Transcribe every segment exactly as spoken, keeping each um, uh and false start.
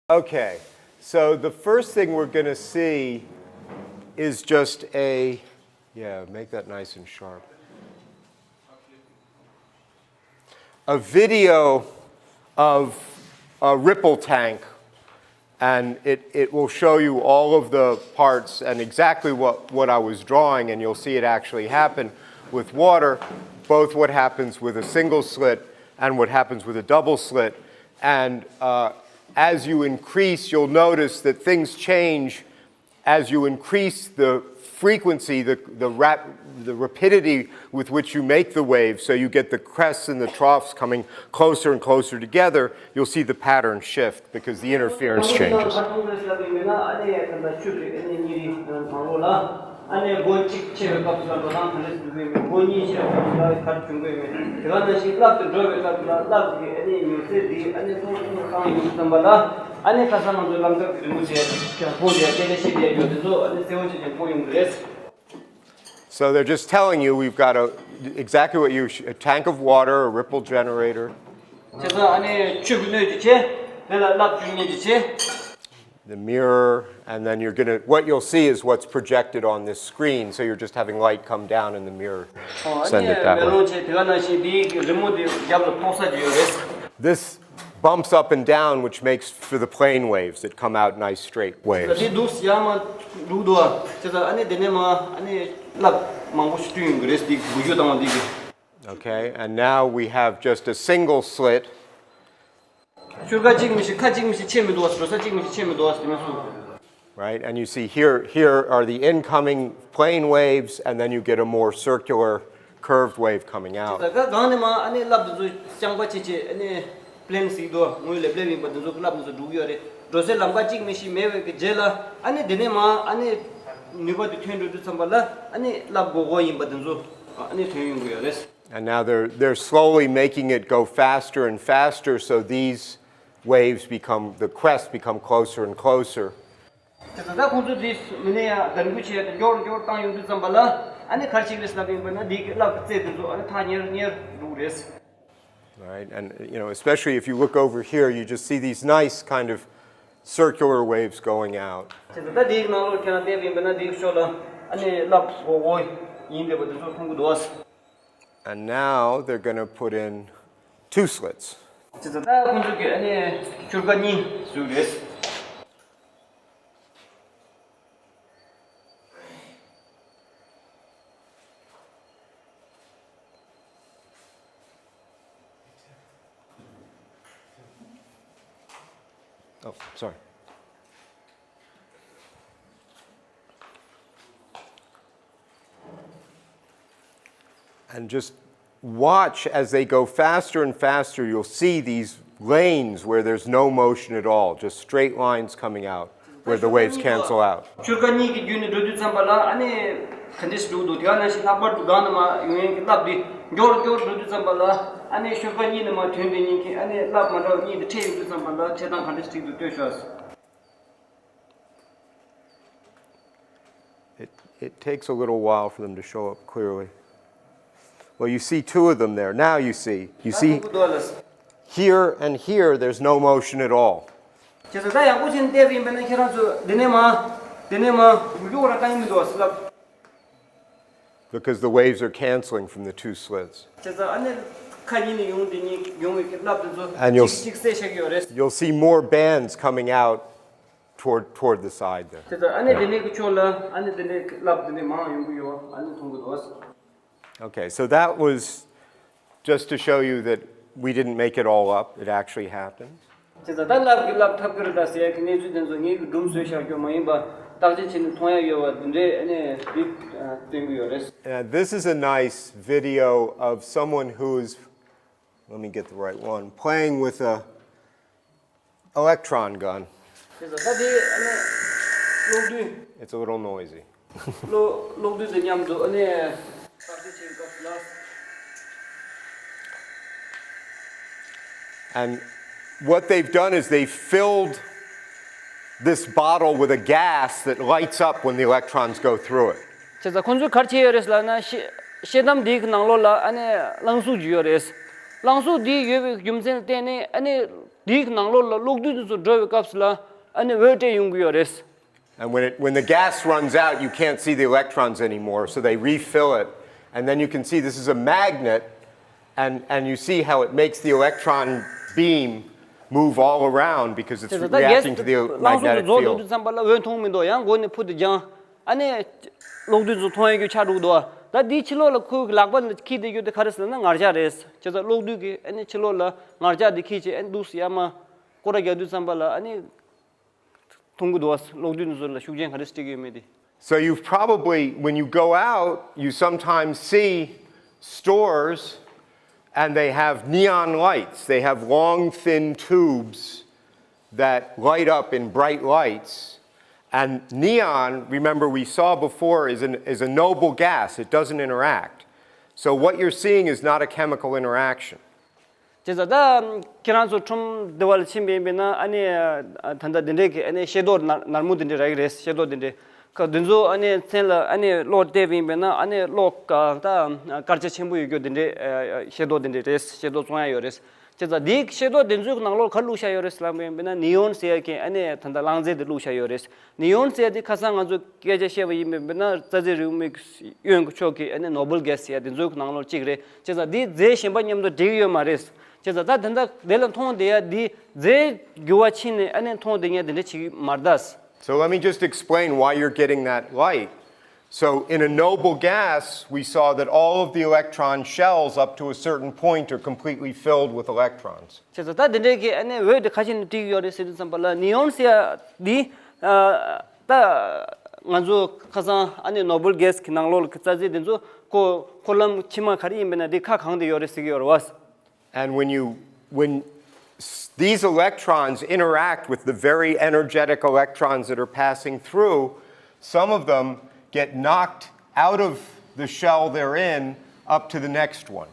Okay, so the first thing we're going to see is just a, yeah, make that nice and sharp. A video of a ripple tank, and it, it will show you all of the parts and exactly what, what I was drawing, and you'll see it actually happen with water, both what happens with a single slit and what happens with a double slit. And uh, as you increase, you'll notice that things change as you increase the frequency, the, the, rap, the rapidity with which you make the wave, so you get the crests and the troughs coming closer and closer together, you'll see the pattern shift because the interference changes. ཨ་ནི་སྒོ་གཅིག་ཕྱེ་བའི་སྐབས་སུ་ལ་འགྲོ་སྟངས་ག་རེ་ཟེར་དགོས་མིན། སྒོ་གཉིས་ཕྱེ་བའི་སྐབས་སུ་ལ་ག་རེ་བྱུང་དགོས་མིན། དེ་ག་ནང་བཞིན་རླབས་དེ་འགྲོ་བའི་སྐབས་སུ་ལ་རླབས་ཀྱི་ཨ་ནི་མྱུར་ཚད་འདི་ཨ་ནི་ཏོག་ཙམ་བཏང་ཡོང་དུས་ཙམ་པ་ལ་ཨ་ནི་ཁ་སང་ང་ཚོ་ལམ་ཁ་གི་རི་མོ་བྱས་ཀྱང་མཐོང་བྱས་སྐད་ཆ་བཤད་བསྡད་ཡོད་དེ་ཚོ་ཨ་ནི་གསལ་བོ་ཞིག་ཀྱང་མཐོང་ཡོང་གི་རེད། So they're just telling you we've got a, exactly what you, sh- a tank of water, a ripple generator. བྱས་ཙང་ཨ་ནི་ཆུ་གི་སྣོད་ཅིག་བྱས། དེ་ལ་རླབས་བྱུང་མཁན་ཅིག་བྱས། The mirror, and then you're gonna, what you'll see is what's projected on this screen, so you're just having light come down and the mirror send it that way. ཨ་ནི་མེ་ལོང་བྱས་དེ་ག་ནང་བཞིན་འདིའི་རི་མོ་འདི་རྒྱབ་ལ་ཕོག་ས་ཅིག་ཡོད་རེད། This bumps up and down, which makes for the plane waves that come out nice straight waves. འདི་འདུག་ཡར་མར་འགྲོ་གི་འདུག་བ། བྱས་ཙང་ཨ་ནི་དེ་ནས་མར་ཨ་ནི་རླབས་མང་པོ་ཞིག་བསྐྲུན་ཡོང་གི་རེད། འདི་འགུལ་སྐྱོད་བཏང་བ་འདི་གི། Okay, and now we have just a single slit. ཤུར་ཁ་གཅིག་མི་ཤེས། ཁ་གཅིག་མི་ཤེས། ཆེ་མི་འདུག་བ། འགྲོ་ས་གཅིག་མི་ཤེས། ཆེ་མི་འདུག་བ། དེ་མ་སོང་། Right, and you see here, here are the incoming plane waves, and then you get a more circular, curved wave coming out. ད་ག་གང་ནས་མ་ཨ་ནི་རླབས་དེ་ཚོ་རྐྱང་པ་ཆེ་ཆེ་ཨ་ནི་པི་ལེན་ཟེར་གྱི་འདུག་ངོས་ལེབ་ལེབ་ཡིན་པ་དེ་ཚོ་རླབས་དེ་ཚོ་འགྲོ་གི་ཡོད་རེད། འགྲོ་སའི་ལམ་ཁ་གཅིག་མི་ཤེས་མེད་པའི་གི་རྗེས་ལ་ཨ་ནི་དེ་ནས་མ་ཨ་ནི་ནུས་པ་དེ་ཐོན་འགྲོ་དུས་ཙམ་པ་ལ་ཨ་ནི་རླབས་སྒོར་སྒོར་ཡིན་པ་དེ་ཚོ་ཨ་ནི་ཐོན་ཡོང་གི་ཡོད་རེད། And now they're, they're slowly making it go faster and faster, so these waves become, the crests become closer and closer. དེ་ད་ལྟ་ཁོང་ཚོ་འདི་མི་ནས་ཡང་གདན་འགུལ་བྱས་ཏེ་མགྱོགས་མགྱོགས་བཏང་ཡོང་དུས་ཙམ་པ་ལ་ཨ་ནི་ག་རེ་བྱེད་ཀྱི་རེད་ཟེར་ལབ་ཡིན་པ་ན་འདི་གི་རླབས་ཀྱི་རྩལ་དེ་ཚོ་ཨ་ནི་ཐག་ཉེར་ཉེར་འགྲོ་གི་རེད། Right, and you know, especially if you look over here, you just see these nice kind of circular waves going out. དེ་ད་ལྟ་འདི་གི་ནང་ལོགས་ཁྱེད་རང་བལྟས་པ་ཡིན་པ་ན་འདི་གི་ཕྱོགས་ལ་ཨ་ནི་རླབས་སྒོར་སྒོར་ཡིན་བསྡད་པ་དེ་ཚོ་མཐོང་གི་འདུག And now they're going to put in two slits. དེ་ད་ལྟ་ཁོང་ཚོ་གིས་ཨ་ནི་ཤུར་ཁ་གཉིས་བཟོས་རེད། Oh, sorry. And just watch as they go faster and faster, you'll see these lanes where there's no motion at all, just straight lines coming out where the waves cancel out. ཤུར་ཁ་གཉིས་ཀྱི་བརྒྱུད་ནས་འགྲོ་དུས་ཙམ་པ་ལ་ཨ་ནི་ག་འདྲས་འགྲོ་འདུག་དེ་ག་ནང་བཞིན་ལྷག་པར་དུ་སྒང་ནས་མར་ཡོང་ཡས་ཀྱི་རླབས་འདི་མགྱོགས་མགྱོགས་འགྲོ་དུས་ཙམ་པ་ལ་ཨ་ནི་ཤུར་ཁ་གཉིས་ནས་མར་ཐོན་དེ་གཉིས་ཀྱི་ཨ་ནི་རླབས་མ་འདྲ་བ་གཉིས་དེ་འཕྲད་ཡོང་དུས་ཙམ་པ་ལ་འཕྲད་སྟངས་ག་འདྲས་ཞིག་འདུག་ལྟོས་ཤོག It, it takes a little while for them to show up clearly. Well, you see two of them there. Now you see. You see, here and here, there's no motion at all. བྱས་ཙང་ད་ཡག་པོ་བྱས་ནས་བལྟས་པ་ཡིན་པ་ན་ཁྱེད་རང་ཚོ་འདི་ནས་མར་འདི་ནས་མར་འགུལ་སྐྱོད་ར་བཏང་གི་མི་འདུག་ཟེར་ལབ། Because the waves are canceling from the two slits. བྱས་ཙང་ཨ་ནི་ཁ་གཉིས་ནས་ཡོང་དེ་གཉིས་ཡོང་བའི་རླབས་དེ་ཚོ And you'll གཅིག་གཅིག་བསྲེས་བཞག་གི་ཡོད་རེད། You'll see more bands coming out toward, toward the side there. དེ་ཚོ་ཨ་ནི་དེ་ནས་ཀྱི་ཕྱོགས་ལ་ཨ་ནི་དེ་ནས་ཀྱི་རླབས་དེ་ནས་མང་ཡོང་གི་ཡོད་ཨ་ནི་མཐོང་གི་འདུག Okay, so that was just to show you that we didn't make it all up. It actually happened. དེ་ཚོ་ད་རླབས་ཀྱི་རླབས་ཐབས་ཀྱི་རེད་ད་ཟེར་ཡ་གི་གནས་ཚུལ་དེ་ཚོ་ངེད་ཀྱི་སྒྲུང་བཟོས་བཞག་རྒྱུ་མ་ཡིན་པ་བརྟག་དཔྱད་བྱས་ནས་མཐོང་ཡ་ཡོད་པ་འདི་འདྲའི་ཨ་ནི་འདི་སྟོན་གྱི་ཡོད་རེད། Uh, this is a nice video of someone who's, let me get the right one, playing with a electron gun. དེ་ཚོ་ད་དེ་ཨ་ནི་གློག་རྡུལ། It's a little noisy. གློག་གློག་རྡུལ་དང་མཉམ་དུ་ཨ་ནི་བརྟག་དཔྱད་བྱེད་སྐབས་ལ། And what they've done is they filled this bottle with a gas that lights up when the electrons go through it. བྱས་ཙང་ཁོང་ཚོས་ག་རེ་བྱས་ཡོད་རེད་ལབ་ན་ཤེལ་ཤེལ་དམ་འདིའི་ནང་ལོགས་ལ་ཨ་ནི་རླངས་གཟུགས་ཅིག་ཡོད་རེད། རླངས་གཟུགས་འདི་ཡོད་པའི་རྒྱུ་མཚན་ལ་བརྟེན་ནས་ཨ་ནི། དེའི་ནང་ལོགས་ལ་གློག་རྡུལ་དེ་ཚོ་འགྲོ་བའི་སྐབས་སུ་ལ་ཨ་ནི་འོད་སྤྲད་ཡོང་གི་ཡོད་རེད། And when, it, when the gas runs out, you can't see the electrons anymore, so they refill it. And then you can see this is a magnet, and, and you see how it makes the electron beam move all around because it's དེ་ཚོ་ད་གེ་སི་reacting to the རླངས་གཟུགས་དེ་magnetic རྫོགས་འགྲོ་དུས་field. ཙམ་པ་ལ་འོད་མཐོང་མི་འདུག་ཡང་མགོ་ནས་ཕུ་དེ་ཀྱང་ཨ་ནི་གློག་རྡུལ་ཚོ་མཐོང་ཡ་རྒྱུ་ཆགས་འགྲོ་གི་འདུག་ད་དེའི་ཕྱི་ལོགས་ལ་ཁོའི་ལག་པ་ལ་འཁྱེར་བསྡད་རྒྱུ་དེ་ག་རེ་ཟེར་ན་ངར་ལྕགས་རེད། བྱས་ཙང་གློག་རྡུལ་གྱི་ཨ་ནི་ཕྱི་ལོགས་ལ་ངར་ལྕགས་དེ་འཁྱེར་བྱས་ཨ་ནི་འདུག་སེ་ཡར་མར་སྐོར་ར་རྒྱག་དུས་ཙམ་པ་ལ་ཨ་ནི་མཐོང་གི་འདུག་གློག་རྡུལ་དེ་ཚོ་ལ་ཤུགས་རྐྱེན་ག་རེ་སྤྲད་ཀྱི་ཡོད་མེད་དེ། So you've probably, when you go out, you sometimes see stores and they have neon lights. They have long, thin tubes that light up in bright lights. And neon, remember we saw before, is, an, is a noble gas. It doesn't interact. So what you're seeing is not a chemical interaction. བྱས་ཙང་ད་ཁྱེད་རང་ཚོ་ཁྲོམ་སྡེ་བ་ལ་ཕྱིན་པ་ཡིན་པས་ན་ཨ་ནི་ད་ལྟ་འདི་འདྲའི་གི་ཨ་ནི་ཤེལ་ཏོག་ནར་ནར་མོ་འདི་འདྲའི་རག་གི་རེད། ཤེལ་ཏོག་འདི་འདྲའི་ཁ་འདི་ཚོ་ཨ་ནི་མཚན་ལ་ཨ་ནི་གློག་བལྟས་པ་ཡིན་པས་ན་ཨ་ནི་གློག་ད་དཀར་ཆ་ཆེན་པོ་ཡོད་རྒྱུ་འདི་འདྲའི་ཤེལ་ཏོག་འདི་འདྲའི་རེད། ཤེལ་ཏོག་བཙོང་ཡ་ཡོད་རེད། བྱས་ཙང་འདིའི་ཤེལ་ཏོག་འདི་ཚོའི་ནང་ལོགས་ག་རེ་བླུགས་བཞག་ཡོད་རེད་ལབ་པ་ཡིན་པས་ན་ནེ་ཡོན་ཟེར་ཡ་གི་ཨ་ནི་ད་ལྟ་རླངས་རྫས་འདི་བླུགས་བཞག་ཡོད་རེད། ནེ་ཡོན་ཟེར་ཡ་འདི་ཁ་སང་ང་ཚོ་སྐད་ཆ་བཤད་པ་ཡིན་པས་ན་རྩ་རྫས་རེའུ་མིག་གཡོན་གྱི་ཕྱོགས་ཀྱི་ཨ་ནི་ནོ་བེལ་གེ་སི་ཟེར་ཡ་འདི་ཚོའི་ནང་ལོགས་གཅིག་རེད། བྱས་ཙང་འདི་རྫས་གཞན་པ་མཉམ་དུ་འགྲིག་ཡོད་མ་རེད། བྱས་ཙང་ད་དེ་འདྲ་དེ་ལ་མཐོང་བསྡད་ཡ་འདི་རྫས་འགྱུར་བ་ཕྱིན་ནས་ཨ་ནི་མཐོང་བསྡད་མཁན་དེ་འདྲ་བྱེད་ཀྱི་མ་རེད་ད། So let me just explain why you're getting that light. So in a noble gas, we saw that all of the electron shells up to a certain point are completely filled with electrons. བྱས་ཙང་ད་དེ་འདྲའི་གི་ཨ་ནི་འོད་དེ་ཁ་ཤས་ནས་སྤྲད་ཀྱི་ཡོད་རེད་ཟེར་དུས་ཙམ་པ་ལ་ནེ་ཡོན་ཟེར་ཡ་འདི་ཨ་ད་ང་ཚོ་ཁ་སང་ཨ་ནི་ནོ་བེལ་གེ་སི་གི་ནང་ལོགས་ལ་གི་རྩ་རྫས་དེ་ཚོ་ཁོ་འཁོར་ལམ་ཕྱི་མ་ག་རེ་ཡིན་པས་ན་དེ་ཁ་གང་དེ་ཡོད་རེད་ཟེར་གྱི་ཡོད་རེད་བ། And when you, when s- these electrons interact with the very energetic electrons that are passing through, some of them get knocked out of the shell they're in up to the next one.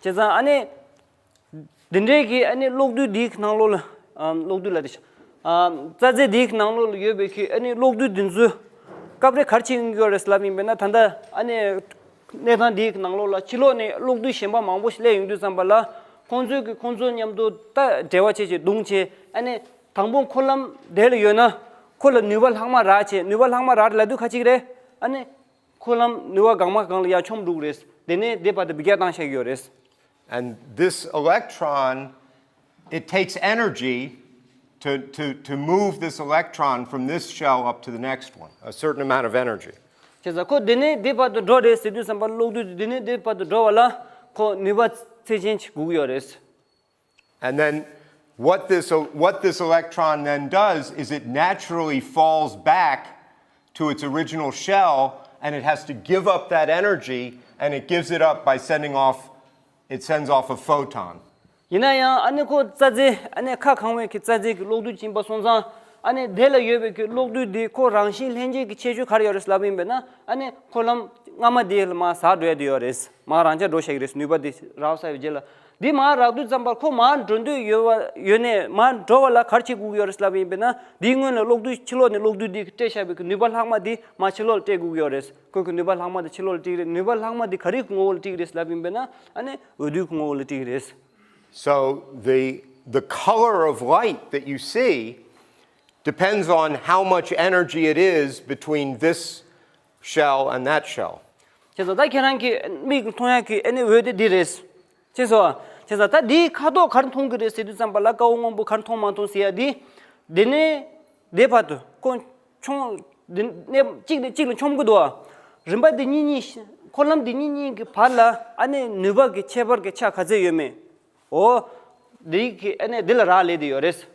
བྱས་ཙང་ཨ་ནི་འདི་འདྲའི་གི་ཨ་ནི་གློག་རྡུལ་འདིའི་གི་ནང་ལོགས་ལ་ཨམ་གློག་རྡུལ་ལ་དེ་ཤ་ཨམ་རྩ་རྫས་འདིའི་གི་ནང་ལོགས་ལ་ཡོད་པའི་གི་ཨ་ནི་གློག་རྡུལ་འདི་ཚོས་སྐབས་རེ་ག་རེ་བྱེད་ཡོང་གི་ཡོད་རེད་ལབ་ཡིན་པས་ན། ད་ལྟ་ཨ་ནི་གནས་སྟངས་འདིའི་གི་ནང་ལོགས་ལ་ཕྱི་ལོགས་ནས་གློག་རྡུལ་གཞན་པ་མང་པོ་ཞིག་སླེབས་ཡོང་དུས་ཙམ་པ་ལ་ཁོང་ཚོའི་གི་ཁོང་ཚོ་མཉམ་དུ་ད་འབྲེལ་བ་བྱས་བྱས་བརྡུངས་བྱས་ཨ་ནི་དང་པོ་འཁོར་ལམ་དེ་ལ་ཡོད་ན་ཁོ་ལ་ནུས་པ་ལྷག་མ་རག་བྱས། ནུས་པ་ལྷག་མ་རག་ལབ་དུས་ཁ་ཅིག་རེད། ཨ་ནི་འཁོར་ལམ་ནུས་པ་གང་མ་གང་ལ་ཡར་མཆོང་འགྲོ་གི་རེད། དེ་ནས་དེ་བར་དུ་འབུད་རྒྱག་བཏང་བཞག་གི་ཡོད་རེད། And this electron, it takes energy to, to, to move this electron from this shell up to the next one, a certain amount of energy. བྱས་ཙང་ཁོ་དེ་ནས་དེ་བར་དུ་འགྲོ་རེད་ཟེར་དུས་ཙམ་པ་གློག་རྡུལ་དེ་ནས་དེ་བར་དུ་འགྲོ་བ་ལ་ཁོ་ནུས་པ་ཚད་ཅན་ཅིག་དགོས་ཀྱི་ཡོད་རེད། And then what this, what this electron then does is it naturally falls back to its original shell, and it has to give up that energy, and it gives it up by sending off, it sends off a photon. ཡིན་ན་ཡང་ཨ་ནི་ཁོ་རྩ་རྫས་ཨ་ནི་ཁ་གང་བའི་གི་རྩ་རྫས་ཀྱི་གློག་རྡུལ་ཅིག་ཡིན་པ་སོང་ཙང་ཨ་ནི་དེ་ལ་ཡོད་པའི་གི་གློག་རྡུལ་དེ་ཁོ་རང་བཞིན་ལྷན་སྐྱེས་ཀྱི་ཁྱད་ཆོས་ག་རེ་ཡོད་རེད་ལབ་ཡིན་པས་ན། ཨ་ནི་འཁོར་ལམ་སྔ་མ་དེ་ལ་མར་ཟག་འགྲོ་ཡ་དེ་ཡོད་རེད། མར་རང་འཇགས་འགྲོ་བཞག་གི་རེད། ནུས་པ་དེ་རག་ཚར་བའི་རྗེས་ལ་དེ་མར་རག་དུས་ཙམ་པར་ཁོ་མར་འགྲོ་འདོད་ཡོད་པ་ཡོད་ནས་མར་འགྲོ་བ་ལ་ག་རེ་བྱེད་དགོས་ཀྱི་ཡོད་རེད་ལབ་ཡིན་པས་ན། དེའི་སྔོན་ལ་གློག་རྡུལ་ཕྱི་ལོགས་ནས་གློག་རྡུལ་དེ་སྤྲད་བཞག་པའི་གི་ནུས་པ་ལྷག་མ་དེ་མར་ཕྱི་ལོགས་ལ་སྤྲད་དགོས་ཀྱི་ཡོད་རེད། ཁོས་གི་ནུས་པ་ལྷག་མ་དེ་ཕྱི་ལོགས་ལ་སྤྲད་ཀྱི་རེད། ནུས་པ་ལྷག་མ་དེ་ག་རེའི་ངོ་བོ་ལ་སྤྲད་ཀྱི་རེད་ལབ་ཡིན་པས་ན། ཨ་ནི་འོད་རྡུལ་གྱི་ངོ་བོ་ལ་སྤྲད་ཀྱི་རེད། So the, the color of light that you see depends on how much energy it is between this shell and that shell. བྱས་ཙང་ད་ཁྱེད་རང་གི་མིག་གིས་མཐོང་ཡག་གི་ཨ་ནི་འོད་དེ་འདི་རེད། ཅེས་སོ། བྱས་ཙང་ད་འདིའི་ཁ་དོག་ག་རེ་མཐོང་གི་རེད་ཟེར་དུས་ཙམ་པ་ལ་ཀ་བ་སྔོན་པོ་ག་རེ་མཐོང་མ་མཐོང་ཟེར་ཡ་འདི། འདི་ནས་འདི་བར་དུ་ཁོ་མཆོང་འདི་ནས་གཅིག་ནས་གཅིག་ལ་མཆོང་གི་འདུག་བ། རིམ་པ་འདི་གཉིས་གཉིས་འཁོར་ལམ་འདི་གཉིས་གཉིས་ཀྱི་བར་ལ་ཨ་ནི་ནུས་པ་གི་ཁྱད་པར་གྱི་ཆ་ག་ཚད་ཡོད་མེད། འོ། འདི་གི་ཨ་ནི་འདི་ལ་རག་ལས་དེ་ཡོད་རེད།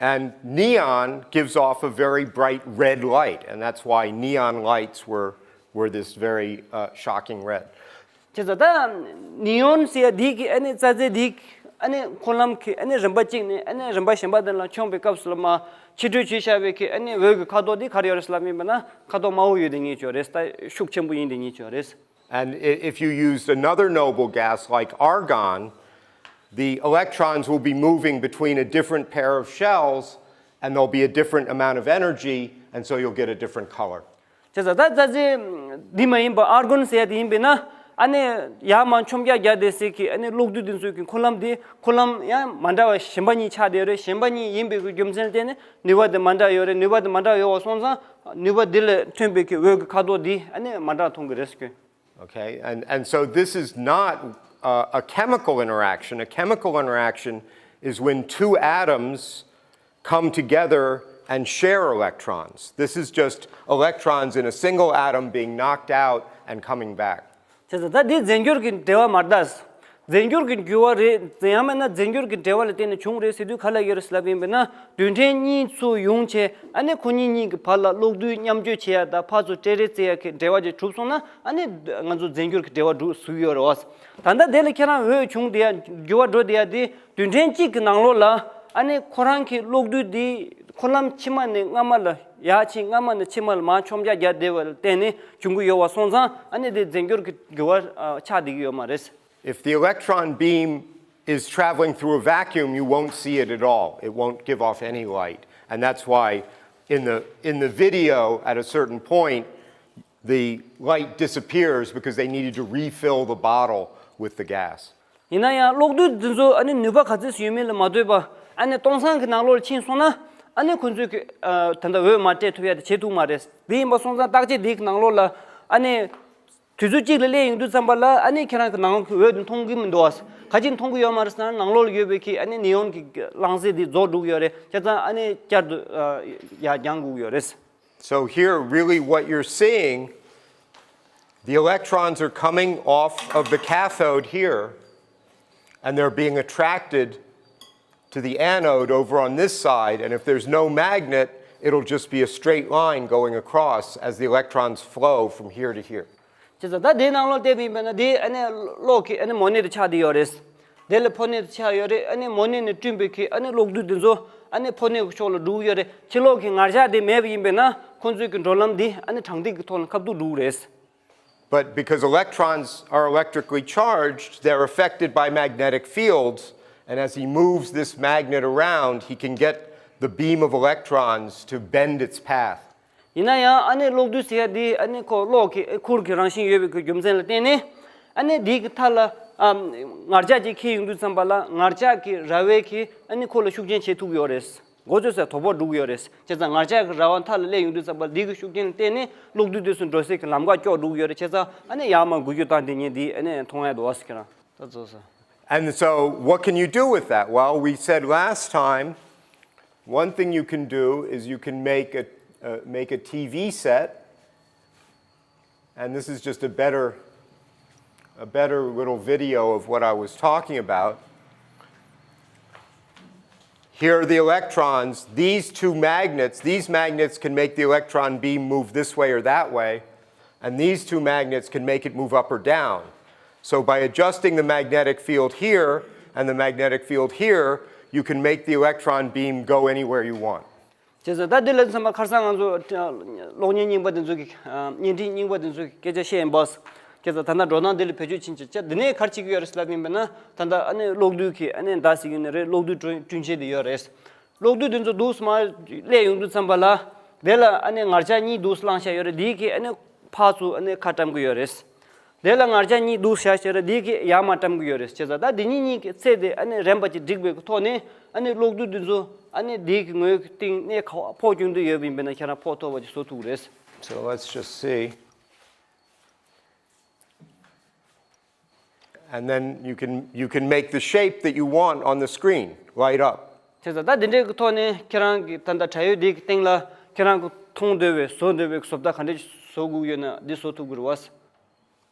And neon gives off a very bright red light, and that's why neon lights were, were this very uh, shocking red. བྱས་ཙང་ད་ནེ་ཡོན་ཟེར་ཡ་འདི་གི་ཨ་ནི་རྩ་རྫས་འདི་གི་ཨ་ནི་འཁོར་ལམ་གི་ཨ་ནི་རིམ་པ་གཅིག་ནས་ཨ་ནི་རིམ་པ་གཞན་པ་དེ་ལ་མཆོང་བའི་སྐབས་སུ་ལ་མར་ཕྱི་དྲོད་བྱས་བཞག་པའི་གི་ཨ་ནི་འོད་ཀྱི་ཁ་དོག་འདི་ག་རེ་ཡོད་རེད་ལབ་ཡིན་པ་ན། ཁ་དོག་དམར་པོ་ཡོད་དེ་ཉིད་ཡོད་རེད། ད་ཤུགས་ཆེན་པོ་ཡིན་དེ་ཉིད་ཡོད་རེད། And i- if you used another noble gas like argon, the electrons will be moving between a different pair of shells, and there'll be a different amount of energy, and so you'll get a different color. བྱས་ཙང་ད་རྩ་རྫས་འདི་མ་ཡིན་པ་ཨར་གོན་ཟེར་ཡ་དེ་ཡིན་པས་ན། ཨ་ནི་ཡར་མར་མཆོང་རྒྱག་རྒྱག་བསྡད་སའི་གི་ཨ་ནི་གློག་རྡུལ་དེ་ཚོའི་གི་འཁོར་ལམ་དེ་འཁོར་ལམ་ཡང་མ་འདྲ་བ་གཞན་པ་གཉིས་ཆགས་བསྡད་ཡོད་རེད། གཞན་པ་གཉིས་ཡིན་པའི་གི་རྒྱུ་མཚན་ལ་བརྟེན་ནས་ནུས་པ་དེ་མ་འདྲ་ཡོད་རེད། ནུས་པ་དེ་མ་འདྲ་ཡོད་པ་སོང་ཙང་ནུས་པ་དེ་ལས་ཐོན་པའི་གི་འོད་ཀྱི་ཁ་དོག་དེ་ཨ་ནི་མ་འདྲ་མཐོང་གི་རེད་ཟེར་གི། Okay, and, and so this is not uh, a chemical interaction. A chemical interaction is when two atoms come together and share electrons. This is just electrons in a single atom being knocked out and coming back. བྱས་ཙང་ད་འདི་རྫས་འགྱུར་གྱི་འབྲེལ་བ་མ་རེད་ད། རྫས་འགྱུར་གྱི་འགྱུར་བ་རེད། ཡང་མིན་ན་རྫས་འགྱུར་གྱི་འབྲེལ་བ་ལ་བརྟེན་ནས་བྱུང་རེད་ཟེར་དུས་ག་ལ་ཡོད་རེད་ཟེར་ལབ་ཡིན་པས་ན། རྡུལ་ཕྲན་གཉིས་ཚུར་ཡོང་བྱས་ཨ་ནི་ཁོ་གཉིས་གཉིས་ཀྱི་བར་ལ་གློག་རྡུལ་མཉམ་སྤྱོད་བྱེད་ཡ་དང་ཕར་ཚུར་སྤྲད་རེས་བྱེད་ཡ་གི་འབྲེལ་བ་ཅིག་གྲུབ་སོང་ན་ཨ་ནི་ང་ཚོ་རྫས་འགྱུར་གྱི་འབྲེལ་བ་གྲུབ་བཟོ་གི་ཡོད་རེད་བ། ད་ལྟ་དེ་ལ་ཁྱེད་རང་འོད་བྱུང་བསྡད་ཡ་འགྱུར་བ་འགྲོ་བསྡད་ཡ་དེ་རྡུལ་ཕྲན་གཅིག་གི་ནང་ལོགས་ལ་ཨ་ནི་ཁོ་རང་གི་གློག་རྡུལ་དེ་འཁོར་ལམ་ཕྱི་མ་ནས་སྔ་མ་ལ་ཡར་ཕྱིན་སྔ་མ་ནས་ཕྱི་མ་ལ་མར་མཆོང་རྒྱག་རྒྱག་བསྡད་པ་ལ་བརྟེན་ནས་བྱུང་གི་ཡོད་པ་སོང་ཙང་ཨ་ནི་དེ་རྫས་འགྱུར་གྱི་འགྱུར་བ་ཆགས་བསྡད་ཀྱི་ཡོད་མ་རེད། If the electron beam is traveling through a vacuum, you won't see it at all. It won't give off any light. And that's why in the, in the video, at a certain point, the light disappears because they needed to refill the bottle with the gas. ཡིན་ན་ཡང་གློག་རྡུལ་འདི་ཚོ་ཨ་ནི་ནུས་པ་ག་ཚོད་ཡོད་མེད་ལ་མ་ལྟོས་པར་ཨ་ནི་སྟོང་སང་གི་ནང་ལོགས་ལ་ཕྱིན་སོང་ན་ཨ་ནི་ཁོ་ཚོས་ཀྱི་ད་ལྟ་འོད་མ་སྤྲད་ཐུབ་ཡ་དེ་བྱེད་ཐུབ་མ་རེད། དེ་ཡིན་པ་སོང་ཙང་བརྟག་དཔྱད་འདིའི་ནང་ལོགས་ལ་ཨ་ནི་དུས་ཚོད་གཅིག་ལ་སླེབས་ཡོང་དུས་ཙམ་པ་ལ་ཨ་ནི་ཁྱེད་རང་གི་ནང་ལོགས་ཀྱི་འོད་དེ་མཐོང་གི་མི་འདུག་ཨ། ག་ཅིག་མཐོང་གི་ཡོད་མ་རེད་ཟེར་ན་ནང་ལོགས་ལ་ཡོད་པའི་གི་ཨ་ནི་ནེ་ཡོན་གྱི་རླངས་གསལ་དེ་རྫོགས་འགྲོ་གི་ཡོད་རེད། བྱས་ཙང་ཨ་ནི་བསྐྱར་དུ་ཡར་རྒྱང་དགོས་ཀྱི་ཡོད་རེད། So here, really what you're seeing, the electrons are coming off of the cathode here, and they're being attracted to the anode over on this side, and if there's no magnet, it'll just be a straight line going across as the electrons flow from here to here. བྱས་ཙང་ད་དེའི་ནང་ལོགས་བལྟས་པ་ཡིན་པ་ན་དེ་ཨ་ནི་གློག་གི་ཨ་ནི་མོ་ནད་དེ་ཆགས་བསྡད་ཡོད་རེད། དེ་ལ་ཕོ་ནད་དེ་ཆགས་ཡོད་རེད། ཨ་ནི་མོ་ནད་ནས་བསྐྲུན་པའི་གི་ཨ་ནི་གློག་རྡུལ་དེ་ཚོ་ཨ་ནི་ཕོ་ནད་ཀྱི་ཕྱོགས་ལ་འགྲོ་གི་ཡོད་རེད། ཕྱི་ལོགས་ཀྱི་ངར་ལྕགས་དེ་མེད་པ་ཡིན་པས་ན་ཁོང་ཚོའི་གི་འགྲོ་ལམ་དེ་ཨ་ནི་དྲང་ཐིག་གི་ཐོག་ལ་ཁ་ཐུག་འགྲོ་གི་རེད། But because electrons are electrically charged, they're affected by magnetic fields, and as he moves this magnet around, he can get the beam of electrons to bend its path. ཡིན་ན་ཡང་ཨ་ནི་གློག་རྡུལ་ཟེར་ཡ་འདི་ཨ་ནི་ཁོ་གློག་གི་ཨ་ཁུར་གྱི་རང་བཞིན་ཡོད་པའི་གི་རྒྱུ་མཚན་ལ་བརྟེན་ནས་ཨ་ནི་འདི་གི་མཐའ་ལ་ཨ་ངར་ལྕགས་ཅིག་འཁེལ་ཡོང་དུས་ཙམ་པ་ལ་ངར་ལྕགས་ཀྱི་ར་བས་གི་ཨ་ནི་ཁོ་ལ་ཤུགས་རྐྱེན་བྱེད་ཐུབ་ཀྱི་ཡོད་རེད། མགོ་ཚོས་སའི་དོ་ཕོག་འགྲོ་གི་ཡོད་རེད། བྱས་ཙང་ངར་ལྕགས་ཀྱི་ར་བ་མཐའ་ལ་སླེབས་ཡོང་དུས་ཙམ་པ་འདི་གི་ཤུགས་རྐྱེན་ལ་བརྟེན་ནས་གློག་རྡུལ་དེ་ཚོ་འགྲོ་སའི་གི་ལམ་ཁ་སྐྱོག་འགྲོ་གི་ཡོད་རེད། བྱས་ཙང་ཨ་ནི་ཡར་མར་འགུལ་སྐྱོད་བཏང་དེ་ཉིད་འདི་ཨ་ནི་མཐོང་ཡ་འདུག་བ་ཟེར་ཁྱེད་རང་ད་ཚོ་ས། And so, what can you do with that? Well, we said last time, one thing you can do is you can make a, uh, make a T V set. And this is just a better, a better little video of what I was talking about. Here are the electrons. These two magnets, these magnets can make the electron beam move this way or that way. And these two magnets can make it move up or down. So by adjusting the magnetic field here and the magnetic field here, you can make the electron beam go anywhere you want. བྱས་ཙང་ད་འདི་ལ་ཚང་མ་ཁར་སང་ང་ཚོ་གློག་བརྙན་རྙིང་པ་དེ་ཚོ་གི་བརྙན་འཕྲིན་རྙིང་པ་དེ་ཚོ་གི་སྐད་ཆ་བཤད་ཡིན་པ། བྱས་ཙང་ད་ལྟ་འགྲོ་སྟངས་འདི་ལ་བེད་སྤྱོད་ཕྱིན་ཆད་ཅག་འདི་ནས་ག་རེ་བྱེད་ཀྱི་ཡོད་རེད་ཟེར་ལབ་ཡིན་པ་ན་ད་ལྟ་ཨ་ནི་གློག་རྡུལ་གྱི་ཨ་ནི་མདའ་ཟེར་གྱི་ཡོད་ནི་རེད། གློག་རྡུལ་བསྐྲུན་བྱེད་དེ་ཡོད་རེད། གློག་རྡུལ་དེ་ཚོ་འདུག་སེ་མར་སླེབས་ཡོང་དུས་ཙམ་པ་ལ་དེ་ལ་ཨ་ནི་ངར་ལྕགས་གཉིས་འདུག་སེ་བླངས་བཞག་ཡོད་རེད། འདི་གི་ཨ་ནི་ཕར་ཚུར་ཨ་ནི་ཁ་བཀྲམ་གྱི་ཡོད་རེད། དེ་ལ་ངར་ལྕགས་གཉིས་འདུག་བཞག་བྱས་ར་འདི་གི་ཡར་མར་བཀྲམ་གི་ཡོད་རེད། བྱས་ཙང་ད་འདི་གཉིས་གཉིས་ཀྱི་ཚད་དེ་ཨ་ནི་རན་པ་ཅིག་བསྒྲིགས་པའི་ཐོག་ནས་ཨ་ནི་གློག་རྡུལ་འདི་ཚོ་ཨ་ནི་འདི་གི་ངོས་ཀྱི་སྟེང་གནས་ག་པར་ཕོག་རྒྱུ་འདི་ཡོད་པ་ཡིན་པས་ན་ཁྱེད་རང་ཕོག་ཐུབ་པ་ཅིག་བཟོ་ཐུབ་ཀྱི་རེད། So let's just see. And then you can, you can make the shape that you want on the screen light up. བྱས་ཙང་ད་འདི་འདྲའི་གི་ཐོག་ནས་ཁྱེད་རང་གི་ད་ལྟ་དྲ་ཡོལ་འདི་གི་སྟེང་ལ་ཁྱེད་རང་གི་མཐོང་འདོད་པའི་བཟོ་འདོད་པའི་བཟོ་ལྟ་ག་འདྲ་བཟོ་དགོས་ཡོད་ན་འདི་བཟོ་ཐུབ་ཀྱི་རེད་བ།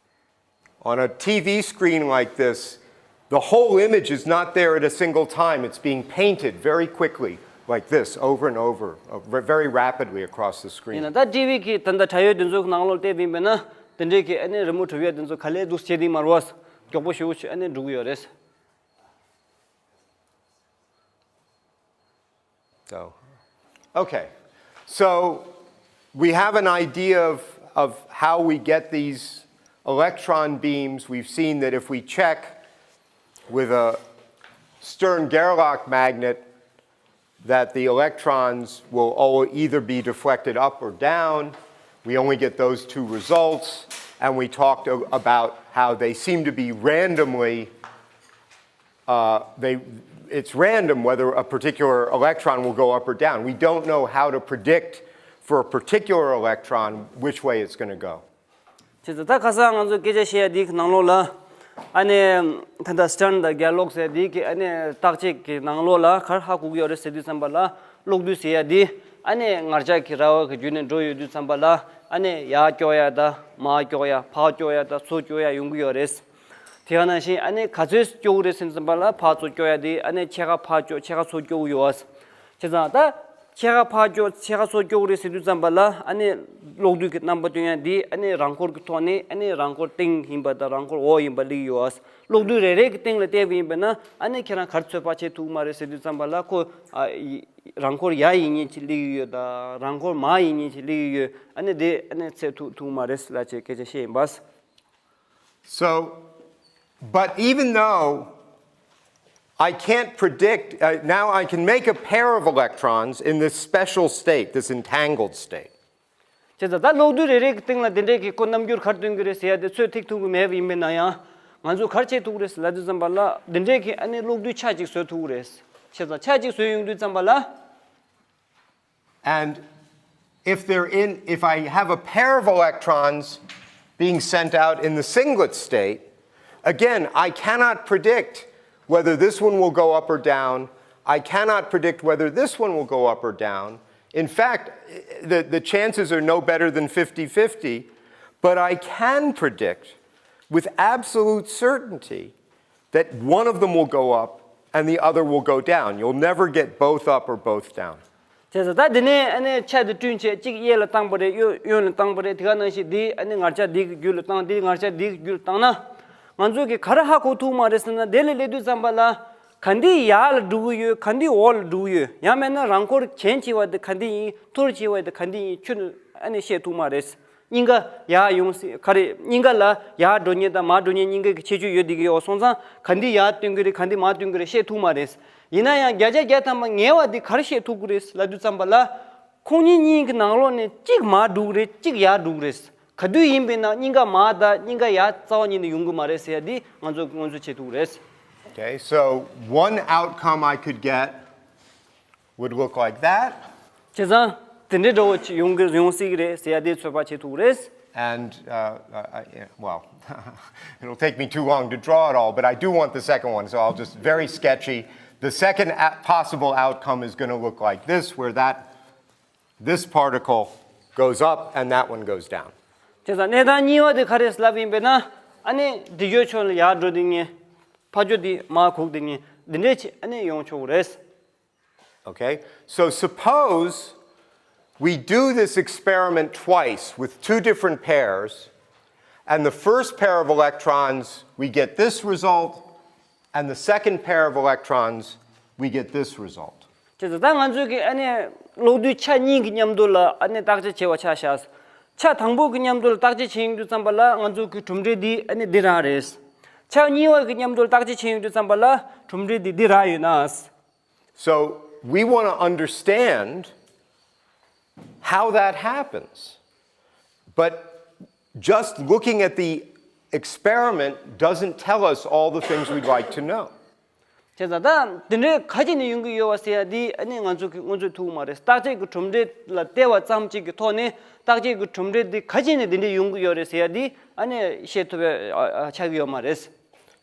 On a T V screen like this, the whole image is not there at a single time. It's being painted very quickly, like this, over and over, uh, ve- very rapidly across the screen. ཡིན་ན་ད་ཊི་ཝི་གི་ད་ལྟ་དྲ་ཡོལ་འདི་ཚོ་གི་ནང་ལོགས་བལྟས་པ་ཡིན་པས་ན་དེ་འདྲའི་གི་ཨ་ནི་རི་མོ་གྲུབ་ཡ་འདི་ཚོ་ག་ལེར་འདུག་བྱེད་དེ་མར་བ་མགྱོགས་པོ་ཞེ་པོ་ཅིག་ཨ་ནི་འགྲོ་གི་ཡོད་རེད། So, okay. So we have an idea of, of how we get these electron beams. We've seen that if we check with a Stern Gerlach magnet, that the electrons will all either be deflected up or down. We only get those two results. and we talked a- about how they seem to be randomly, uh, they, it's random whether a particular electron will go up or down. We don't know how to predict for a particular electron which way it's going to go. བྱས་ཙང་ད་ཁ་སང་ང་ཚོ་སྐད་ཆ་བཤད་ཡ་འདིའི་ནང་ལོགས་ལ། ཨ་ནི་ད་ལྟ་སི་ཊརན་དང་གེ་ལོག་ཟེར་འདི་གི་ཨ་ནི་བརྟག་དཔྱད་ཀྱི་ནང་ལོགས་ལ་ག་རེ་ཧ་གོ་གི་ཡོད་རེད་ཟེར་དུས་ཙམ་པ་ལ། གློག་རྡུལ་ཟེར་ཡ་འདི་ཨ་ནི་ངར་ལྕགས་ཀྱི་ར་བ་གི་བརྒྱུད་ནས་འགྲོ་ཡོང་དུས་ཙམ་པ་ལ། ཨ་ནི་ཡར་སྐྱོག་ཡ་དང་མར་སྐྱོག་ཡ། ཕར་སྐྱོག་ཡ་དང་ཚུར་སྐྱོག་ཡ་ཡོང་གི་ཡོད་རེད། དེ་ག་ནང་བཞིན་ཨ་ནི་ག་ཚོད་སྐྱོ་བོ་རེད་ཟེར་ཙམ་པ་ལ་ཕར་ཚུར་སྐྱོ་ཡ་དེ་ཨ་ནི་ཕྱེད་ཀ་ཕར་སྐྱོ་ཕྱེད་ཀ་ཚུར་སྐྱོ་གི་ཡོད་ཨ། བྱས་ཙང་ད་ཕྱེད་ཀ་ཕར་སྐྱོ་ཕྱེད་ཀ་ཚུར་སྐྱོ་གི་རེད་ཟེར་དུས་ཙམ་པ་ལ་ཨ་ནི་གློག་རྡུལ་གྱི་རྣམ་པ་སྟོན་ཡ་དེ་ཨ་ནི་རང་འཁོར་གྱི་ཐོག་ནས་ཨ་ནི་རང་འཁོར་སྟེང་ཡིན་པ་དང་རང་འཁོར་འོག་ཡིན་པ་སླེབས་ཡོད་ཨ། གློག་རྡུལ་རེ་རེ་གི་སྟེང་ལ་བལྟས་པ་ཡིན་པ་ན་ཨ་ནི་ཁྱེད་རང་ག་རེ་ཚོད་དཔག་བྱེད་ཐུབ་ཀྱི་མ་རེད་ཟེར་དུས་ཙམ་པ་ལ་ཁོ་ཨ་ཡི་རང་འཁོར་ཡར་ཡིན་མཁན་ཅིག་སླེབས་ཀྱི་ཡོད་དང་རང་འཁོར་མར་ཡིན་མཁན་ཅིག་སླེབས་ཀྱི་ཡོད། ཨ་ནི་དེ་ཨ་ནི་ཚད་ཐུབ་ཐུབ་ཀྱི་མ་རེད་ལབ་བྱས་སྐད་ཆ་བཤད་ཡིན་པ། So, but even though I can't predict, uh, now I can make a pair of electrons in this special state, this entangled state. བྱས་ཙང་ད་གློག་རྡུལ་རེ་རེ་གི་སྟེང་ལ་དེ་འདྲས་ཀྱི་ཁོ་རྣམ་འགྱུར་ག་རེ་སྟོན་གྱི་རེད་ཟེར་ཡ་དེ་ཚོད་ཐིག་ཐུབ་ཀྱི་མེད་པ་ཡིན་པས་ན་ཡང་། ང་ཚོས་ག་རེ་བྱེད་ཐུབ་ཀྱི་རེད་ཟེར་ལབ་དུས་ཙམ་པ་ལ་དེ་འདྲས་ཀྱི་ཨ་ནི་གློག་རྡུལ་ཆ་གཅིག་བཟོ་ཐུབ་ཀྱི་རེད། བྱས་ཙང་ཆ་གཅིག་བཟོས་ཡོང་དུས་ཙམ་པ་ལ། And if they're in, if I have a pair of electrons being sent out in the singlet state, again, I cannot predict whether this one will go up or down. I cannot predict whether this one will go up or down. In fact, the, the chances are no better than fifty fifty, but I can predict with absolute certainty that one of them will go up and the other will go down. You'll never get both up or both down. བྱས་ཙང་ད་འདི་ནས་ཨ་ནི་ཆ་དེ་བསྐྲུན་བྱས་གཅིག་གཡས་ལ་བཏང་པ་རེད། གཡོན་གཡོན་ལ་བཏང་པ་རེད། དེ་ག་ནང་བཞིན་འདི་ཨ་ནི་ངར་ལྕགས་འདི་གི་རྒྱུད་ལ་བཏང་། འདི་ངར་ལྕགས་འདི་གི་རྒྱུད་ལ་བཏང་ན། ང་ཚོ་གི་ག་རེ་ཧ་གོ་ཐུབ་མ་རེད་ཟེར་ན་དེ་ལ་སླེབས་དུས་ཙམ་པ་ལ་ག་འདི་ཡར་ལ་འགྲོ་གི་ཡོད། ག་འདི་འོག་ལ་འགྲོ་གི་ཡོད། ཡང་མིན་ན་རང་འཁོར་གྱེན་ཆེ་བ་དེ་ག་འདི་ཡིན། མཐོ་རུ་ཆེ་བ་དེ་ག་འདི་ཡིན། ཁྱོད་ཨ་ནི་ཤེས་ཐུབ་མ་རེད། སྙིང་ག་ཡར་ཡོང་སྲིད་ག་རེ། སྙིང་ག་ལ་ཡར་འགྲོ་མཁན་དང་མར་འགྲོ་མཁན་སྙིང་ག་གི་ཁྱད་ཆོས་ཡོད་བསྡད་ཀྱི་ཡོད་སོང་ཙང་ག་འདི་ཡར་སྟོན་གྱི་རེད། ག་འདི་མར་སྟོན་གྱི་རེད་ཤེས་ཐུབ་མ་རེད། ཡིན་ན་ཡང་བརྒྱ་ཆ་བརྒྱ་ཐམ་པ་ངེས་པ་འདི་ག་རེ་ཤེས་ཐུབ་ཀྱི་རེད་ལབ་དུས་ཙམ་པ་ལ། ཁོང་གཉིས་གཉིས་ཀྱི་ནང་ལོགས་ནས་གཅིག་མར་འགྲོ་གི་རེད། གཅིག་ཡར་འགྲོ་གི་རེད། ག་དུས་ཡིན་པས་ན་སྙིང་ག་མར་དང་སྙིང་ག་ཡར་རྩ་བ་ཉིད་ནས་ཡོང་གི་མ་རེད་ཟེར་ཡ་འདི་ང་ཚོ་མངོན་གསལ་བྱེད་ཐུབ་ཀྱི་རེད། Okay, so one outcome I could get would look like that. བྱས་ཙང་དེ་འདྲའི་འདྲ་བོ་ཅིག་ཡོང་གི་ཡོང་སྲིད་ཀྱི་རེད་ཟེར་ཡ་དེ་ཚོད་དཔག་བྱེད་ཐུབ་ཀྱི་རེད། And, uh, uh, uh, yeah, well, it'll take me too long to draw it all, but I do want the second one, so I'll just, very sketchy. The second a- possible outcome is going to look like this, where that, this particle goes up and that one goes down. བྱས་ཙང་གནས་སྟངས་གཉིས་པ་དེ་ག་རེ་ལབ་ཡིན་པས་ན། ཨ་ནི་འདི་གྱོད་ཕྱོགས་ལ་ཡར་འགྲོ་དེ་ངེས། ཕ་གྱོད་དེ་མར་གུག་དེ་ངེས། འདི་འདྲས་ཅིག་ཨ་ནི་ཡོང་ཆོག་གི་རེད། Okay, so suppose we do this experiment twice with two different pairs, and the first pair of electrons, we get this result, and the second pair of electrons, we get this result. བྱས་ཙང་ད་ང་ཚོས་ཀྱི་ཨ་ནི་གློག་རྡུལ་ཆ་གཉིས་ཀྱི་མཉམ་དུ་ལ་ཨ་ནི་བརྟག་དཔྱད་བྱས་པ་ཆ་བཞག་ཆ་དང་པོ་གི་མཉམ་དུ་ལ་བརྟག་དཔྱད་བྱེད་ཡོང་དུས་ཙམ་པ་ལ་ང་ཚོ་གི་གྲུབ་འབྲས་འདི་ཨ་ནི་འདི་རང་རེད། ཆ་གཉིས་པ་གི་མཉམ་དུ་ལ་བརྟག་དཔྱད་བྱེད་ཡོང་དུས་ཙམ་པ་ལ་གྲུབ་འབྲས་འདི་འདི་རང་ཡོད་ན། So we want to understand how that happens. But just looking at the experiment doesn't tell us all the things we'd like to know. བྱས་ཙང་ད་དེ་འདྲའི་ག་ཅི་ནས་ཡོང་གི་ཡོད་པ་ཟེར་ཡ་འདི་ཨ་ནི་ང་ཚོ་གི་མངོན་ཚོད་ཐུབ་མ་རེད། བརྟག་དཔྱད་ཀྱི་གྲུབ་འབྲས་ལ་བལྟས་པ་ཙམ་གཅིག་གི་ཐོག་ནས་བརྟག་དཔྱད་ཀྱི་གྲུབ་འབྲས་འདི་ག་ཅི་ནས་འདི་འདྲའི་ཡོང་གི་ཡོད་རེད་ཟེར་ཡ་འདི་ཨ་ནི་ཤེས་ཐུབ་པ་ཆགས་ཀྱི་ཡོད་མ་རེད།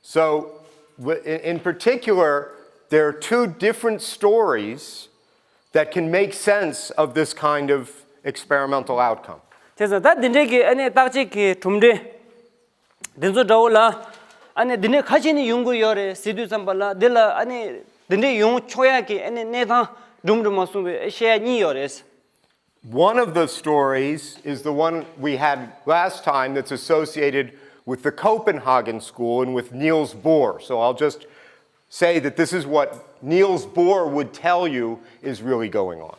So, in particular, there are two different stories that can make sense of this kind of experimental outcome. བྱས་ཙང་ད་འདི་འདྲའི་གི་ཨ་ནི་བརྟག་དཔྱད་ཀྱི་གྲུབ་འབྲས་འདི་ཚོ་འདྲ་བོ་ལ་ཨ་ནི་འདི་ནས་ག་ཅི་ནས་ཡོང་གི་ཡོད་རེད་ཟེར་དུས་ཙམ་པ་ལ་འདི་ལ་ཨ་ནི་འདི་འདྲའི་ཡོང་ཆོག་ཡག་གི་ཨ་ནི་གནས་སྟངས་སྒྲུང་སྒྲུང་མ་གསུངས་པའི་བཤད་ཡ་གཉིས་ཡོད་རེད། One of the stories is the one we had last time that's associated with the Copenhagen School and with Niels Bohr. So I'll just say that this is what Niels Bohr would tell you is really going on.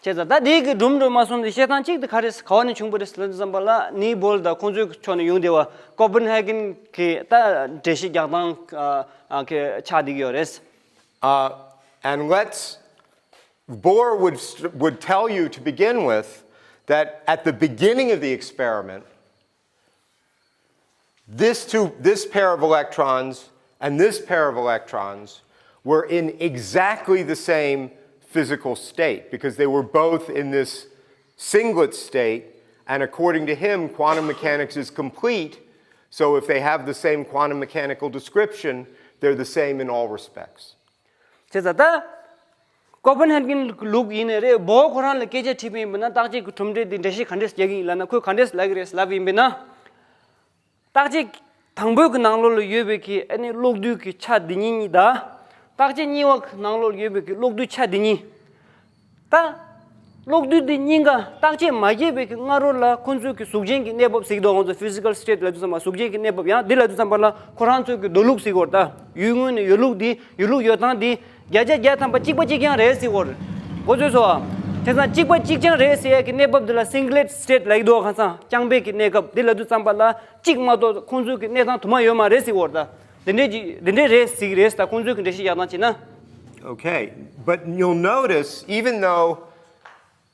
བྱས་ཙང་ད་དེའི་གི་སྒྲུང་སྒྲུང་མ་གསུངས་ཏེ་བཤད་སྟངས་གཅིག་དེ་ག་རེ་ག་བ་ནས་བྱུང་བ་རེད་ཟེར་ཙམ་པ་ལ་ནིལ་བྷོར་དང་ཁོང་ཚོའི་ཕྱོགས་ནས་ཡོང་བསྡད་པ་ཀོ་པན་ཧེ་གན་གི་ད་འགྲེལ་བཤད་རྒྱག་སྟངས་གི་ཆགས་བསྡད་ཀྱི་ཡོད་རེད། Uh, and let's, Bohr would, would tell you to begin with that at the beginning of the experiment, this two, this pair of electrons and this pair of electrons were in exactly the same physical state because they were both in this singlet state. And according to him, quantum mechanics is complete. So if they have the same quantum mechanical description, they're the same in all respects. བྱས་ཙང་ད། ཀོ་པན་ཧེ་གྷན་ལུགས་ཡིན་ནའི་རེད། བོ་ཁོ་རང་ལ་སྐད་ཆ་དྲིས་པ་ཡིན་པ་ན། རྟགས་གཅིག་གི་གྲུབ་འབྲས་འདི་འགྲེལ་བཤད་ག་འདྲས་རྒྱག་གི་ཡིན་ལབ་ན། ཁོས་ག་འདྲས་ལབ་ཀྱི་རེད་ལབ་པ་ཡིན་པ་ན། རྟགས་གཅིག་དང་པོའི་གི་ནང་ལོགས་ལ་ཡོད་པའི་གི་ཨ་ནི་གློག་རྡུལ་གྱི་ཆ་འདི་གཉིས་གཉིས་དང་། རྟགས་གཅིག་གཉིས་པ་གི་ནང་ལོགས་ལ་ཡོད་པའི་གི་གློག་རྡུལ་ཆ་འདི་གཉིས། ད། གློག་རྡུལ་འདི་གཉིས་ཀ་རྟགས་ཆད་མ་སྐྱེས་པའི་གི་སྔ་རོལ་ལ་ཁོ་ཚོའི་གི་གཟུགས་ཅན་གྱི་གནས་བབ་ཟེར་གྱི་འདུག་ང་ཚོ་ཕི་ཟི་ཀལ་སི་ཊེཊ་ལབ་དུས་ཙམ་པ། གཟུགས་ཅན་གྱི་གནས་བབ། ཡང་འདི་ལབ་དུས་ཙམ་པ་ལ་ཁོ་རང་ཚོའི་གི་འདུག་ལུགས་ཟེར་གྱི་ཡོད་རེད། ད་ཡུལ་དངོས་ནས་ཡོད་ལུགས་འདི། ཡོད་ལུགས་ཡོད་སྟངས་འདི་བརྒྱ་ཆ་བརྒྱ་ཐམ་པ་གཅིག་པ་གཅིག་རྐྱང་རེད་ཟེར་གྱི་ཡོད་རེད། གོ་ཚོད་སོང་ཨ། དེ་ཙང་གཅིག་པ་གཅིག་རྐྱང་རེད་ཟེར་ཡ་གི་གནས་བབ་འདི་ལ་སིང་གི་ལེཊ་སི་ཊེཊ་ལབ་ཀྱི་འདུག་ཁ་སང་རྐྱང་པའི་གི་གནས་སྐབས་འདི་ལབ་དུས་ཙམ་པ་ལ། གཅིག་མ་གཏོགས་ཁོང་ཚོའི་གི་གནས་སྟངས་དུ་མ་ཡོད་མ་རེད་ཟེར་གྱི་ཡོད་རེད། ད་འདི་འདྲས་ཀྱི་འདི་འདྲས་རེད་ཟེར་གྱི་རེད། ད་ཁོང་ཚོའི་གི་འགྲེལ་བཤད་རྒྱག་སྟངས་བྱས་ན། Okay, but you'll notice, even though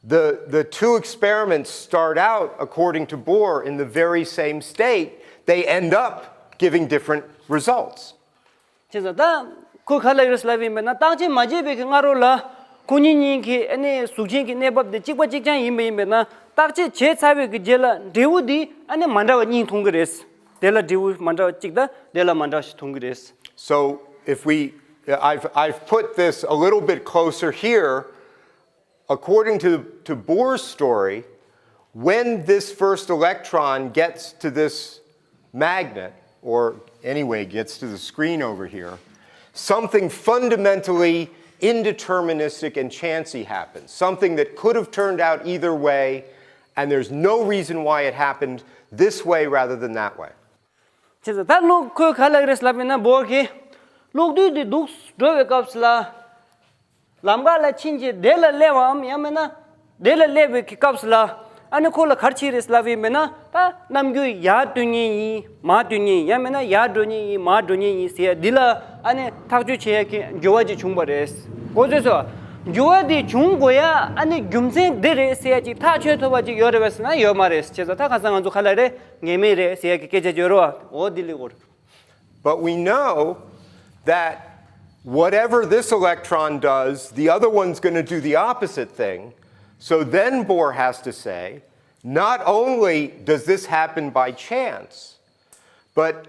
the, the two experiments start out, according to Bohr, in the very same state, they end up giving different results. བྱས་ཙང་ད་ཁོས་ག་ལབ་ཡོད་ཟེར་ལབ་ཡིན་པས་ན། རྟགས་ཆད་མ་བྱས་པའི་གི་སྔ་རོལ་ལ་ཁོ་གཉིས་གཉིས་ཀྱི་ཨ་ནི་གཟུགས་ཅན་གྱི་གནས་བབ་དེ་གཅིག་པ་གཅིག་རྐྱང་ཡིན་པ་ཡིན་པས་ན། རྟགས་ཆད་བྱས་ཚར་བའི་གི་རྗེས་ལ་འབྲས་བུ་དེ་ཨ་ནི་མ་འདྲ་བ་གཉིས་མཐོང་གི་རེད། དེ་ལ་འབྲས་བུ་མ་འདྲ་བ་གཅིག་དང་དེ་ལ་མ་འདྲ་བ་ཞིག་མཐོང་གི་རེད། So if we, I've, I've put this a little bit closer here. According to, to Bohr's story, when this first electron gets to this magnet, or anyway, gets to the screen over here, something fundamentally indeterministic and chancy happens, something that could have turned out either way, and there's no reason why it happened this way rather than that way. བྱས་ཙང་ད་གློག་ཁོས་ག་ལབ་ཀྱི་རེད་ལབ་པ་ཡིན་ན། བོར་གྱིས་གློག་རྡུལ་འདི་འདུག་འགྲོ་བའི་སྐབས་སུ་ལ། ལམ་ཁ་ལ་ཕྱིན་བྱས་དེ་ལ་སླེབས་པའམ། ཡང་མིན་ན་དེ་ལ་སླེབས་པའི་གི་སྐབས་སུ་ལ། ཨ་ནི་ཁོ་ལ་ག་རེ་བྱས་རེད་ལབ་པ་ཡིན་པས་ན། ད་རྣམ་འགྱུར་ཡར་སྟོན་མཁན་ཡིན། མར་སྟོན་མཁན་ཡིན། ཡང་མིན་ན་ཡར་འགྲོ་མཁན་ཡིན། མར་འགྲོ་མཁན་ཡིན་ཟེར་ཡ་འདི་ལ་ཨ་ནི་ཐག་གཅོད་བྱེད་ཡ་གི་འགྱུར་བ་ཅིག་བྱུང་བ་རེད། གོ་ཚོད་སོང་། འགྱུར་བ་འདི་བྱུང་དགོས་ཡ་ཨ་ནི་རྒྱུ་མཚན་འདི་རེད་ཟེར་ཡ་ཅིག་ཐག་ཆོད་ཐུབ་པ་ཅིག་ཡོད་རེད་པས་ཟེར་ན་ཡོད་མ་རེད། བྱས་ཙང་ད་ཁ་སང་ང་ཚོ་ག་ལབ་རེད། ངེས་མེད་རེད་ཟེར་ཡ་གི་སྐད་ཆ་ཡོད་རེད་བ། འོ་འདི་ལས་འོར། But we know that whatever this electron does, the other one's going to do the opposite thing. So then Bohr has to say, not only does this happen by chance, but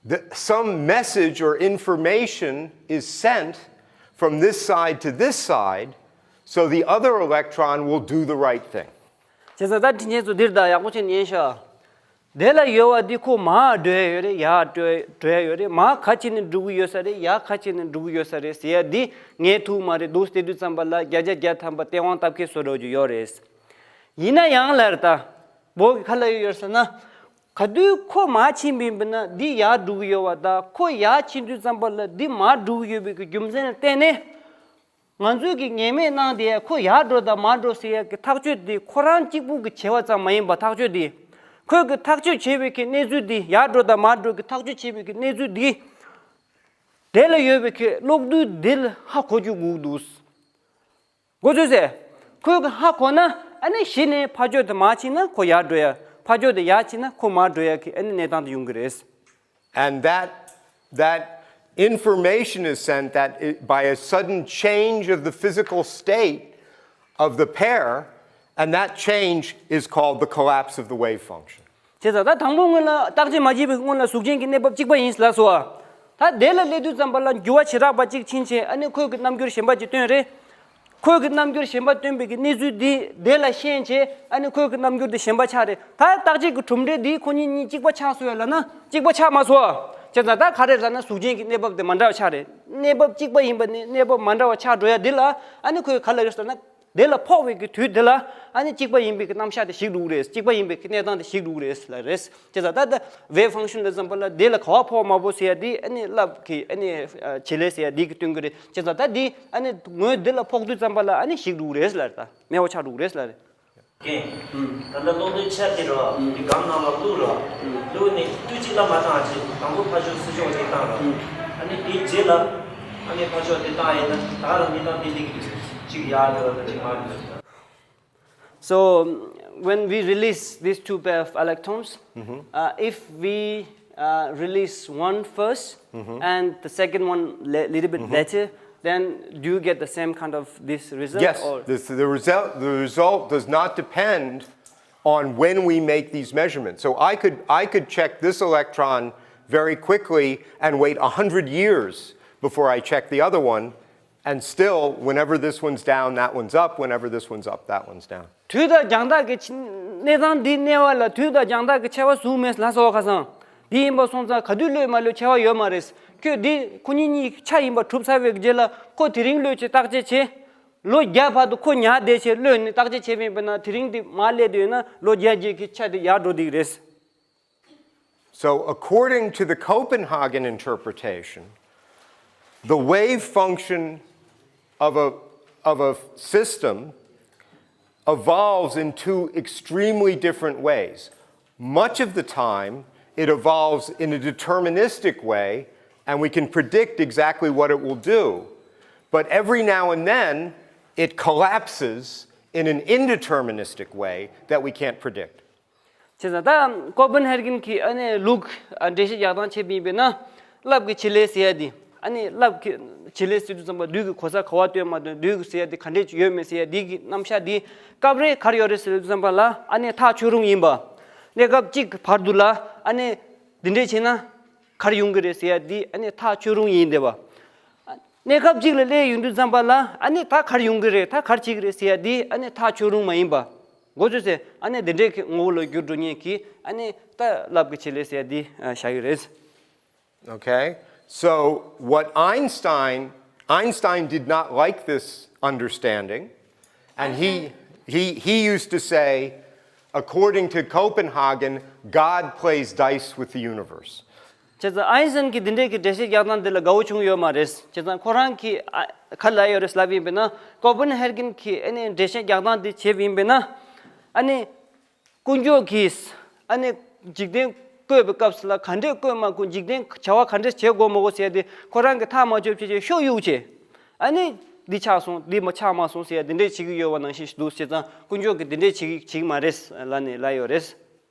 the, some message or information is sent from this side to this side, so the other electron will do the right thing. བྱས་ཙང་ད་དྲིན་ཆེན་ཚོ་འདིར་ད་ཡག་པོ་བྱས་ཉན་ཤོག་དེ་ལ་ཡོད་པ་འདི་ཁོ་མར་འགྲོ་ཡ་ཡོད་རེད། ཡར་འགྲོ་འགྲོ་ཡ་ཡོད་རེད། མར་ག་བྱས་ནས་འགྲོ་གི་ཡོད་ས་རེད། ཡར་ག་བྱས་ནས་འགྲོ་གི་ཡོད་ས་རེད་ཟེར་ཡ་འདི་ངས་ཐུག་མ་རེད། འདུག་སེ་བལྟས་དུས་ཙམ་པ་ལ་བརྒྱ་ཆ་བརྒྱ་ཐམ་པ་སྟེས་དབང་སྟབས་བདེ་བཟོ་འདྲ་ཅིག་ཡོད་རེད། ཡིན་ན་ཡང་ལར་ད་བོ་གི་ག་ལབ་ཡོད་ཟེར་ན། ག་དུས་ཁོ་མར་ཕྱིན་པ་ཡིན་པ་ན་འདི་ཡར་འགྲོ་གི་ཡོད་པ་དང་། ཁོ་ཡར་ཕྱིན་དུས་ཙམ་པ་ལ་འདི་མར་འགྲོ་གི་ཡོད་པའི་གི་རྒྱུ་མཚན་ལ་བརྟེན་ནས། ང་ཚོས་ཀྱི་ངེས་མེད་གནང་དེ་ཁོ་ཡར་འགྲོ་དང་མར་འགྲོ་ཟེར་ཡ་གི་ཐག་གཅོད་དེ་ཁོ་རང་གཅིག་པུ་གི་བྱས་པ་ཙམ་མ་ཡིན་པ། ཐག་གཅོད་དེ་ཁོས་གི་ཐག་གཅོད་བྱས་པའི་གི་གནས་ཚུལ་དེ། ཡར་འགྲོ་དང་མར་འགྲོ་གི་ཐག་གཅོད་བྱས་པའི་གི་གནས་ཚུལ་དེ། དེ་ལ་ཡོད་པའི་གི་གློག་རྡུལ་དེ་ལ་ཧ་གོ་རྒྱུ་དགོས་འདུག་གོ་ཚོད་སོང་། ཁོས་གི་ཧ་གོ་ན་ཨ་ནི་གཞི་ནས་ཕར་ཕྱོགས་དེ་མར་ཕྱིན་ན་ཁོ་ཡར་འགྲོ་ཡ། ཕར་ཕྱོགས་དེ་ཡར་ཕྱིན་ན་ཁོ་མར་འགྲོ་ཡ་གི་ཨ་ནི་གནས་སྟངས་དེ་ཡོང་གི་རེད། And that, that information is sent that it, by a sudden change of the physical state of the pair, and that change is called the collapse of the wave function. བྱས་ཙང་ད་དང་པོ་སྔོན་ལ་རྟགས་ཆད་མ་བྱས་པའི་སྔོན་ལ་གཟུགས་ཅན་གྱི་གནས་བབ་གཅིག་པ་ཡིན་ལབ་སོང་བ། ད་དེ་ལ་སླེབས་དུས་ཙམ་པ་ལ་འགྱུར་བ་བྱེ་བྲག་པ་གཅིག་ཕྱིན་བྱས་ཨ་ནི་ཁོས་ཀྱི་རྣམ་འགྱུར་གཞན་པ་ཅིག་སྟོན་རེད། ཁོས་ཀྱི་རྣམ་འགྱུར་གཞན་པ་སྟོན་པའི་གི་གནས་ཚུལ་འདི་དེ་ལ་ཤན་བྱས་ཨ་ནི་ཁོས་ཀྱི་རྣམ་འགྱུར་དེ་གཞན་པ་ཆགས་རེད། ད་རྟགས་ཆད་ཀྱི་གྲུབ་འབྲས་འདི་ཁོ་གཉིས་གཉིས་གཅིག་པ་ཆགས་སོང་བས་ལབ་ན་གཅིག་པ་ཆགས་མ་སོང་བ། བྱས་ཙང་ད་ག་རེ་ལབ་ན་གཟུགས་ཅན་གྱི་གནས་བབ་དེ་མ་འདྲ་བ་ཆགས་རེད། གནས་བབ་གཅིག་པ་ཡིན་པ་ནས་གནས་བབ་མ་འདྲ་བ་ཆགས་འགྲོ་ཡ་འདི་ལ་ཨ་ནི་ཁོས་ག་ལབ་ཡོད་ཟེར་ན། དེ་ལ་ཕོག་པའི་གི་དུས་དེ་ལ་ཨ་ནི་གཅིག་པ་ཡིན་པའི་གི་རྣམ་གཞག་དེ་ཞིག་འགྲོ་གི་རེད། གཅིག་པ་ཡིན་པའི་གི་གནས་སྟངས་དེ་ཞིག་འགྲོ་གི་རེད་ལབ་རེད། བྱས་ཙང་ད་ལྟ་wave function ལ་ཙམ་པ་ལ་དེ་ལ་ག་བ་ཕོག་མ་ཕོག་ཟེར་ཡ་དེ་ཨ་ནི་རླབས་ཀྱི་ཨ་ནི་བྱེད་ལས་ཟེར་ཡ་དེ་གི་སྟོན་གི་རེད། བྱས་ཙང་ད་དེ་ཨ་ནི་ངོས་དེ་ལ་ཕོག་དུས་ཙམ་པ་ལ་ཨ་ནི་ཞིག་འགྲོ་གི་རེད་ལབ་རེད། ད་མེད་པ་ཆགས་འགྲོ་གི་རེད་ལབ་རེད། ཀེ། ད་ལྟ་གློག་རྡུལ་ཆ་དེ་རོ། དེ་སྒམ་ནང་ལ་བླུགས་རོ། བླུགས་ནས་དུས་གཅིག་ལ་མ་བཏང་བ་བྱས། དང་པོ་ཕར་ཕྱོགས་ཚུར་ཕྱོགས་དེ་བཏང་རོ། ཨ་ནི་དེའི་རྗེས་ལ་ཨ་ནི་ཕར་ཕྱོགས་དེ་བཏང་ཡིན་ན་ད་ག་རང་མི་བཏང་དེ་འདི་གི་གཅིག་ཡར་འགྲོ་དང་གཅིག་མར་འགྲོ། So when we release these two pair of electrons, uh, if we uh, release one first and the second one a little bit later, then do you get the same kind of this result? Yes, Or this, the result the result does not depend on when we make these measurements. So I could I could check this electron very quickly and wait a hundred years before I check the other one, and still, whenever this one's down, that one's up. Whenever this one's up, that one's down. དུས་དང་རྒྱང་ཐག་གི་ཆ་གནས་སྟངས་འདི་གནས་པ་ལ་དུས་དང་རྒྱང་ཐག་གི་ཆར་པ་ཟུག་མེད་ལ་སོགས་ཁ་སང་འདི་ཡིན་པ་སོང་ཙང་ག་དུས་གློད་མ་གློད་ཆར་པ་ཡོད་མ་རེད། ཁྱོད་འདི་ཁོ་གཉིས་གཉིས་ཆ་ཡིན་པ་གྲུབ་ཚར་བའི་རྗེས་ལ་ཁོ་དེ་རིང་གློད་ཆེད་བརྟག་དཔྱད་བྱེད། ལོ་བརྒྱ་བར་དུ་ཁོ་ཉར་བསྡད་ཆེད་གློད་ནས་བརྟག་དཔྱད་བྱེད་པ་ཡིན་པ་ན་དེ་རིང་འདི་མར་སླེབས་བསྡད་ཡོད་ན་ལོ་བརྒྱ་རྗེས་ཀྱི་ཆ་དེ་ཡར་འགྲོ་བསྡད་ཀྱི་རེད། So, according to the Copenhagen interpretation, the wave function of a, of a system evolves in two extremely different ways. Much of the time, it evolves in a deterministic way, and we can predict exactly what it will do. But every now and then, it collapses in an indeterministic way that we can't predict. བྱས་ཙང་ད་ཀོ་པན་ཧེ་གན་གྱི་ཨ་ནི་ལུགས་འགྲེལ་བཤད་རྒྱག་སྟངས་བྱས་པ་ཡིན་པས་ན་རླབས་ཀྱི་བྱེད་ལས་ཟེར་ཡ་འདི་ཨ་ནི་རླབས་ཀྱི་བྱེད་ལས་ཟེར་དུས་ཙམ་པ་དུས་ཀྱི་གོ་ས་ག་བ་སྟོན་མ་སྟོན་དུས་ཀྱི་ཟེར་ཡ་འདི་ག་འདྲས་ཅིག་ཡོད་མེད་ཟེར་ཡ་འདི་གི་རྣམ་གཞག་འདི་སྐབས་རེ་ག་རེ་ཡོད་རེད་ཟེར་དུས་ཙམ་པ་ལ་ཨ་ནི་ཐག་ཆོད་རུང་ཡིན་པ། གནས་སྐབས་གཅིག་གི་བར་དུ་ལ་ཨ་ནི་འདི་འདྲས་བྱས་ན་ག་རེ་ཡོང་གི་རེད་ཟེར་ཡ་འདི་ཨ་ནི་ཐག་ཆོད་རུང་ཡིན་བསྡད་པ། གནས་སྐབས་གཅིག་ལ་སླེབས་ཡོང་དུས་ཙམ་པ་ལ་ཨ་ནི་ད་ག་རེ་ཡོང་གི་རེད་ད་ག་རེ་བྱེད་ཀྱི་རེད་ཟེར་ཡ་འདི་ཨ་ནི་ཐག་ཆོད་རུང་མ་ཡིན་པ། མགོ་ཚོས་ཟེར་ཨ་ནི་འདི་འདྲས་ཀྱི་ངོ་བོ་ལ་འགྱུར་འགྲོ་མཁན་གྱི་ཨ་ནི་ད་རླབས་ཀྱི་བྱེད་ལས་ཟེར་ཡ་འདི་བཞག་ཡོད་རེད། Okay? So, what Einstein, Einstein did not like this understanding, and he, he, he used to say, according to Copenhagen, God plays dice with the universe. བྱས་ཙང་ཨའིན་སན་གྱིས་འདི་འདྲས་ཀྱི་འགྲེལ་བཤད་རྒྱག་སྟངས་འདི་ལ་དགའ་བོ་བྱུང་ཡོད་མ་རེད། བྱས་ཙང་ཁོ་རང་གིས་ཨ་ག་ལབ་ཡོད་རེད་ལབ་ཡིན་པས་ན་ཀོ་པན་ཧེ་གན་གྱིས་ཨ་ནི་འགྲེལ་བཤད་རྒྱག་སྟངས་འདི་བྱས་པ་ཡིན་པས་ན་ཨ་ནི། དཀོན་མཆོག་གིས་ཨ་ནི་འཇིག་རྟེན་བཀོད་པའི་སྐབས་སུ་ལ་ག་འདྲས་བཀོད་མ་དགོས་འཇིག་རྟེན་བྱ་བ་ག་འདྲས་བྱེད་དགོས་མ་དགོས་ཟེར་ཏེ་ཁོ་རང་གི་ཐག་མ་ཆོད་ཕྱི་ཕྱིར་ཤོག་གཡུག་བྱས། ཨ་ནི་འདི་ཆགས་སོང་འདི་མ་ཆགས་མ་སོང་ཟེར་ཡ་འདི་འདྲས་བྱེད་ཀྱི་ཡོད་པ་ནང་བཞིན་འདུག་བྱས་ཙང་དཀོན་མཆོག་གིས་འདི་འདྲས་བྱེད་ཀྱི་བྱེད་ཀྱི་མ་རེད་ལབ་ནས་ལབ་ཡོད་རེད།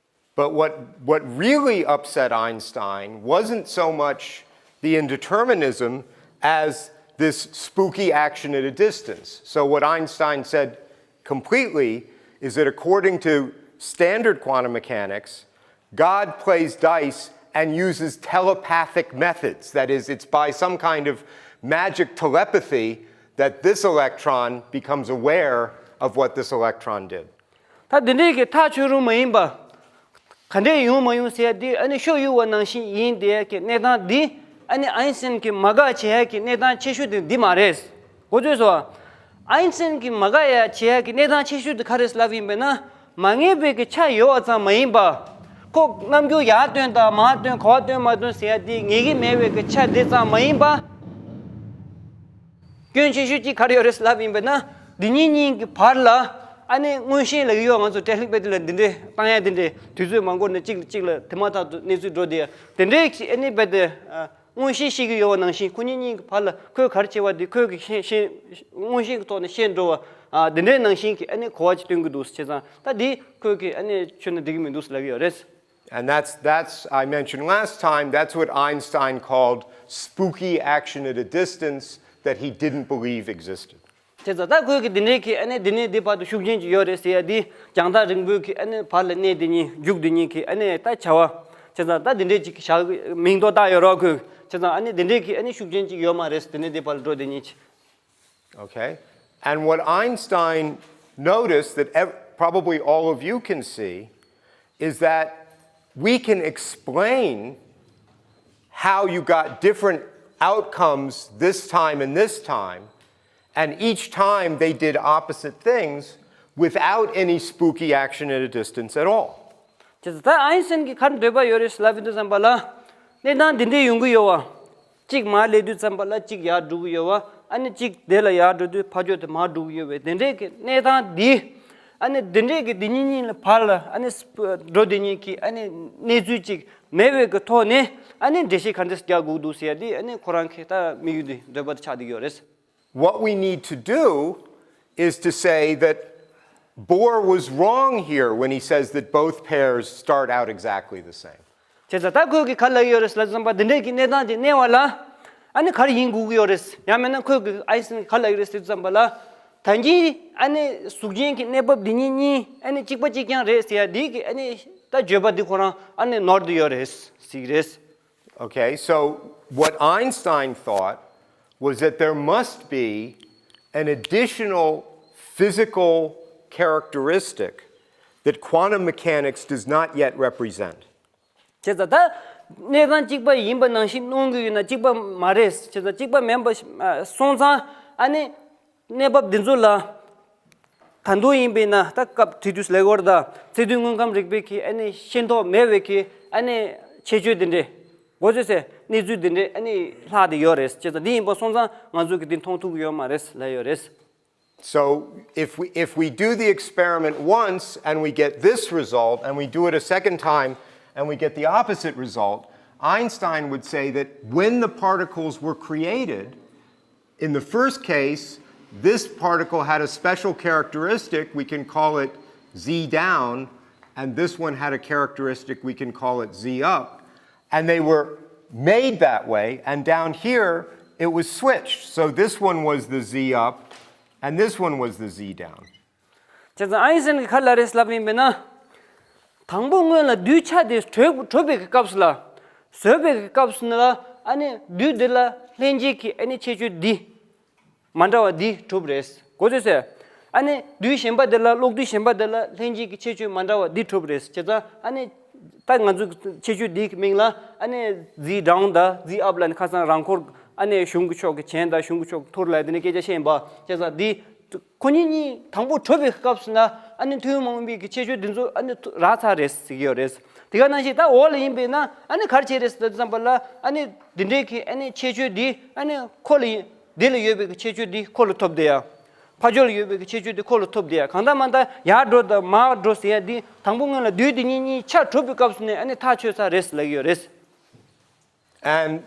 But what, what really upset Einstein wasn't so much the indeterminism as this spooky action at a distance. So, what Einstein said completely is that according to standard quantum mechanics, God plays dice and uses telepathic methods. That is, it's by some kind of magic telepathy that this electron becomes aware of what this electron did. ད་འདི་འདྲའི་གི་ཐག་ཆོད་རུང་མ་ཡིན་པ། ག་འདྲས་ཡོང་མ་ཡོང་ཟེར་ཡ་འདི་ཨ་ནི་ཤོག་གཡུག་པ་ནང་བཞིན་ཡིན་བསྡད་ཡ་གི་གནས་སྟངས་འདི་ཨ་ནི་ཨའིན་སན་གྱིས་མ་དགའ་བྱེད་ཡ་གི་གནས་སྟངས་ཆེ་ཤོས་དེ་འདི་མ་རེད། གོ་ཚོད་སོང་། ཨའིན་སན་གྱིས་མ་དགའ་ཡ་བྱེད་ཡ་གི་གནས་སྟངས་ཆེ་ཤོས་དེ་ག་རེད་ལབ་ཡིན་པས་ན་མ་ངེས་པའི་གི་ཆ་ཡོད་པ་ཙམ་མ་ཡིན་པ། ཁོ་རྣམ་འགྱུར་ཡར་སྟོན་དང་མར་སྟོན་ག་པར་སྟོན་མ་སྟོན་ཟེར་ཡ་འདི་ངེས་ཀྱི་མེད་པའི་གི་ཆ་དེ་ཙམ་མ་ཡིན་པ། སྐྱོན་ཆེ་ཤོས་གཅིག་ག་རེ་ཡོད་རེད་ལབ་ཡིན་པས་ན། འདི་གཉིས་གཉིས་ཀྱི་བར་ལ་ཨ་ནི་མངོན་ཤེས་ལབ་ཀྱི་ཡོད། ང་ཚོ་ཊེག་ནིག་དཔེ་དེ་ལ་འདི་འདྲའི་བཏང་ཡ་དེ་འདྲའི་དུས་ཚོད་མ་འགོར་ནས་གཅིག་ལ་གཅིག་ལ་དེ་མ་ཐག་ཏུ་གནས་ཚུལ་འགྲོ་བསྡད་ཡ་དེ་འདྲའི་ཨ་ནི་དཔེ་དེ་མངོན་ཤེས་ཤེས་ཀྱི་ཡོད་པ་ནང་བཞིན་ཁོ་གཉིས་གཉིས་ཀྱི་བར་ལ་ཁོས་ག་རེ་བྱས་པ་དེ་ཁོས་ཀྱི་ཤེས་ཤེས་མངོན་ཤེས་ཀྱི་ཐོག་ནས་ཤེས་འགྲོ་བ་དེ་འདྲའི་ནང་བཞིན་གྱི་ཨ་ནི་གོ་བ་ཅིག་སྟོན་གྱི་འདུག་བྱས་ཙང་ད་འདི་ཁོས་ཀྱི་ཨ་ནི་ཁྱོན་ནས་འགྲིག་གི་མི་འདུག་ལབ་ཀྱི་ཡོད་རེད། And that's, that's, I mentioned last time, that's what Einstein called spooky action at a distance that he didn't believe existed. བྱས་ཙང་ད་ཁོས་ཀྱི་འདི་འདྲའི་གི་ཨ་ནི་འདི་ནས་འདི་བར་དུ་ཤུགས་རྐྱེན་ཅིག་ཡོད་རེད་ཟེར་ཡ་འདི་རྒྱང་ཐག་རིང་པོའི་གི་ཨ་ནི་བར་ལ་གནས་འདི་གཉིས་རྒྱུག་འདི་གཉིས་གི་ཨ་ནི་ད་བྱ་བ་བྱས་ཙང་ད་འདི་འདྲའི་ཅིག་བཞག་མིང་ཐོ་བཏགས་ཡོད་རོགས་ཁོས་བྱས་ཙང་ཨ་ནི་འདི་འདྲའི་གི་ཨ་ནི་ཤུགས་རྐྱེན་ཅིག་ཡོད་མ་རེད་འདི་ནས་འདི་བར་ལ་འགྲོ་འདི་གཉིས་ཅིག Okay? And what Einstein noticed that ev- probably all of you can see is that we can explain how you got different outcomes this time and this time, and each time they did opposite things without any spooky action at a distance at all. བྱས་ཙང་ད་ཨའིན་སན་གྱིས་ག་རེ་འདོད་པ་ཡོད་རེད་ལབ་ཡིན་དུས་ཙམ་པ་ལ་གནས་སྟངས་འདི་འདྲའི་ཡོང་གི་ཡོད་བ། གཅིག་མར་སླེབས་དུས་ཙམ་པ་ལ་གཅིག་ཡར་འགྲོ་གི་ཡོད་བ། ཨ་ནི་གཅིག་དེ་ལ་ཡར་འགྲོ་དུས་ཕར་ཕྱོགས་དེ་མར་འགྲོ་གི་ཡོད་བས་དེ་འདྲའི་གི་གནས་སྟངས་འདི་ཨ་ནི་འདི་འདྲའི་གི་འདི་གཉིས་གཉིས་ལ་བར་ལ་ཨ་ནི་སྤ་འགྲོ་འདི་གཉིས་ཀྱི་ཨ་ནི་གནས་ཚུལ་གཅིག་མེད་པའི་གི་ཐོག་ནས་ཨ་ནི་འགྲེལ་བཤད་ག་འདྲས་རྒྱག་དགོས་འདུག་ཟེར་ཡ་འདི་ཨ་ནི་ཁོ་རང་གི་ད་དམིགས་ཡུལ་འདི་འདོད་པ་དེ་ཆགས་བསྡད་ཀྱི་ཡོད་རེད། What we need to do is to say that Bohr was wrong here when he says that both pairs start out exactly the same. བྱས་ཙང་ད་ཁོས་ཀྱིས་ག་རེ་ལབ་ཀྱི་ཡོད་རེད་ལབ་ཙམ་པ། འདི་འདྲའི་གི་གནས་སྟངས་དེ་གནས་པ་ལ་ཨ་ནི་ག་རེ་ཡིན་དགོས་ཀྱི་ཡོད་རེད། ཡང་མིན་ན་ཁོས་ཀྱིས་ཨའིན་སི་ཊེན་གྱིས་ག་རེ་ལབ་ཀྱི་རེད་ཟེར་ཙམ་པ་ལ། ད་གིན་ཨ་ནི་གཟུགས་ཅན་གྱི་གནས་བབ་འདི་གཉིས་གཉིས་ཨ་ནི་གཅིག་པ་གཅིག་རྐྱང་རེད་ཟེར་ཡ་འདི་གི་ཨ་ནི་ད་བརྗོད་པ་འདི་ཁོ་རང་ཨ་ནི་ནོར་བསྡད་ཡོད་རེད་ཟེར་གྱི་རེད། Okay, so what Einstein thought was that there must be an additional physical characteristic that quantum mechanics does not yet represent. བྱས་ཙང་ད་གནས་སྟངས་གཅིག་པ་ཡིན་པ་ནང་བཞིན་མནོ་གི་ཡོད་ན་གཅིག་པ་མ་རེད། བྱས་ཙང་གཅིག་པ་མིན་པ་སོང་ཙང་ཨ་ནི་གནས་བབ་འདི་ཚོ་ལ། ད་དུང་ཡིན་པས་ན་ད་སྐབས་དེ་དུས་ལེག་ཝར་དང་རྩིས་དོན་དངོས་ཁམས་རིག་པའི་གི་ཨ་ནི་ཤེས་རྟོགས་མེད་པའི་གི་ཨ་ནི་ཁྱད་ཆོས་དེ་འདྲས། གོ་ཚོད་སེ་གནས་ཚུལ་དེ་འདྲས་ཨ་ནི་ལྷག་དེ་ཡོད་རེད། བྱས་ཙང་འདི་ཡིན་པ་སོང་ཙང་ང་ཚོ་གི་འདི་མཐོང་ཐུབ་ཀྱི་ཡོད་མ་རེད་ལབ་ཡོད་རེད། So if we, if we do the experiment once and we get this result, and we do it a second time and we get the opposite result, Einstein would say that when the particles were created, in the first case, this particle had a special characteristic, we can call it z down, and this one had a characteristic, we can call it z up. And they were made that way, and down here it was switched. So this one was the z up, and this one was the z down. བྱས་ཙང་ཨའིན་སི་ཊེན་གྱིས་ག་རེ་ལབ་རེད་ལབ་ཡིན་པས་ན། དང་པོ་སྔོན་ལ་རྡུལ་ཆ་དེ་གྲུབ་གྲུབ་པའི་གི་སྐབས་སུ་ལ། བཟོས་པའི་གི་སྐབས་སུ་ལ་ཨ་ནི་རྡུལ་དེ་ལ་ལྷན་སྐྱེས་ཀྱི་ཨ་ནི་ཁྱད་ཆོས་འདི་མ་འདྲ་བ་འདི་གྲུབ་རེད། གོ་ཚོད་སེ། ཨ་ནི་རྡུལ་གཞན་པ་དེ་ལ་གློག་རྡུལ་གཞན་པ་དེ་ལ་ལྷན་སྐྱེས་ཀྱི་ཁྱད་ཆོས་མ་འདྲ་བ་འདི་གྲུབ་རེད། བྱས་ཙང་ཨ་ནི་ད་ང་ཚོ་ཁྱད་ཆོས་འདིའི་མིང་ལ་ཨ་ནི་ཛི་ཌའུན་དང་ཛི་ཨབ་ལབ་ནས་ཁ་སང་རང་འཁོར་ཨ་ནི་གཞུང་གི་ཕྱོགས་ཀྱི་གྱེན་དང་གཞུང་གི་ཕྱོགས་ཀྱི་ཐུར་ལབ་དེ་ནས་སྐད་ཆ་བཤད་ཡིན་པ། བྱས་ཙང་འདི་ཁོ་གཉིས་གཉིས་དང་པོ་གྲུབ་པའི་སྐབས་སུ་ན་ཨ་ནི་ཐུན་མོང་མིན་པའི་གི་ཁྱད་ཆོས་འདི་ཚོ་ཨ་ནི་རག་ཚར་རེད་ཟེར་གྱི་ཡོད་རེད། དེ་ག་ནང་བཞིན་ད་འོག་ལ་ཡིན་པས་ན་ཨ་ནི་ག་རེ་བྱས་རེད་ཟེར་དུས་ཙམ་པ་ལ་ཨ་ནི་འདི་འདྲའི་གི་ཨ་ནི་ཁྱད་ཆོས་འདི་ཨ་ནི་ཁོ་ལ་ཡིན། འདི་ལ་ཡོད་པའི་གི་ཁྱད་ཆོས་འདི་ཁོ་ལ་ཐོབ་བསྡད་ཡ། ཕ་ཕྱོགས་ལ་ཡོད་པའི་གི་ཁྱད་ཆོས་འདི་ཁོ་ལ་ཐོབ་བསྡད་ཡ། གང་ལྟར་མ་ལྟར་ཡར་འགྲོ་དང་མར་འགྲོ་ཟེར་ཡ་འདི་དང་པོ་སྔོན་ལ་རྡུལ་འདི་གཉིས་གཉིས་ཆ་གྲུབ་པའི་སྐབས་སུ་ནས་ཨ་ནི་ཐག་ཆོད་ཚར་རེད་ལབ་ཀྱི་ཡོད་རེད། And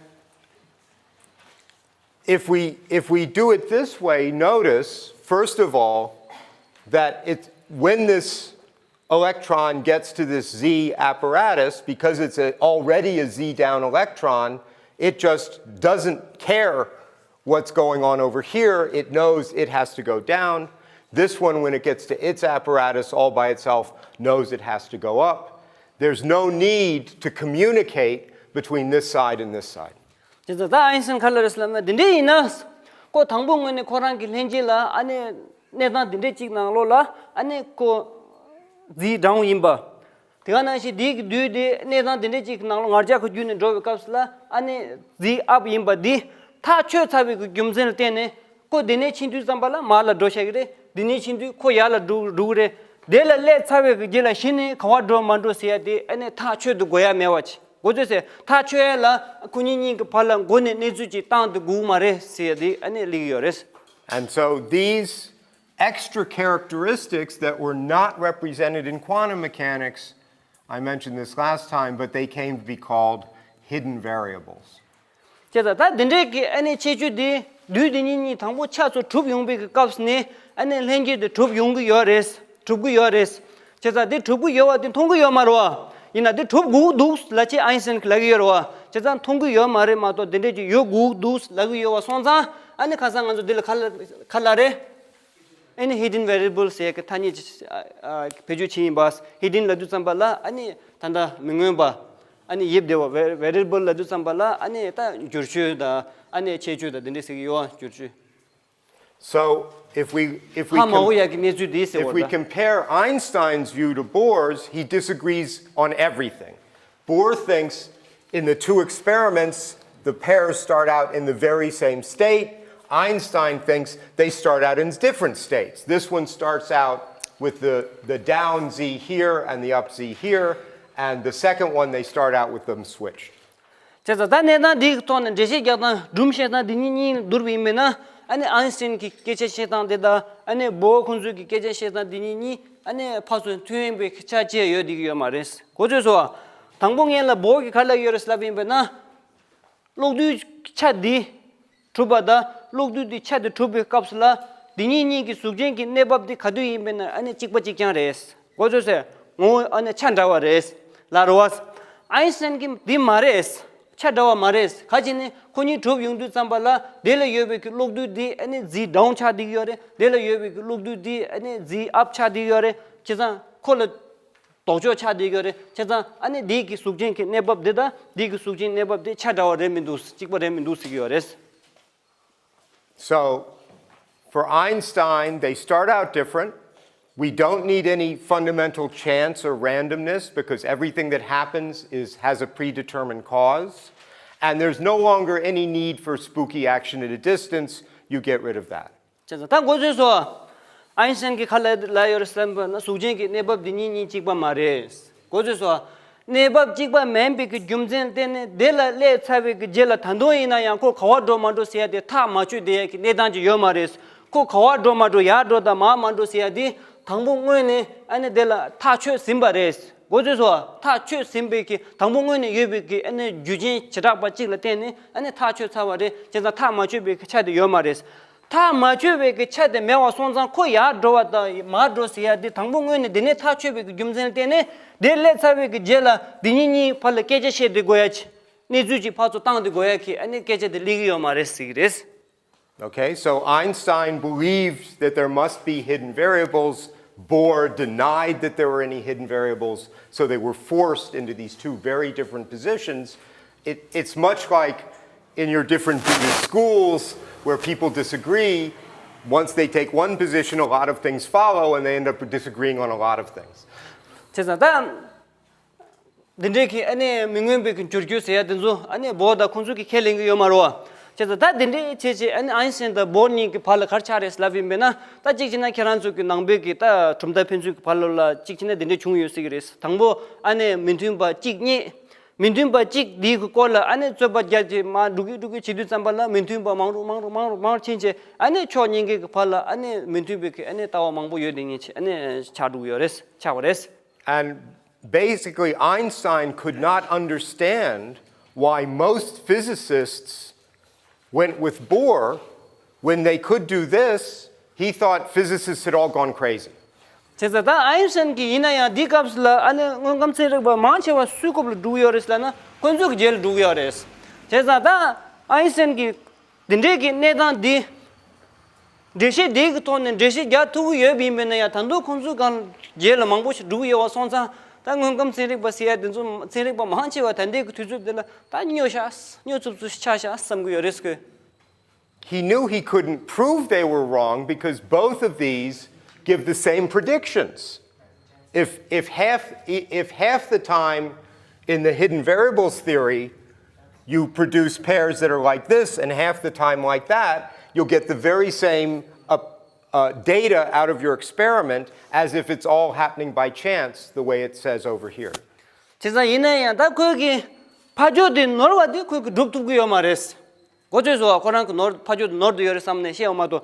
if we, if we do it this way, notice, first of all, that it, when this electron gets to this Z apparatus, because it's a, already a Z down electron, it just doesn't care what's going on over here. It knows it has to go down. This one, when it gets to its apparatus all by itself, knows it has to go up. There's no need to communicate between this side and this side. དེ་ཚོ་ད་ཨའིན་སི་ཊེན་ག་རེ་ལབ་རེད་ཟེར་ལབ་ན། འདི་འདྲ་ཡིན་ན། ཁོ་དང་པོ་ངོས་ནས་ཁོ་རང་གི་ལྷན་སྐྱེས་ལ་ཨ་ནི་གནས་སྟངས་འདི་འདྲ་གཅིག་ནང་ལོགས་ལ་ཨ་ནི་ཁོ་ཛི་ཌའུན་ཡིན་པ། དེ་ག་ནང་བཞིན་འདི་གི་རྡུལ་དེ་གནས་སྟངས་འདི་འདྲ་གཅིག་གི་ནང་ལོགས་ང་རྒྱལ་ཁ་བརྒྱུད་ནས་འགྲོ་བའི་སྐབས་སུ་ལ་ཨ་ནི་ཛི་ཨབ་ཡིན་པ་འདི་ཐག་ཆོད་ཚར་བའི་གི་རྒྱུ་མཚན་ལ་བརྟེན་ནས་ཁོ་འདི་ནས་ཕྱིན་དུས་ཙམ་པ་ལ་མར་ལ་འགྲོ་བཞག་གི་རེད། འདི་ནས་ཕྱིན་དུས་ཁོ་ཡར་ལ་འགྲོ་འགྲོ་གི་རེད། དེ་ལ་སླེབས་ཚར་བའི་གི་རྗེས་ལ་གཞི་ནས་ག་པར་འགྲོ་མ་འགྲོ་ཟེར་ཡ་དེ་ཨ་ནི་ཐག་ཆོད་དུ་དགོས་ཡ་མེད་པ་ཅིག་གོ་ཚོད་སེ། ཐག་ཆོད་ཡ་ལ་ཁོ་གཉིས་གཉིས་ཀྱི་བར་ལ་མགོ་ནས་གནས་ཚུལ་ཅིག་བཏང་དུ་དགོས་མ་རེད་ཟེར་ཡ་དེ་ཨ་ནི་ལབ་ཀྱི་ཡོད་རེད། And so these extra characteristics that were not represented in quantum mechanics, I mentioned this last time, but they came to be called hidden variables. བྱས་ཙང་ད་འདི་འདྲའི་གི་ཨ་ནི་ཁྱད་ཆོས་འདི་རྡུལ་འདི་གཉིས་གཉིས་དང་པོ་ཆ་ཚང་གྲུབ་ཡོང་པའི་གི་སྐབས་སུ་ནས་ཨ་ནི་ལྷན་སྐྱེས་དེ་གྲུབ་ཡོང་གི་ཡོད་རེད། གྲུབ་ཀྱི་ཡོད་རེད། བྱས་ཙང་འདི་གྲུབ་ཀྱི་ཡོད་པ་འདི་མཐོང་གི་ཡོད་མ་རེད་པ། ཡིན་ན་འདི་གྲུབ་དགོས་འདུག་ལབ་བྱས་ཨའིན་སི་ཊེན་གྱིས་ལབ་ཀྱི་ཡོད་རེད་པ། བྱས་ཙང་མཐོང་གི་ཡོད་མ་རེད་མ་གཏོགས་འདི་འདྲས་ཅིག་ཡོད་དགོས་འདུག་ལབ་ཀྱི་ཡོད་པ་སོང་ཙང་ཨ་ནི་ཁ་སང་ང་ཚོ་འདི་ལ་ག་ལ་ག་ལ་རེད། ཨ་ནི་hidden variable ཟེར་གྱི་ཐ་སྙད་ཅིག་ཨ་ཨ་བེད་སྤྱོད་བྱས་ཡིན་པ། hidden ལབ་དུས་ཙམ་པ་ལ་ཨ་ནི་ད་ལྟ་མི་མངོན་པ། ཨ་ནི་ཡིབ་བསྡད་པ། vari- variable ལབ་དུས་ཙམ་པ་ལ་ཨ་ནི་ད་བསྒྱུར་བཅོས་དང་ཨ་ནི་ཁྱད་ཆོས་དང་འདི་འདྲས་ཟེར་གྱི་ཡོད་པ། བསྒྱུར་བཅོས། So if we, if we, ཧ་མ་གོ་com- ཡ་གི་གནས་ཚུལ་འདི་ཟེར་if བ་we ད། compare Einstein's view to Bohr's, he disagrees on everything. Bohr thinks in the two experiments, the pairs start out in the very same state. Einstein thinks they start out in different states. This one starts out with the, the down z here and the up z here, and the second one, they start out with them switched. བྱས་ཙང་ད་གནས་སྟངས་འདི་གི་ཐོག་ནས་འགྲེལ་བཤད་རྒྱག་སྟངས། སྒྲུང་བཤད་སྟངས་འདི་གཉིས་གཉིས་བསྡུར་བ་ཡིན་པས་ན། ཨ་ནི་ཨའིན་སི་ཊེན་གྱི་སྐད་ཆ་བཤད་སྟངས་དེ་དང་ཨ་ནི་བྷོར་ཁོང་ཚོའི་གི་སྐད་ཆ་བཤད་སྟངས་འདི་གཉིས་གཉིས་ཨ་ནི་ཕར་ཚུར་མཐུན་པའི་ཆ་བཅས་ཡོད་བསྡད་ཀྱི་ཡོད་མ་རེད། གོ་ཚོད་སོང་ང་། དང་པོ་ངས་ལ་བྷོར་གྱིས་ག་རེ་ལབ་ཡོད་རེད་ལབ་ཡིན་པས་ན། གློག་རྡུལ་ཆ་འདི་གྲུབ་པ་དང་གློག་རྡུལ་འདི་ཆ་འདི་གྲུབ་པའི་སྐབས་སུ་ལ། འདི་གཉིས་གཉིས་ཀྱི་གཟུགས་ཅན་གྱི་གནས་བབ་འདི་ག་དུས་ཡིན་པས་ན་ཨ་ནི་གཅིག་པ་གཅིག་རྐྱང་རེད། གོ་ཚོད་སོང་ངས། ངོ་བོ་ཨ་ནི་ཆ་འདྲ་བ་རེད་ལབ་རེད་པ། ཨའིན་སི་ཊན་གྱིས་འདི་མ་རེད། ཆ་འདྲ་བ་མ་རེད། ག་ཅི་ནི་ཁོ་གཉིས་གྲུབ་ཡོང་དུས་ཙམ་པ་ལ་དེ་ལ་ཡོད་པའི་གི་གློག་རྡུལ་འདི་ཨ་ནི་རྫས་ཌའུན་ཆགས་བསྡད་ཀྱི་ཡོད་རེད། དེ་ལ་ཡོད་པའི་གི་གློག་རྡུལ་འདི་ཨ་ནི་རྫས་ཨབ་ཆགས་བསྡད་ཀྱི་ཡོད་རེད། བྱས་ཙང་ཁོ་ལ་ལྡོག་ཕྱོགས་ཆགས་བསྡད་ཀྱི་ཡོད་རེད། བྱས་ཙང་ཨ་ནི་འདི་གི་གཟུགས་ཅན་གྱི་གནས་བབ་འདི་དང་འདི་གི་གཟུགས་ཅན་གནས་བབ་འདི་ཆ་འདྲ་བ་རེད་མི་འདུག་གཅིག་པ་རེད་མི་འདུག་ཟེར་གྱི་ཡོད་རེད། So, for Einstein, they start out different. We don't need any fundamental chance or randomness because everything that happens is has a predetermined cause. And there's no longer any need for spooky action at a distance. You get rid of that. བྱས་ཙང་ད་འགོ་ཚུགས་སོ། ཨའིན་སི་ཊན་གྱིས་ག་ལ་ལབ་ཡོད་རེད་ཟེར་ན་གཟུགས་ཅན་གྱི་གནས་བབ་འདི་གཉིས་གཉིས་གཅིག་པ་མ་རེད། འགོ་ཚུགས་སོ། གནས་བབ་གཅིག་པ་མིན་པའི་གི་རྒྱུ་མཚན་བརྟེན་ནས་དེ་ལ་སླེབས་ཚར་བའི་གི་རྗེས་ལ་ད་དུང་ཡིན་ན་ཡང་ཁོ་ག་བ་འགྲོ་མ་འགྲོ་ཟེར་ཡ་དེ་ཐག་མ་ཆོད་བསྡད་ཡ་གི་གནས་སྟངས་ཅིག་ཡོད་མ་རེད། ཁོ་ག་བ་འགྲོ་མ་འགྲོ་ཡར་འགྲོ་དང་མར་མ་འགྲོ་ཟེར་ཡ་དེ་དང་པོ་སྔོན་ནས་ཨ་ནི་དེ་ལ་ཐག་ཆོད་ཟིན་པ་རེད། འགོ་ཚུགས་སོ། ཐག་ཆོད་ཟིན་པའི་གི་དང་པོ་སྔོན་ནས་ཡོད་པའི་གི་ཨ་ནི་རྒྱུ་རྐྱེན་བྱེ་བྲག་པ་གཅིག་ལ་བརྟེན་ནས་ཨ་ནི་ཐག་ཆོད་ཚར་བ་རེད། བྱས་ཙང་ཐག་མ་ཆོད་པའི་གི་ཆ་དེ་ཡོད་མ་རེད། ཐག་མ་ཆོད་པའི་གི་ཆ་དེ་མེད་པ་སོང་ཙང་ཁོ་ཡར་འགྲོ་བ་དང་མར་འགྲོ་ཟེར་ཡ་དེ་དང་པོ་སྔོན་ནས་དེ་ནས་ཐག་ཆོད་པའི་གི་རྒྱུ་མཚན་ལ་བརྟེན་ནས་དེ་སླེབས་ཚར་བའི་གི་རྗེས་ལ་དེ་གཉིས་གཉིས་བར་ལ་སྐད་ཆ་བཤད་དེ་དགོས་ཡ་ཆེ། གནས་ཚུལ་ཅིག་ཕར་ཚུར་བཏང་དེ་དགོས་ཡ་གི་ཨ་ནི་སྐད་ཆ་དེ་སླེབས་ཀྱི་ཡོད་མ་རེད་ཟེར་གི་རེད། Okay, so Einstein believed that there must be hidden variables. Bohr denied that there were any hidden variables, so they were forced into these two very different positions. It, it's much like in your different Buddhist schools where people disagree. Once they take one position, a lot of things follow, and they end up disagreeing on a lot of things. བྱས་ཙང་ད། འདི་འདྲའི་གི་ཨ་ནི་མི་མངོན་པའི་གི་འགྱུར་རྒྱུ་ཟེར་ཡ་དེ་ཚོ་ཨ་ནི་བོ་དང་ཁོང་ཚོ་གི་ཁས་ལེན་གི་ཡོད་མ་རེད་བ། བྱས་ཙང་ད་འདི་འདྲའི་བྱས་བྱས་ཨ་ནི་ཨའིན་སན་དང་བོར་གཉིས་ཀྱི་བར་ལ་ག་རེ་ཆགས་རེད་ལབ་ཡིན་པས་ན། ད་གཅིག་བྱས་ན་ཁྱེད་རང་ཚོ་གི་ནང་པའི་གི་ད་གྲུབ་མཐའ་ཕན་ཚུན་གྱི་བར་ལ་ལ་གཅིག་བྱས་ན་འདི་འདྲའི་བྱུང་ཡོད་སྲིད་གི་རེད། དང་པོ་ཨ་ནི་མི་མཐུན་པ་གཅིག་རྙེད། མི་མཐུན་པ་གཅིག་འདིའི་གི་སྐོར་ལ་ཨ་ནི་རྩོད་པ་རྒྱག་བྱས་མ་འགྲོ་གི་འགྲོ་གི་བྱེད་དུས་ཙམ་པ་ལ་མི་མཐུན་པ་མང་རུ་མང་རུ་མང་རུ་མང་རུ་ཕྱིན་བྱས་ཨ་ནི་ཕྱོགས་གཉིས་ཀའི་གི་བར་ལ་ཨ་ནི་མི་མཐུན་པའི་གི་ཨ་ནི་ལྟ་བ་མང་པོ་ཡོད་དེ་ཉིད་ཆེ་ཨ་ནི་ཆགས་འགྲོ་གི་ཡོད་རེད། ཆགས་པ་རེད། And basically, Einstein could not understand why most physicists went with Bohr when they could do this. He thought physicists had all gone crazy. བྱས་ཙང་ད་ཨའིན་སན་གྱིས་ཡིན་ན་ཡང་འདིའི་སྐབས་སུ་ལ་ཨ་ནི་དངོས་ཁམས་ཚན་རིག་པ་མང་ཆེ་བ་སུའི་རྐུབ་ལ་འགྲོ་གི་ཡོད་རེད་ལབ་ན་ཁོ་ཚོ་གི་རྗེས་ལ་འགྲོ་གི་ཡོད་རེད། བྱས་ཙང་ད་ཨའིན་སན་གྱིས་འདི་འདྲའི་གི་གནས་སྟངས་འདི། འགྲེལ་བཤད་འདི་གི་ཐོག་ནས་འགྲེལ་བཤད་རྒྱག་ཐུབ་ཀྱི་ཡོད་པ་ཡིན་པས་ན་ཡང་ད་དུང་ཁོང་ཚོའི་སྒང་རྗེས་ལ་མང་པོ་ཞིག་འགྲོ་གི་ཡོད་པ་སོང་ཙང་ད་དངོས་ཁམས་ཚན་རིག་པ་ཟེར་ཡ་དེ་ཚོ་ཚན་རིག་པ་མང་ཆེ་བ་ད་ལྟའི་གི་དུས་ཚོད་འདི་ལ་ད་སྨྱོ་ཤག་སྨྱོ་ཚུབ་ཚུབ་ཆགས་ཤག་བསམ་གི་ཡོད་རེད་ཟེར་གི། He knew he couldn't prove they were wrong because both of these give the same predictions. If, if, half, if half the time in the hidden variables theory you produce pairs that are like this and half the time like that, you'll get the very same uh, uh, data out of your experiment as if it's all happening by chance, the way it says over here. བྱས་ཙང་ཡིན་ན་ཡང་ད་ཁོས་གི་ཕ་ཇོ་དེ་ནོར་བ་དེ་ཁོས་གི་སྒྲུབ་ཐུབ་ཀྱི་ཡོད་མ་རེད། གོ་ཚོད་བཟོ་བ་ཁོ་རང་གི་ནོར་ཕ་ཇོ་དེ་ནོར་དུ་ཡོད་རེད་བསམ་ནས་བཤད་ཡོད་མ་གཏོགས།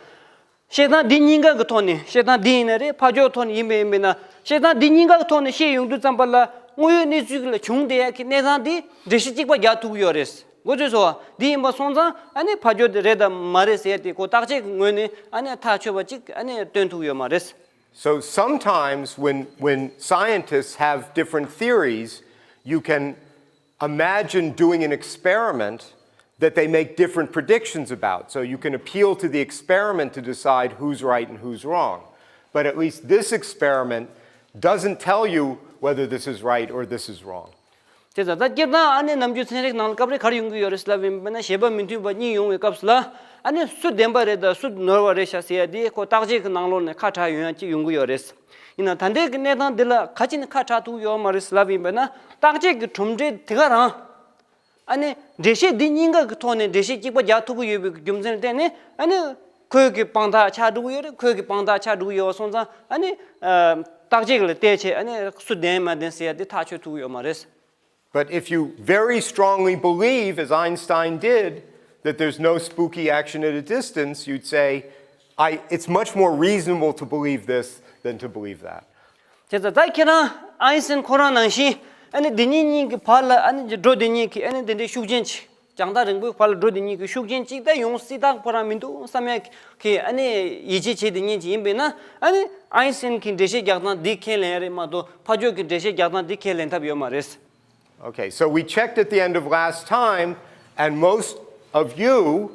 བཤད་སྟངས་འདི་གཉིས་ཀ་གི་ཐོག་ནས་བཤད་སྟངས་འདི་ཡིན་ན་རེད། ཕ་ཇོ་ཐོག་ནས་ཡིན་པ་ཡིན་པས་ན་བཤད་སྟངས་འདི་གཉིས་ཀ་གི་ཐོག་ནས་བཤད་ཡོང་དུས་ཙམ་པ་ལ་དངོས་ཡོད་གནས་ཚུལ་ལ་བྱུང་བསྡད་ཡ་གི་གནས་སྟངས་འདི་འགྲེལ་བཤད་གཅིག་པ་རྒྱག་ཐུབ་ཀྱི་ཡོད་རེད། གོ་ཚོད་བཟོ་བ་འདི་ཡིན་པ་སོང་ཙང་ཨ་ནི་ཕ་ཇོ་དེ་རེད་དམ་མ་རེད་ཟེར་ཡ་དེ་ཁོ་བརྟག་དཔྱད་ཀྱི་ངོས་ནས་ཨ་ནི་ཐག་ཆོད་པ་གཅིག་ཨ་ནི་སྟོན་ཐུབ་ཀྱི་ཡོད་མ་རེད། So sometimes when, when scientists have different theories, you can imagine doing an experiment that they make different predictions about. So you can appeal to the experiment to decide who's right and who's wrong. But at least this experiment doesn't tell you whether this is right or this is wrong. དེ་ཙང་ད་སྤྱིར་བཏང་ཨ་ནི་ནམ་རྒྱུན་ཚན་རིག་ནང་ལ་སྐབས་རེ་ག་རེ་ཡོང་གི་ཡོད་རེད་ལབ་ཡིན་པ་ན་བྱེད་པ་མི་མཐུན་པ་གཉིས་ཡོང་བའི་སྐབས་སུ་ལ་ཨ་ནི་སུ་བདེན་པ་རེད་དང་སུ་ནོར་བ་རེད་ཤག་ཟེར་ཡ་དེ་ཁོ་བརྟག་དཔྱད་ཀྱི་ནང་ལོགས་ནས་ཁ་གྲག་ཡོང་ཡ་གཅིག་ཡོང་གི་ཡོད་རེད། ཡིན་ན་ད་ལྟའི་གི་གནས་སྟངས་འདི་ལ་ག་ཅི་ནས་ཁ་གྲག་ཐུབ་ཀྱི་ཡོད་མ་རེད་ལབ་ཡིན་པ་ན་བརྟག་དཔྱད་ཀྱི་གྲུབ་འབྲས་དེ་ག་རང་། ཨ་ནི་འགྲེལ་བཤད་འདི་གཉིས་ཀ་གི་ཐོག་ནས་འགྲེལ་བཤད་གཅིག་པ་རྒྱག་ཐུབ་ཀྱི་ཡོད་པའི་རྒྱུ་མཚན་བརྟེན་ནས་ཨ་ནི་ཁོས་ཀྱི་དཔང་རྟགས་ཆགས་འགྲོ་གི་ཡོད་རེད། ཁོས་ཀྱི་དཔང་རྟགས་ཆགས་འགྲོ་གི་ཡོད་པ་སོང་ཙང་ཨ་ནི་བརྟག་དཔྱད་ལ་བལྟས་བྱས་ཨ་ནི་སུ་བདེན་མ་བདེན་ཟེར་ཡ་དེ་ཐག་གཅོད་ཐུབ་ཀྱི་ཡོད་མ་རེད། But if you very strongly believe, as Einstein did, that there's no spooky action at a distance, you'd say, I, it's much more reasonable to believe this than to believe that. བྱས་ཙང་ད་ཁྱེད་རང་ཨའིན་སན་ཁོ་རང་ནང་བཞིན་ཨ་ནི་འདི་གཉིས་གཉིས་ཀྱི་བར་ལ་ཨ་ནི་འགྲོ་འདི་གཉིས་ཀྱི་ཨ་ནི་འདི་འདྲའི་ཤུགས་རྐྱེན་ཅིག་རྒྱང་ཐག་རིང་པོའི་བར་ལ་འགྲོ་འདི་གཉིས་ཀྱི་ཤུགས་རྐྱེན་ཅིག་ད་ཡོང་སྲིད་སྟངས་ཁོ་རང་མི་འདུག་བསམ་ཡ་གི་ཨ་ནི་ཡིད་ཆེས་བྱེད་འདི་གཉིས་ཅིག་ཡིན་པས་ན་ཨ་ནི་ཨའིན་སན་གྱི་འགྲེལ་བཤད་རྒྱག་སྟངས་འདི་ཁས་ལེན་ཡ་རེད་མ་གཏོགས་ཕ་ཇོ་གི་འགྲེལ་བཤད་རྒྱག་སྟངས་འདི་ཁས་ལེན་ཐབས་ཡོད་མ་རེད། Okay, so we checked at the end of last time, and most of you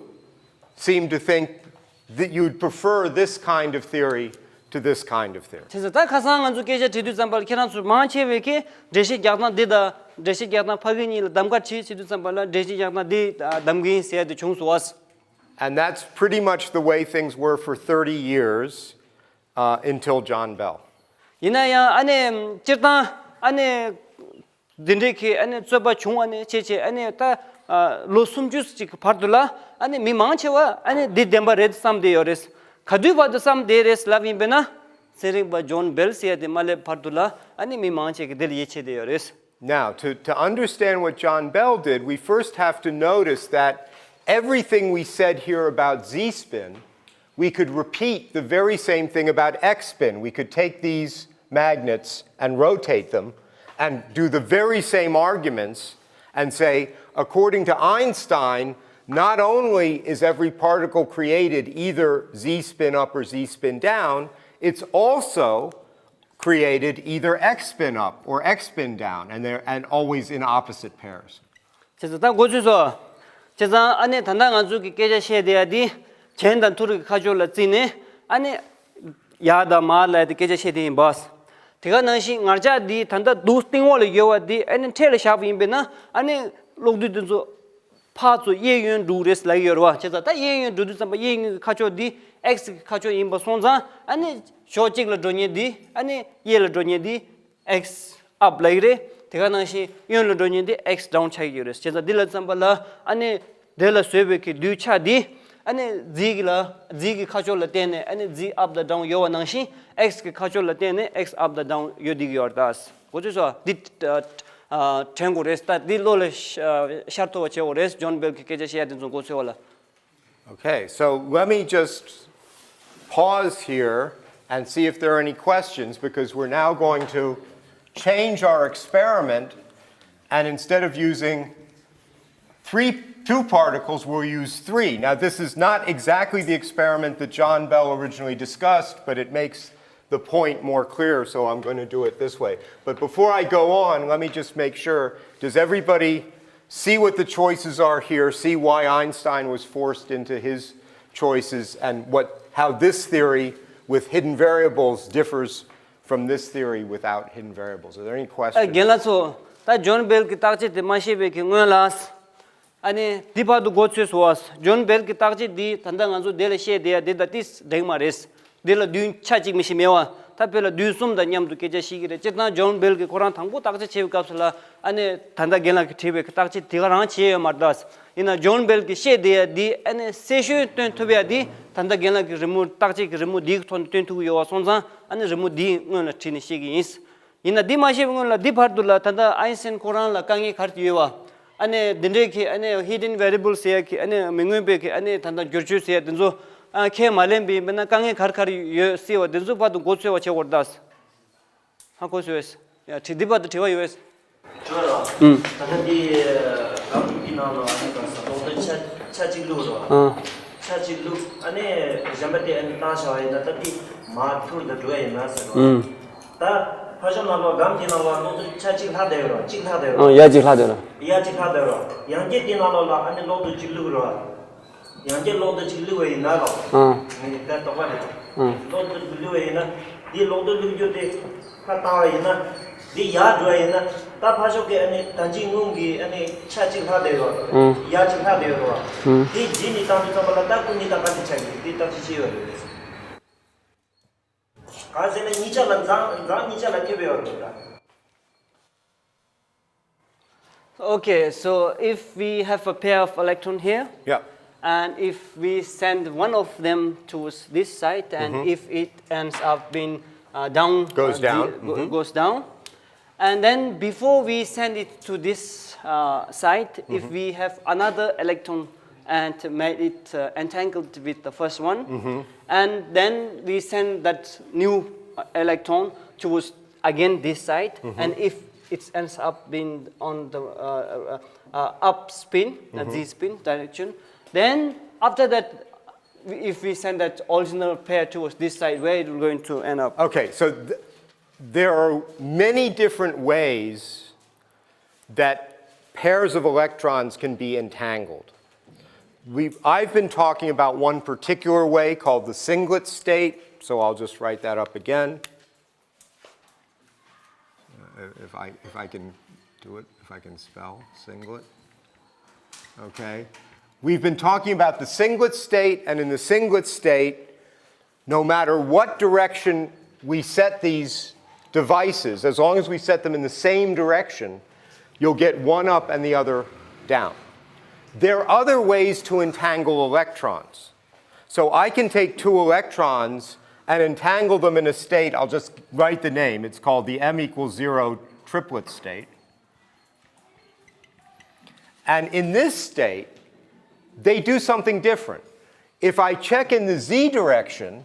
seem to think that you'd prefer this kind of theory to this kind of theory. དེ་ཚོ་ད་ཁ་སང་ང་ཚོ་སྐད་ཆ་དྲིས་དུས་ཙམ་པ་ལ་ཁྱེད་རང་ཚོ་མང་ཆེ་བས་ཀྱིས་འགྲེལ་བཤད་རྒྱག་སྟངས་འདི་དང་འགྲེལ་བཤད་རྒྱག་སྟངས་ཕ་གི་གཉིས་ལ་གདམ་ག་བྱེད་ཟེར་དུས་ཙམ་པ་ལ་འགྲེལ་བཤད་རྒྱག་སྟངས་འདི་གདམ་གི་ཡིན་ཟེར་ཡ་དེ་བྱུང་སོང་བ། And that's pretty much the way things were for thirty years, uh, until John Bell. ཡིན་ན་ཡང་ཨ་ནི་སྤྱིར་བཏང་ཨ་ནི་འདི་འདྲའི་གི་ཨ་ནི་རྩོད་པ་བྱུང་ཨ་ནི་བྱས་བྱས་ཨ་ནི་ད་ལོ་སུམ་ཅུ་ཅིག་གི་བར་དུ་ལ་ཨ་ནི་མི་མང་ཆེ་བ་ཨ་ནི་འདི་བདེན་པ་རེད་བསམ་བསྡད་ཡོད་རེད། ག་དུས་བར་དུ་བསམ་བསྡད་རེད་ལབ་ཡིན་པས་ན་ཚན་རིག་པ་ཇོན་བེལ་ཟེར་ཡ་དེ་མ་སླེབས་བར་དུ་ལ་ཨ་ནི་མི་མང་ཆེ་གི་འདི་ལ་ཡིད་ཆེས་བསྡད་ཡོད་རེད། Now, to, to understand what John Bell did, we first have to notice that everything we said here about z spin, we could repeat the very same thing about x spin. We could take these magnets and rotate them and do the very same arguments and say, according to Einstein, not only is every particle created either z spin up or z spin down, it's also created either x spin up or x spin down, and they're and always in opposite pairs. བྱས་ཙང་ད་མགོ་ཚོས་སོ། བྱས་ཙང་ཨ་ནི་ད་ལྟ་ང་ཚོ་གི་སྐད་ཆ་བཤད་བསྡད་ཡ་འདི་གྱེན་དང་ཐུར་གྱི་ཁ་ཕྱོགས་ལ་བརྩིས་ནས་ཨ་ནི་ཡར་དང་མར་ལ་ཡ་དེ་སྐད་ཆ་བཤད་བསྡད་ཡིན་པ། དེ་ག་ནང་བཞིན་ངར་ལྕགས་འདི་ད་ལྟ་རྡོ་སྟེང་འོག་ལ་ཡོད་པ་འདི་ཨ་ནི་འཕྲེད་ལ་བཞག་པ་ཡིན་པས་ན་ཨ་ནི་གློག་རྡུལ་འདི་ཚོ་ཕར་ཚུར་གཡས་གཡོན་འགྲོ་གི་རེད་ལབ་ཀྱི་ཡོད་རེད་བ། བྱས་ཙང་ད་གཡས་གཡོན་འགྲོ་དུས་ཙམ་པ་གཡས་གཡོན་གྱི་ཁ་ཕྱོགས་འདི་ཨེག་སི་གི་ཁ་ཕྱོགས་ཡིན་པ་སོང་ཙང་ཨ་ནི་ཕྱོགས་གཅིག་ལ་འགྲོ་མཁན་འདི་ཨ་ནི་གཡས་ལ་འགྲོ་མཁན་འདི་ཨེག་སི་ཨབ་ལབ་ཀྱི་རེད། དེ་ག་ནང་བཞིན་གཡོན་ལ་འགྲོ་མཁན་འདི་ཨེག་སི་ཌའུན་ཆགས་ཀྱི་ཡོད་རེད། བྱས་ཙང་འདི་ལ་ཙམ་པ་ལ་ཨ་ནི་དེ་ལ་བཟོས་པའི་གི་རྡུལ་ཆ་འདི་ཨ་ནི་རྫིས་ཀྱི་ལ་རྫིས་ཀྱི་ཁ་ཕྱོགས་ལ་བརྟེན་ནས་ཨ་ནི་རྫིས་ཨབ་དང་ཌའུན་ཡོད་པ་ནང་བཞིན་ཨེག་སི་གི་ཁ་ཕྱོགས་ལ་བརྟེན་ནས་ཨེག་སི་ཨབ་དང་ཌའུན་ཡོད་བསྡད་ཀྱི་ཡོད་རེད་ད། མགོ་ཚོས་སོ། འདི་ཨ་ཨ་དྲན་དགོས་རེད། ད་འདི་བློ་ལ་ཤ་ཤར་ཐུབ་པ་བྱེད་དགོས་རེད། ཇོན་བེལ་གྱི་སྐད་ཆ་བཤད་ཡ་དེ་ཚོ་མགོ་ཚོས་པ་ལ། Okay, so let me just pause here and see if there are any questions, because we're now going to change our experiment, and instead of using three, two particles, we'll use three. Now, this is not exactly the experiment that John Bell originally discussed, but it makes the point more clear, so I'm going to do it this way. But before I go on, let me just make sure, does everybody see what the choices are here, see why Einstein was forced into his choices, and what, how this theory with hidden variables differs from this theory without hidden variables? Are there any questions? རྒན་ལགས་ཚོ། ད་ཇོན་བེལ་གྱི་བརྟག་དཔྱད་དེ་མ་ཤེས་པའི་གི་སྔོན་ལ། ཨ་ནི་འདི་བར་དུ་མགོ་ཚོས་སོང་བ། ཇོན་བེལ་གྱི་བརྟག་དཔྱད་འདི་ད་ལྟ་ང་ཚོ་འདི་ལ་བཤད་བསྡད་ཡ་འདི་ད་ཏིས་འགྲིག་མ་རེད། འདི་ལ་རྡུལ་ཆ་གཅིག་མི་ཤེས་མེད་བ། ད་དཔེ་ལ་རྡུལ་གསུམ་དང་མཉམ་དུ་སྐད་ཆ་བཤད་ཀྱི་རེད། སྤྱིར་བཏང་ཇོན་བེལ་གྱིས་ཁོ་རང་དང་པོ་བརྟག་དཔྱད་བྱེད་པའི་སྐབས་སུ་ལ་ཨ་ནི་ད་ལྟ་རྒན་ལགས་ཀྱིས་བྲིས་པའི་བརྟག་དཔྱད་དེ་ག་རང་བྱས་ཡོད་མ་རེད་ད། ཡིན་ན་ཇོན་བེལ་གྱིས་བཤད་བསྡད་ཡ་འདི་ཨ་ནི་གསལ་ཤོས་སྟོན་ཐུབ་ཡ་འདི་ད་ལྟ་རྒན་ལགས་ཀྱིས་རི་མོ་བརྟག་དཔྱད་ཀྱི་རི་མོ་འདིའི་ཐོག་ནས་སྟོན་ཐུབ་ཀྱི་ཡོད་བ་སོང་ཙང་ཨ་ནི་རི་མོ་འདིའི་སྔོན་ལ་བྲིས་ནས་བཤད་ཀྱི་ཡིན། ཡིན་ན་འདི་མ་བཤད་པའི་སྔོན་ལ་འདི་བར་དུ་ལ་ད་ལྟ་ཨའིན་སྟན་ཁོ་རང་ལ་དཀའ་ངལ་ག་རེ་ཡོད་བ། ཨ་ནི་འདི་འདྲའི་གི་ཨ་ནི་hidden variables ཟེར་ཡ་གི་ཨ་ནི་མི་མངོན་པའི་གི་ཨ་ནི་ད་ལྟ་བསྒྱུར་བཅོས་ཟེར་ཡ་དེ་ཚོ་ཨ་ཁས་མ་ལེན་པའི་ཡིན་པས་ན་དཀའ་ངལ་ག་རེ་ག་རེ་ཡོད་སྲིད་བ་དེ་ཚོ་བར་དུ་མགོ་ཚོས་པ་བྱེད་དགོས་རེད་ད། ཧ་གོ་སོང་ངས། ཡ་དྲི་འདི་བར་དུ་དྲི་བ་ཡོད། ཅོ་ར། ཨུམ། ད་ལྟ་འདི་སྒམ་འདི་ནང་ལ་ཨ་ནི་ག་ས་ལོག་ཏུ་ཆ་ཆ་གཅིག་བླུགས་རོ། ཨ། ཆ་གཅིག་བླུགས་ཨ་ནི་གཞན་པ་དེ་ཨ་ནི་བཏང་བྱ་བ་ཡིན་ན་ད་འདི་མར་ཐུར་དུ་འགྲོ་ཡ་ཡིན་ན་ཟེར་རོ། ཨུམ། ད་ཕར་ཕྱོགས་ནང་ལོགས་སྒམ་འདི་ནང་ལ་ལོག་ཏུ་ཆ་གཅིག་ལྷག་བསྡད་ཡོད་རོ། གཅིག་ལྷག་བསྡད་ཡོད་རོ། ཨ་ཡ་གཅིག་ལྷག་བསྡད་རོ། ཡ་གཅིག་ལྷག་བསྡད་རོ། ཡང་བསྐྱར་འདི་ནང་ལོགས་ལ་ཨ་ནི་ལོག་ཏུ་གཅིག་བླུགས་རོ། ཡང་བསྐྱར་ལོག་ཏུ་གཅིག་བླུགས་པ་ཡིན་ན་ལོ། ཨང་། ངས་ད་དོགས་པ་རེད། ཨང་། ལོག་ཏུ་བླུགས་པ་ཡིན་ན། འདི་ལོག་ཏུ་བླུགས་རྒྱུ་དེ་ཁ་བཏང་བ་ཡིན་ན། འདི་ཡར་འགྲོ་བ་ཡིན་ན། ད་ཕར་ཕྱོགས་ཀྱི་ཨ་ནི་ད་ཅི་སྔོན་གྱི་ཨ་ནི་ཆ་གཅིག་ལྷག་བསྡད་ཡོད། ཨང་། ཡར་གཅིག་ལྷག་བསྡད་ཡོད་རེད་བ། ཨང་། དེ་རྗེས་ནས་བཏང་དུས་ཙམ་པ་ལ་ད་སྐུ་ཉིད་ད་ག་ཚོད་ཆགས་ཀྱི་འདི་ད་ཅི་ཤེས་ཡོད་རེད། ག་ཟེར་ན་གཉིས་ཆ་ལ་འཛིང་འཛིང་གཉིས་ཆ་ལ་ཐེབས་ཡོད་རེད་ད། Okay, so if we have a pair of electron here, yeah, and if we send one of them towards this side, and mm-hmm, if it ends up being uh, down, goes uh, down, the, go- mm-hmm, goes down, and then before we send it to this uh, side, if mm-hmm, we have another electron and made it uh, entangled with the first one, mm-hmm, and then we send that new uh, electron towards again this side, mm-hmm, and if it ends up being on the uh, uh, uh, up spin, uh, mm-hmm, z spin direction, then after that, if we send that original pair towards this side, where it will going to end up? Okay, so th- there are many different ways that pairs of electrons can be entangled. We've, I've been talking about one particular way called the singlet state, so I'll just write that up again. Uh, if I, if I can do it, if I can spell singlet. Okay. We've been talking about the singlet state, and in the singlet state, no matter what direction we set these devices, as long as we set them in the same direction, you'll get one up and the other down. There are other ways to entangle electrons. So I can take two electrons and entangle them in a state, I'll just write the name, it's called the m equals zero triplet state. And in this state, they do something different. If I check in the z direction,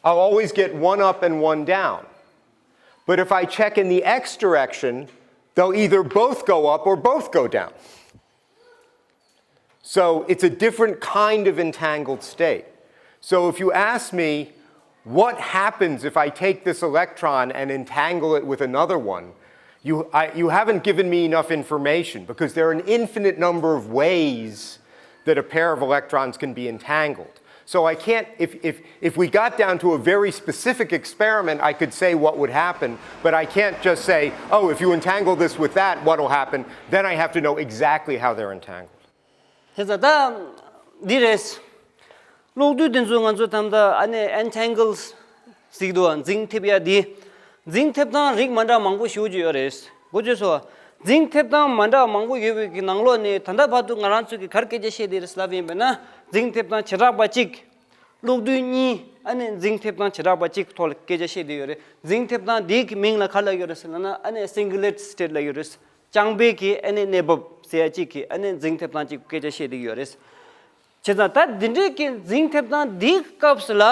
I'll always get one up and one down. But if I check in the x direction, they'll either both go up or both go down. So it's a different kind of entangled state. So if you ask me, what happens if I take this electron and entangle it with another one? You, I, you haven't given me enough information because there are an infinite number of ways that a pair of electrons can be entangled. So I can't, if, if, if we got down to a very specific experiment, I could say what would happen, but I can't just say, oh, if you entangle this with that, what'll happen? Then I have to know exactly how they're entangled. དེ་ཙང་ད་འདི་རེད། གློག་རྡུལ་དེ་ཚོ་ང་ཚོ་ད་ལྟ་ཨ་ནི་entangle་ཟེར་གྱི་འདུག་འཛིང་ཐེབས་ཡ་དེ། འཛིང་ཐེབས་སྟངས་རིགས་མ་འདྲ་མང་པོ་ཞེ་པོ་ཅིག་ཡོད་རེད། གོ་ཚོད་སོང་། འཛིང་ཐེབས་སྟངས་མ་འདྲ་མང་པོ་ཡོད་པའི་གི་ནང་ལོགས་ནས་ད་ལྟ་བར་དུ་ང་རང་ཚོས་གི་ག་རེ་སྐད་ཆ་བཤད་བསྡད་རེད་ལབ་ཡིན་པས་ན། འཛིང་ཐེབས་སྟངས་བྱེ་བྲག་པ་གཅིག་གློག་རྡུལ་གཉིས། ཨ་ནི་འཛིང་ཐེབས་སྟངས་བྱེ་བྲག་པ་གཅིག་ཐོག་ལ་སྐད་ཆ་བཤད་བསྡད་ཡོད་རེད། འཛིང་ཐེབས་སྟངས་དེའི་གི་མིང་ལ་ག་ལབ་ཡོད་རེད་ཟེར་ན་ཨ་ནི་singlet state་ལབ་ཡོད་རེད། རྐྱང་པའི་གི་ཨ་ནི་གནས་བབ་ཟེར་ཡ་གཅིག་གི་ཨ་ནི་འཛིང་ཐེབས་སྟངས་གཅིག་སྐད་ཆ་བཤད་བསྡད་ཡོད་རེད། བྱས་ཙང་ད་འདི་འདྲའི་གི་འཛིང་ཐེབས་སྟངས་འདིའི་སྐབས་སུ་ལ་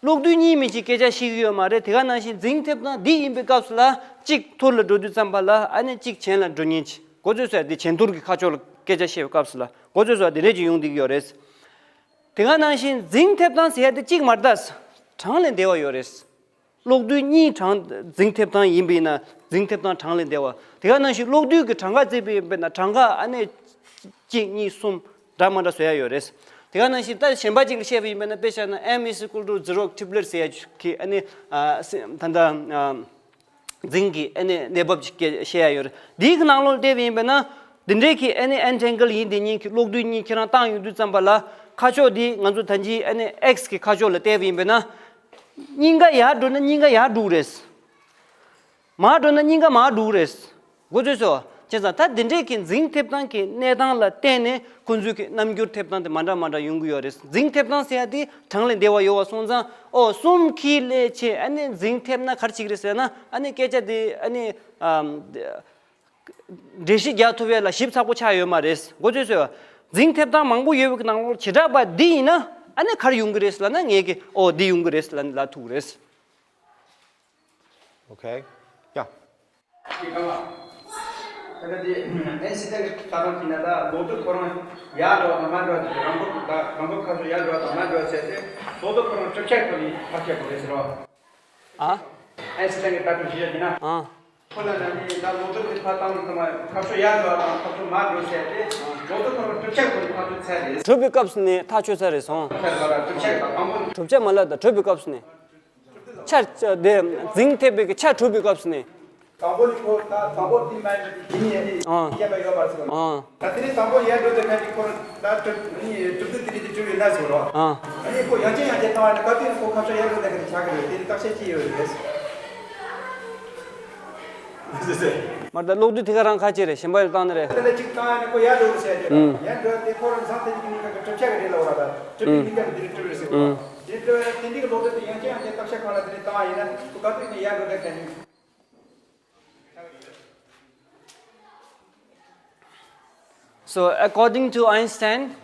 གློག་རྡུལ་གཉིས་མིན་གྱི་སྐད་ཆ་བཤད་ཀྱི་ཡོད་མ་རེད། དེ་ག་ནང་བཞིན་འཛིང་ཐེབས་སྟངས་འདི་ཡིན་པའི་སྐབས་སུ་ལ་གཅིག་ཐུར་ལ་འགྲོ་དུས་ཙམ་པ་ལ་ཨ་ནི་གཅིག་གྱེན་ལ་འགྲོ་ཉེན་ཆེ། གོ་ཚོད་སོང་། འདི་གྱེན་ཐུར་གྱི་ཁ་ཕྱོགས་ལ་སྐད་ཆ་བཤད་པའི་སྐབས་སུ་ལ་གོ་ཚོད་སོང་། འདི་འདྲས་ཅིག་ཡོང་བསྡད་ཀྱི་ཡོད་རེད། དེ་ག་ནང་བཞིན་འཛིང་ཐེབས་སྟངས་ཟེར་ཡ་དེ་གཅིག་མ་རེད་ད། གྲངས་ལས་འདས་པ་ཡོད་རེད། གློག་རྡུལ་གཉིས་གྲངས་འཛིང་ཐེབས་སྟངས་ཡིན་པ་ཡིན་ན་འཛིང་ཐེབས་སྟངས་གྲངས་ལས་འདས་པ། དེ་ག་ནང་བཞིན་གློག་རྡུལ་གྱི་གྲངས་ཀ་བརྩིས་པ་ཡིན་པ་ཡིན་ན་གྲངས་ཀ་ཨ་ནི་གཅིག་གཉིས་གསུམ་འདྲ་མ་འདྲ་བཟོ་ཡ་ཡོད་རེད། དེ་ག་ནང་བཞིན་ད་གཞན་པ་གཅིག་ལ་བཤད་པ་ཡིན་པ་ཡིན་ན་དཔེ་བཞག་ན་m is equal to zero triplet་ཟེར་ཡ་གི་ཨ་ནི་ཨ་ད་ལྟ་ཨ་འཛིང་གི་ཨ་ནི་གནས་བབ་ཅིག་བཤད་ཡ་ཡོད་རེད། འདིའི་གི་ནང་ལོགས་བལྟས་པ་ཡིན་པ་ཡིན་ན་འདི་འདྲའི་གི་ཨ་ནི་entangle་ཡིན་དེ་གཉིས་ཀྱི་གློག་རྡུལ་གཉིས་ཁྱེད་རང་བཏང་ཡོང་དུས་ཙམ་པ་ལ་ཁ་ཕྱོགས་འདི་ང་ཚོ་ད་ཅི་ཨ་ནི་x་གི་ཁ་ཕྱོགས་ལ་བལྟས་པ་ཡིན་པ་ཡིན་ན། སྙིང་ག་ཡར་འགྲོ་ན་སྙིང་ག་ཡར་འགྲོ་གི་རེད། མར་འགྲོ་ན་སྙིང་ག་མར་འགྲོ་གི་རེད། གོ་ཚོད་སོང་། བྱས་ཙང་ད་འདི་འདྲས་ཀྱི་འཛིང་ཐེབས་སྟངས་ཀྱི་གནས་སྟངས་ལ་བརྟེན་ནས་ཁོང་ཚོའི་གི་རྣམ་འགྱུར་ཐེབས་སྟངས་དེ་མ་འདྲ་མ་འདྲ་ཡོང་གི་ཡོད་རེད། འཛིང་ཐེབས་སྟངས་ཟེར་ཡ་དེ་གྲངས་ལས་འདས་པ་ཡོད་པ་སོང་ཙང་ཨོ་གསུམ་གྱི་ལས་བྱེད་ཨ་ནི་འཛིང་ཐེབས་ན་ག་རེ་བྱེད་ཀྱི་རེད་ཟེར་ན་ཨ་ནི་སྐད་ཆ་དེ་ཨ་ནི་ཨམ། འགྲེལ་བཤད་རྒྱག་ཐུབ་ཡས་ལ་ཞིབ་ཚགས་པོ་ཆགས་ཡོད་མ་རེད། གོ་ཚོད་སོང་། འཛིང་ཐེབས་སྟངས་མང་པོ་ཡོད་པའི་ནང་ལོགས་བྱེ་བྲག་པ་འདི་ཡིན་ན་ཨ་ནི་ག་རེ་ཡོང་གི་རེད་ལབ་ན་ངས་ཀྱི་ཨོ་འདི་ཡོང་གི་རེད་ལབ་ལབ་ཐུབ་རེད། Okay. Yeah. ད་ལྟ་དེ་ཨེན་སི་ཊན་གྱི་ལྟ་སྟངས་ཀྱི་ནང་ད་ལོ་ཏོག་ཁོ་རང་ཡར་འགྲོ་བ་དང་མར་འགྲོ་བ་དེ་རང་འགོག་དང་རང་འགོག་ཁ་ཕྱོགས་ཡར་འགྲོ་བ་དང་མར་འགྲོ་བ་བྱས་ཏེ་ལོ་ཏོག་ཁོ་རང་གྲུབ་ཆ་ཁོ་ནས་ཐག་གཅོད་དགོས་རེད་ཟེར་བ། ཨ། ཨེན་སི་ཊན་གྱི་ལྟ་གྲུབ་བཞི་ཡོད་ཀྱི་ན། ཨ། ཁོ་ལ་ན་ནི་ད་ལོ་ཏོག་གི་ཕར་བཏང་དུས་ཙམ་པ་ཁ་ཕྱོགས་ཡར་འགྲོ་བ་དང་ཁ་ཕྱོགས་མར་འགྲོ་བྱས་ཏེ་ལོ་ཏོག་ཁོ་རང་གྲུབ་ཆ་ཁོ་ནས་ཐག་གཅོད་ཚར་རེད། གྲུབ་པའི་སྐབས་སུ་ནས་ཐག་གཅོད་ཚར་རེད་སོང་། ཚར་རེད་ལ་གྲུབ་ཆ་དང་དང་པོ་གྲུབ་ཆ་མ་ལབ་ད་གྲུབ་པའི་སྐབས་སུ་ནས། ཆ་དེ་འཛིང་ཐེབས་པའི་གི་ཆ་གྲུབ་པའི་སྐབས་སུ་ནས། དང་པོ་ནི་ཁོ་ད་དང་པོ་དེ་མ་ཡིན་པ་དེ་ཡིན་ཡིན་ནི་ཨ། སྐྱེས་པ་ཡོད་པར་སོང་། ཨ། ད་དེ་ནས་དང་པོ་ཡར་འགྲོ་དེ་ཁ་ཅིག་ཁོ་ད་གྲུབ་ནི་གྲུབ་དུས་དེ་རིགས་དེ་གྲུབ་ཡོད་ན་ཟེར་རོ། ཨ། ཨ་ནི་ཁོ་ཡང་ཅིག་ཡང་ཅིག་བཏང་བ་ནི་ག་དུས་ནི་ཁོ་ཁ་ཕྱོགས་ཡར་འགྲོ་དེ་ཁ་ཆགས་ཀྱི་ཡོད་རེད། དེ་ནི་བརྟག་དཔྱད་ཅི་ཡོད་རེད། མར་ད་གློག་རྡུལ་དེ་ག་རང་ཁ་ཅིག་རེད་གཞན་པ་ཡར་བཏང་ནི་རེད། དེ་ལ་གཅིག་བཏང་ཡ་ནི་ཁོ་ཡར་འགྲོ་རེད་ཟེར་ཡ་དེ་རེད། ཡར་འགྲོ་དེ་ཁོ་རང་བཟང་དེ་གི་ནི་ཁ་གྲུབ་ཆ་གི་རེད་ལ་འོ་ར་ད་གྲུབ་པའི་ནི་ཁ་གི་དེ་རེད་གྲུབ་རེད་ཟེར་གོ། དེ་འགྲོ་ཡ་དེ་འདི་གི་གློག་རྡུལ་དེ་ཡང་ཅིག་ཡང་ཅིག་བརྟག་དཔྱད་ཁང་ལ་དེ་རེད་བཏང་བ་ཡིན་ན་ཁོ་ག་དུས་ནི་ཡར་འགྲོ་དེ་ཁ་ནི། So, according to Einstein,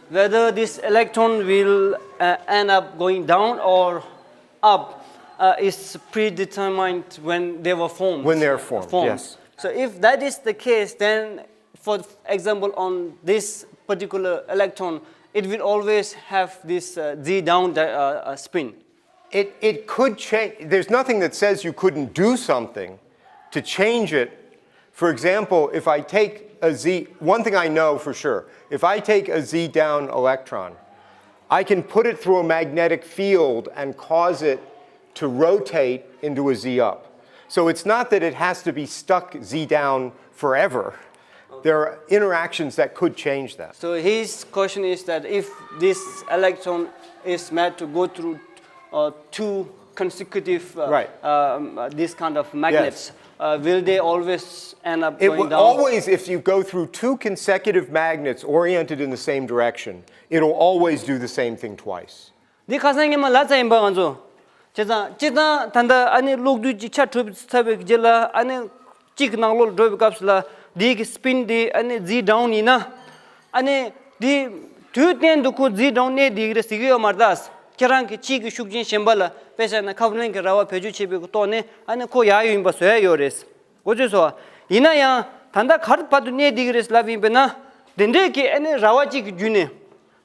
whether this electron will uh, end up going down or up uh, is predetermined when they were formed. When they are formed, formed. Yes. So, if that is the case, then, for example, on this particular electron, it will always have this uh, z down di- uh, uh, spin. It, it could change. There's nothing that says you couldn't do something to change it For example, if I take a Z, one thing I know for sure, if I take a Z down electron, I can put it through a magnetic field and cause it to rotate into a Z up. So it's not that it has to be stuck Z down forever. There are interactions that could change that. So his question is that if this electron is made to go through uh, two consecutive uh, Right. um, uh, this kind of magnets, uh, will they always end up It going will down? Always, if you go through two consecutive magnets oriented in the same direction, it'll always do the same thing twice. འདི་ཁ་སང་ཉི་མ་ལབ་ཚར་ཡིན་པ་ང་ཚོ། བྱས་ཙང་སྤྱིར་བཏང་ད་ལྟ་ཨ་ནི་གློག་རྡུལ་གྱི་ཆ་གྲུབ་ཚར་བའི་རྗེས་ལ་ཨ་ནི་གཅིག་གི་ནང་ལོགས་ལ་འགྲོ་བའི་སྐབས་སུ་ལ་འདི་གི་སྤིན་འདི་ཨ་ནི་ཛི་ཌའུན་ཡིན་ན། ཨ་ནི་འདི་དུས་གཏན་དུ་ཁོ་ཛི་ཌའུན་གནས་བསྡད་ཀྱི་རེད་ཟེར་གྱི་ཡོད་མ་རེད་ད། ཁྱེད་རང་གི་གཅིག་གི་ཤུགས་རྐྱེན་གཞན་པ་ལ་དཔེ་བཞག་ན་ཁབ་ལེན་གྱི་ར་བ་བེད་སྤྱོད་བྱེད་པའི་ཐོག་ནས་ཨ་ནི་ཁོ་ཡར་ཡོད་ཡིན་པ་བཟོ་ཡ་ཡོད་རེད། འོ་ཙི་སོ། ཡིན་ན་ཡང་ད་ལྟ་ག་རེ་བར་དུ་གནས་བསྡད་ཀྱི་རེད་ལབ་ཡིན་པས་ན། དེ་འདྲས་ཀྱི་ཨ་ནི་ར་བ་གཅིག་གི་བརྒྱུད་ནས།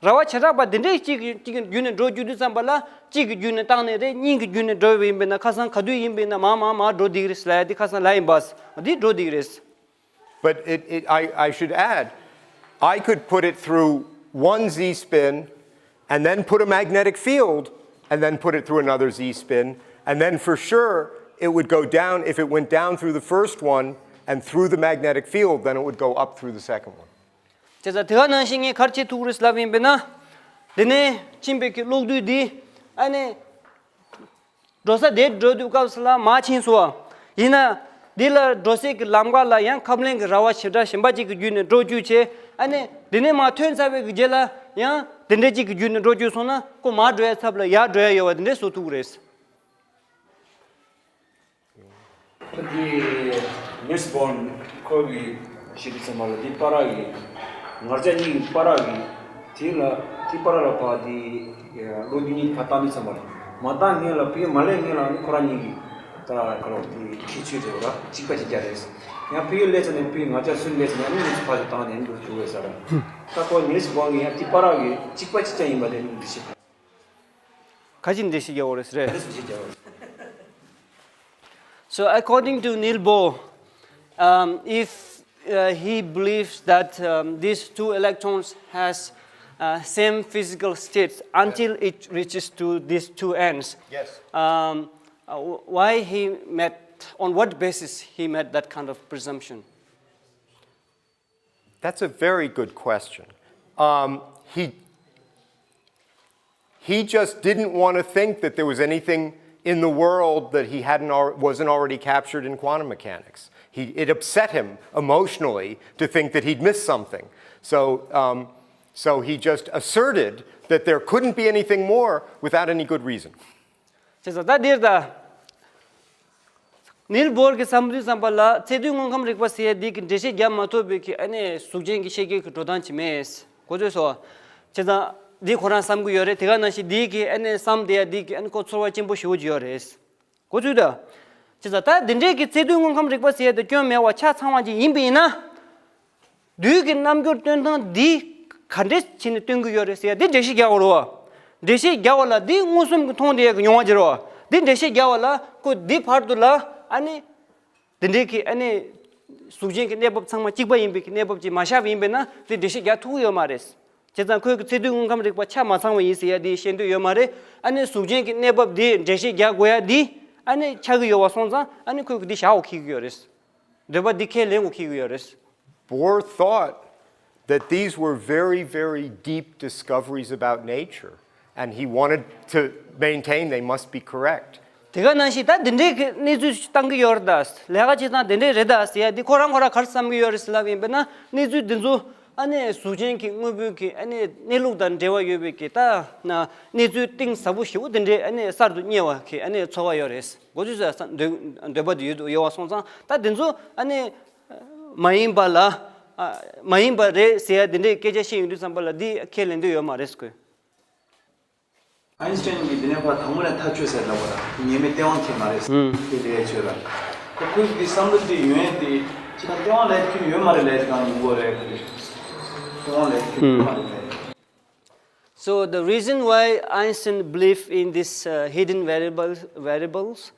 ར་བ་བྱེ་བྲག་པ་དེ་འདྲས་གཅིག་གི་གཅིག་གི་བརྒྱུད་ནས་འགྲོ་རྒྱུ་དུས་ཙམ་པ་ལ་གཅིག་གི་བརྒྱུད་ནས་བཏང་ནས་རེད། གཉིས་ཀྱི་བརྒྱུད་ནས་འགྲོ་བ་ཡིན་པས་ན་ཁ་སང་ག་དུས་ཡིན་པས་ན་མར་མར་མར་འགྲོ་བསྡད་ཀྱི་རེད་ལབ་ཡ་དེ་ཁ་སང་ལབ་ཡིན་པ། འདི་འགྲོ་བསྡད་ཀྱི་རེད། But it, it, I, I should add, I could put it through one Z spin and then put a magnetic field and then put it through another Z spin. And then for sure, it would go down. If it went down through the first one and through the magnetic field, then it would go up through the second one. བྱས་ཙང་དེ་ག་ནང་བཞིན་ངས་ག་རེ་བྱེད་ཐུབ་ཀྱི་རེད་ལབ་ཡིན་པས་ན། དེ་ནས་ཕྱིན་པའི་གི་གློག་རྡུལ་འདི་ཨ་ནི་འགྲོ་ས་དེར་འགྲོ་དུས་སྐབས་སུ་ལ་མར་ཕྱིན་སོང་བ། ཡིན་ན་འདི་ལ་འགྲོ་སའི་གི་ལམ་ཁ་ལ་ཡང་ཁབ་ལེན་གྱི་ར་བ་ཞེ་དྲག་གཞན་པ་གཅིག་གི་བརྒྱུད་ནས་འགྲོ་བཅུག་བྱས། ཨ་ནི་འདི་ནས་མར་ཐོན་ཚར་བའི་གི་རྗེས་ལ་ཡང་དེ་འདྲ་གཅིག་གི་བརྒྱུད་ནས་འགྲོ་བཅུག་སོང་ན་ཁོ་མར་འགྲོ་ཡ་ཚབ་ལ་ཡར་འགྲོ་ཡ་ཡོད་པ་དེ་འདྲ་བཟོ་ཐུབ་ཀྱི་རེད། འདི་ནིལ་སི་བོར་ཁོ་གིས་ཞུས་དུས་ཙམ་པ་ལ་འདི་པར་གྱི་ངར་ལྕགས་གཉིས་ཀྱི་པར་གྱི་དེ་ལ་དེ་པར་ལ་ཕར་དེ་གློག་རྡུལ་གཉིས་ཕར་བཏང་དུས་ཙམ་པ་ལ་མ་བཏང་སྔོན་ལ་བུ་མ་སླེབས་སྔོན་ལ་ནི་ཁོ་རང་གཉིས་ཀྱིས་ད་ཁ་ལོག་དེ་ཁྱད་ཆོས་རེད་བ་གཅིག་པ་གཅིག་རྐྱང་རེད། ཡང་བུ་སླེབས་ཚར་ནས་བུ་ངར་ལྕགས་གསུམ་སླེབས་ཚར་ནས་ཨ་ནི་ནིལ་སི་ཕར་ཞིག་བཏང་ནས་འདུག་ཐུག་པས་ཟེར། ད་ཁོ་ནིལ་སི་བོར་གྱིས་ཡང་དེ་པར་གྱི་གཅིག་པ་གཅིག་རྐྱང་ཡིན་པ་དེ་འདྲ་ཞིག་ག་ཅི་འགྲེལ་བཤད་རྒྱག་དགོས་རེད་ཟེར། འགྲེལ་བཤད་རྒྱག་དགོས་རེད། So according to Niels Bohr, um, if uh, he believes that um, these two electrons has uh, same physical states until it reaches to these two ends. Yes. Um, uh, why he made, on what basis he made that kind of presumption? That's a very good question. Um, he, he just didn't want to think that there was anything in the world that he hadn't al- wasn't already captured in quantum mechanics. He, it upset him emotionally to think that he'd missed something. So, um, so he just asserted that there couldn't be anything more without any good reason. བྱས་ཙང་ད་འདིར་ད། ནིལ་བོར་གྱི་བསམ་ཚུལ་བསམ་པ་ལ་ཚད་རྡུལ་དངོས་ཁམས་རིག་པ་ཟེར་ཡ་འདི་གི་འགྲེལ་བཤད་རྒྱག་མ་ཐུབ་པའི་གི་ཨ་ནི་གཟུགས་ཅན་གྱི་ཤེས་རྒྱལ་གྱི་འགྲོ་སྟངས་ཅིག་མེད། གོ་ཚོད་སོ། བྱས་ཙང་འདི་ཁོ་རང་བསམ་གྱི་ཡོད་རེད། དེ་ག་ནང་བཞིན་འདི་གི་ཨ་ནི་བསམ་དེ་ཡ་འདི་གི་ཨ་ནི་ཁོ་ཚོར་བ་ཆེན་པོ་ཞེ་པོ་ཅིག་ཡོད་རེད། གོ་ཚོད་ད། བྱས་ཙང་ད་འདི་འདྲའི་གི་ཚད་རྡུལ་དངོས་ཁམས་རིག་པ་ཟེར་ཡ་དེ་སྐྱོན་མེད་པ་ཆ་ཚང་བ་ཅིག་ཡིན་པ་ཡིན་ན། རྡུལ་གྱི་རྣམ་འགྱུར་སྟོན་སྟངས་འདི་ག་འདྲས་བྱས་ནས་སྟོན་གྱི་ཡོད་རེད་ཟེར་ཡ་འདི་འགྲེལ་བཤད་རྒྱག་དགོས་རེད་བ། འགྲེལ་བཤད་རྒྱག་པ་ལ་འདི་མངོན་སུམ་གྱིས་མཐོང་བསྡད་ཡ་གི་མྱོང་བ་ཅིག་རེད་བ། འདི་འགྲེལ་བཤད་རྒྱག་པ་ལ་ཁོ་འདི་བར་དུ་ལ་ཨ་ནི། འདི་འདྲའི་གི་ཨ་ནི། གཟུགས་ཅན་གྱི་གནས་བབ་ཚང་མ་གཅིག་པ་ཡིན་པའི་གི་གནས་བབ་ཅིག་མ་ཤར་བ་ཡིན་པས་ན་འདི་འགྲེལ་བཤད་རྒྱག་ཐུབ་ཀྱི་ཡོད་མ་རེད། བྱས་ཙང་ཁོས་གི་ཚད་རྡུལ་དངོས་ཁམས་རིག་པ་ཆ་མ་ཚང་བ་ཡིན་ཟེར་ཡ་འདི་བཤད་འདོད་ཡོད་མ་རེད། ཨ་ནི་གཟུགས་ཅན་གྱི་གནས་བབ་འདི་འགྲེལ་བཤད་རྒྱག་དགོས་ཡ་འདི་ཨ་ནི་ཆགས་ཀྱི་ཡོད་པ་སོང་ཙང་ཨ་ནི་ཁོས་གི་འདི་བཞག་འོ་འཁྱེར་གྱི་ཡོད་རེད། འདོད་པ་འདི་ཁས་ལེན་འོ་འཁྱེར་གྱི་ཡོད་རེད། Bohr thought that these were very, very deep discoveries about nature, and he wanted to maintain they must be correct. དེ་ག་ནང་བཞིན་ད་འདི་འདྲའི་གི་གནས་ཚུལ་ཞིག་བཏང་གི་ཡོད་རེད་ད། ལས་ཀ་བྱེད་སྟངས་འདི་འདྲའི་རེད་ད་ཟེར་ཡ་འདི་ཁོ་རང་ཁོ་རང་ག་རེ་བསམ་གི་ཡོད་རེད་ཟེར་ལབ་ཡིན་པས་ན་གནས་ཚུལ་འདི་ཚོ་ཨ་ནི་གཟུགས་ཅན་གྱི་དངོས་པོའི་གི་ཨ་ནི་གནས་ལུགས་དང་འབྲེལ་བ་ཡོད་པའི་གི་ད་ན་གནས་ཚུལ་གཏིང་ཟབ་པོ་ཞེ་པོ་འདི་འདྲའི་ཨ་ནི་གསར་དུ་རྙེད་པ་གི་ཨ་ནི་ཚོར་བ་ཡོད་རེད། གོ་ཚོད་ཟ་འདོད་འདོད་པ་འདི་ཡོད་ཡོད་པ་སོང་ཙང་ད་འདི་ཚོ་ཨ་ནི་མ་ཡིན་པ་ལ་ཨ་མ་ཡིན་པ་རེད་ཟེར་ཡ་འདི་འདྲའི་སྐད་ཆ་བཤད་ཡོང་དུས་ཙམ་པ་ལ་འདི་ཁས་ལེན་འདོད་ཡོད་མ་རེད་ཟེར་གོ། ཨའིན་སི་ཊན་གྱིས་འདི་ནས་ཕར་དང་པོ་ནས་ཐག་གཅོད་ཟེར་ལབ་པ་ར་ཉེས་མེད་སྟེས་དབང་ཁྱེར་མ་རེད་ཟེར། ཨུམ། དེ་ལས་ཆོས་ལ། ཁོ་ཁོས་འདི་བསམ་བློ་འདི་ཡོང་ཡས་དེ་ཅི་ད་སྟེས་དབང་ལས་ཁྱོད་ཡོད་མ་རེད་ལས་དེ་གང་ཡིན་གོ་རེད་ག་དེ། སྟེས་དབང་ལས་ཁྱོད་ཡོད་མ་རེད་ལས། So the reason why Einstein believed in this uh, hidden variable, variables,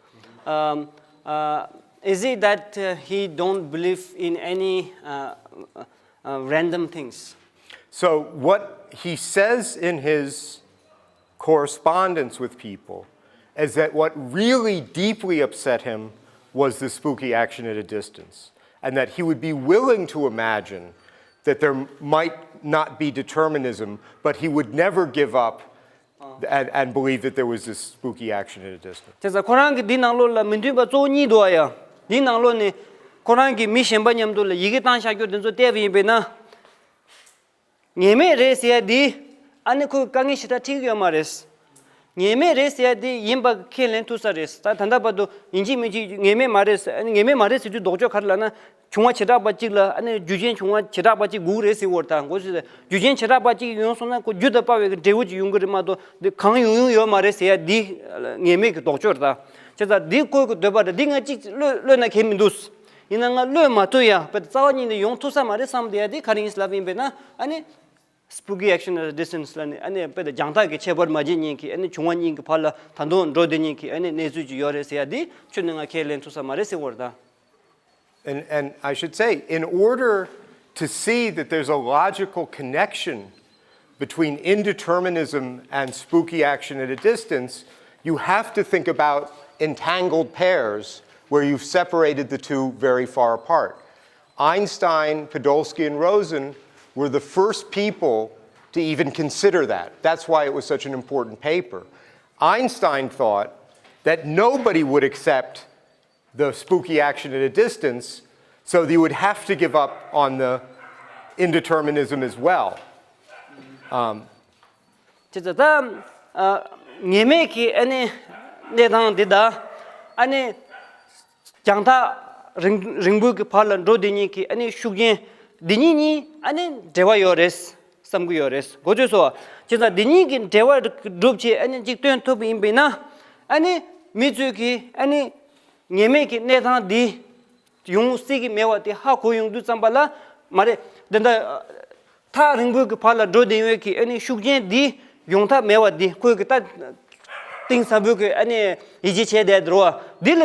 um, uh, Is it that uh, he don't believe in any uh, uh, uh, random things? So, what he says in his correspondence with people is that what really deeply upset him was the spooky action at a distance, and that he would be willing to imagine that there might not be determinism, but he would never give up and, and believe that there was this spooky action at a distance. དེ་ཙང་ཁོ་རང་གི་འདི་ནང་ལོགས་ལ་མི་མཐུན་པ་གཙོ་བོ་གཉིས་འདུག་ཨ་ཡ། འདི་ནང་ལོགས་ནས་ཁོ་རང་གིས་མི་གཞན་པ་མཉམ་དུ་ལ་ཡི་གེ་བཏང་བཞག་རྒྱུ་དེ་ཚོ་བལྟས་པ་ཡིན་པས་ན། ངེས་མེད་རེད་ཟེར་ཡ་འདི་ཨ་ནི་ཁོའི་དཀའ་ངལ་ཞེ་དྲག་འཕྲད་ཀྱི་ཡོད་མ་རེད། ངེས་མེད་རེད་ཟེར་ཡ་འདི་ཡིན་པ་ཁས་ལེན་ཐུབ་ས་རེད། ད་ད་ལྟ་བར་དུ་ཡིན་གཅིག་མིན་གཅིག་ངེས་མེད་མ་རེད་ཟེར། ཨ་ནི་ངེས་མེད་མ་རེད་ཟེར་དུས་ལྡོག་ཕྱོགས་ག་རེ་ལབ་ན། བྱུང་བ་བྱེ་བྲག་པ་གཅིག་ལ་ཨ་ནི་རྒྱུ་རྐྱེན་བྱུང་བ་བྱེ་བྲག་པ་གཅིག་དགོས་རེད་ཟེར་བ་རེད། ད་གོ་ཟེར། རྒྱུ་རྐྱེན་བྱེ་བྲག་པ་གཅིག་ཡོང་སོང་ན་ཁོ་རྒྱུ་དང་བར་བའི་འབྲས་བུ་གཅིག་ཡོང་གི་རེད་མ་གཏོགས་འདི་གང་ཡོང་ཡོང་ཡོད་མ་རེད་ཟེར་ཡ་འདི་ངེས་མེད་ཀྱི་ལྡོག་ཕྱོགས་རེད། ད་བྱས་ཙང་འདི་ཁོ་གི་འདོད་པ་རེད། འདི་ང་གཅིག་བློས་བློས་ན་གལ་མི་འདུག་ཡིན་ན་ང་བློས་མ་ཐུབ་ཡ་དཔེ་རྩ་བ་ཉིད་ནས་ཡོང་ཐུབ་ས་མ་རེད་བསམ་བསྡད་ཡ་འདི་ག་རེ་ཡིན་ལབ་ཡིན་པས་ན། ཨ་ནི་spooky action at a distance ལ་ནི་ཨ་ནི་དཔེ་ད་རྒྱང་ཐག་གི་ཁྱད་པར་མ་བྱེད་མཁན་གྱི་ཨ་ནི་བྱུང་བ་གཉིས་ཀྱི་བར་ལ་ད་དུང་འགྲོ་བསྡད་མཁན་གྱི་ཨ་ནི་གནས་ཚུལ་ཅིག་ཡོད་རེད་ཟེར་ཡ་འདི་ཁྱོན་ནས་ང་ཁས་ལེན་ཐུབ་ས་མ་རེད་ཟེར་བ་རེད་ད། And, and I should say, in order to see that there's a logical connection between indeterminism and spooky action at a distance, you have to think about entangled pairs where you've separated the two very far apart. Einstein, Podolsky, and Rosen were the first people to even consider that. That's why it was such an important paper. Einstein thought that nobody would accept the spooky action at a distance, so you would have to give up on the indeterminism as well. Um, དེ་ཚོ་ད་ངེས་མེད་ཀྱི་ཨ་ནི་གནས་སྟངས་འདི་དང་ཨ་ནི་རྒྱང་ཐག་རིང་རིང་པོའི་གི་བར་ལ་འགྲོ་བསྡད་མཁན་གྱི་ཨ་ནི་ཤུགས་རྐྱེན་འདི་གཉིས་གཉིས་ཨ་ནི་འབྲེལ་བ་ཡོད་རེད་བསམ་གྱི་ཡོད་རེད། གོ་ཚོད་སོང་བ། བྱས་ཙང་འདི་གཉིས་ཀྱི་འབྲེལ་བ་སྒྲུབ་བྱེད་ཨ་ནི་གཅིག་སྟོན་ཐུབ་པ་ཡིན་པས་ན། ཨ་ནི་མི་ཚོས་ཀྱི་ཨ་ནི་ངེས་མེད་ཀྱི་གནས་སྟངས་འདི་ཡོང་སྲིད་ཀྱི་མེད་པ་དེ་ཧ་གོ་ཡོང་དུས་ཙམ་པ་ལ་མ་རེད། འདི་འདྲ་ཐག་རིང་པོའི་གི་བར་ལ་འགྲོ་བསྡད་ཡོད་ཀྱི་ཨ་ནི་ཤུགས་རྐྱེན་འདི་ཡོང་ཐབས་མེད་པ་འདི་ཁོས་ཀྱི་ད་གཏིང་ཟབ་པོའི་གི་ཨ་ནི་ཡིད་ཆེས་བྱས་བསྡད་འདུག་བ། འདི་ལ་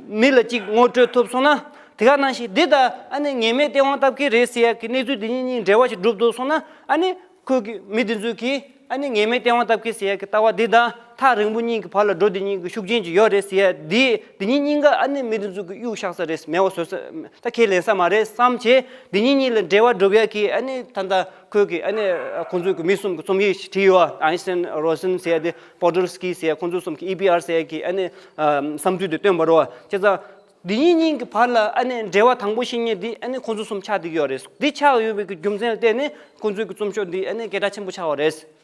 མི་ལ་གཅིག་ངོ་སྤྲོད་ཐུབ་སོང་ན། དེ་ག་ནང་བཞིན་འདི་ད་ཨ་ནི་ངེས་མེད་སྟེས་དབང་སྟབས་ཀྱིས་རེད་ཟེར་ཡ་གི་གནས་ཚུལ་འདི་གཉིས་གཉིས་འབྲེལ་བ་ཞིག་གྲུབ་འདུག་སོང་ན། ཨ་ནི་ཁོས་ཀྱི་མི་འདི་ཚོས་ཀྱི་ཨ་ནི་ངེས་མེད་སྟེས་དབང་སྟབས་ཀྱིས་ཟེར་ཡ་གི་ལྟ་བ་འདི་དང་ཐག་རིང་པོ་གཉིས་ཀྱི་བར་ལ་འགྲོ་འདི་གཉིས་ཀྱི་ཤུགས་རྐྱེན་ཅིག་ཡོད་རེད་ཟེར་ཡ་འདི་འདི་གཉིས་གཉིས་ཀ་ཨ་ནི་མི་འདི་ཚོས་ཀྱི་གཡུག་བཞག་ས་རེད། མེད་པ་བཟོ་ས་ད་ཁས་ལེན་ས་མ་རེད་བསམ་བྱས། འདི་གཉིས་གཉིས་ལ་འབྲེལ་བ་སྒྲུབ་ཡ་གི་ཨ་ནི་ད་ལྟ་ཁོས་ཀྱི་ཨ་ནི་ཁོང་ཚོས་ཀྱི་མི་གསུམ་གྱི་རྩོམ་ཡིག་ཞིག་བྲིས་ཡོད། Einstein, Rosen ཟེར་ཡ་དེ། Podolsky ཟེར་ཡ། ཁོང་ཚོ་གསུམ་གྱི་ཨི་པི་ཨར་ཟེར་ཡ་གི་ཨ་ནི་བསམ་ཚུལ་དེ་བཏོན་པ་རེད་བ། བྱས་ཙང་འདི་གཉིས་གཉིས་ཀྱི་བར་ལ་ཨ་ནི་འབྲེལ་བ་དང་པོ་ཤེས་མཁན་འདི་ཨ་ནི་ཁོང་ཚོ་གསུམ་ཆགས་བསྡད་ཀྱི་ཡོད་རེད། འདི་ཆགས་ཡོད་པའི་གི་རྒྱུ་མཚན་ལ་བརྟེན་ནས་ཁོང་ཚོའི་གི་རྩོམ་ཤོག་འདི་ཨ་ནི་སྐད་གྲགས་ཆེན་པོ་ཆགས་པ་རེད།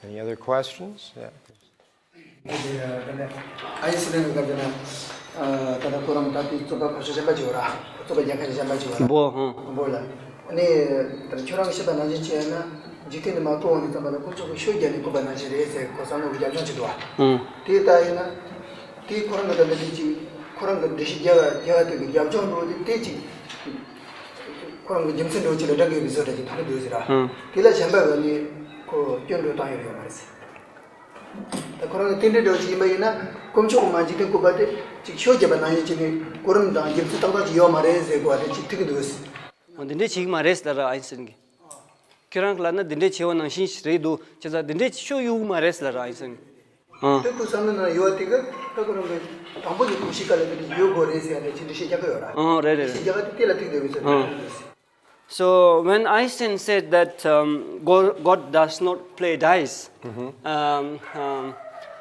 Any other questions? Yeah. ཨ་ཡིན་སི་ལན་གྱི་སྐབས་དེ་ན། ད་ལྟ་ཁོ་རང་ད་ལྟའི་རྩོམ་པ་ཕར་ཕྱོགས་གཞན་པ་ཅིག་ཡོད་ར། རྩོམ་པ་རྒྱལ་ཁབ་གཞན་པ་ཅིག་ཡོད་ར། བོ་ཧང་། བོ་ལ། ཨ་ནི་ད་ཁྱོད་རང་གི་བཤད་པ་ནང་བཞིན་བྱས་ན་འཇིག་རྟེན་འདི་མར་བཀོད་འོང་དུས་ཙམ་པ་ལ་དཀོན་མཆོག་གིས་ཤོ་བརྒྱབ་ནས་བཀོད་པ་ནང་བཞིན་རེད་ཟེར་ཁོ་བསམ་བློ་གི་རྒྱབ་ལྗོངས་ཅིག་འདུག་བ། དེ་ལྟ་ཡིན་ན། དེའི་ཁོ་རང་གི་ད་ལྟ་དེ་ཅིག་ཁོ་རང་གི་འགྲེལ་བཤད་རྒྱག་རྒྱག་དེ་གི་རྒྱབ་ལྗོངས་འགྲོ་དེ་དེ་ཅིག་ཁོ་རང་གི་རྒྱུ་མཚན་འགྲོ་ཅིག་ལ་འདྲ་གི་བཟོ་འདྲ་ཅིག་མཐོང་གི་འདུག་ཟེར་ར། དེ་ལ་གཞན་པ་གི་ནི་ཁོ་སྐྱོན་འགྲོ་བཏང་ཡོད་ཡོད་མ་རེད་ཟེར། ད་ཁོ་རང་གི་རྟེན་འབྲེལ་འདྲ་ཅིག་ཡིན་པ་ཡིན་ན་དཀོན་མཆོག་གི་མ་འཇིག་རྟེན་བཀོད་པ་དེ་ཅིག་ཤོ་བརྒྱབ་པ་ནང་བཞིན་ཅིག་ནི་གོ་རིམ་དང་རྒྱུ་མཚན་ཏག་ཏག་ཅིག་ཡོད་མ་རེད་ཟེར་གོ་བ་དེ་ཅིག་ཐུག་གི་འདུག་ཟེར། འོ་འདི་འདྲས་བྱེད་ཀྱི་མ་རེད་ཟེར་ར། ཨ་ཡིན་སན་གི་ཁྱོད་རང་གི་ལབ་ན་འདི་འདྲས་བྱས་པ་ནང་བཞིན་ཞིག་རེད་འདུག་བྱས་ཙང་འདི་འདྲས་ཤོ་གཡུག་མ་རེད་ཟེར་ར། ཨ་ཡིན་སན་གི་ཨང་། དེ་ཁོའི་བསམ་བློ་ནང་ཡོད་དེ་གི་ད་ཁོ་རང་གི་དང་པོ་གི་གོམས་གཤིས་ཀ་ལ་དེ་འདྲ་ཡོད་དགོས་རེད་ཟེར་ཡ་དེ་ཅི་འདྲ་བཤད་རྒྱག་གི་ཡོད་ར། ཨང་། རེད་རེད་བཤད་རྒྱག་ག་དེ་དེ་ལ་ཐུག་བསྡད་ཡོད་ཟེར། ཨང་། So when Einstein said that um, God, God does not play dice, um, um,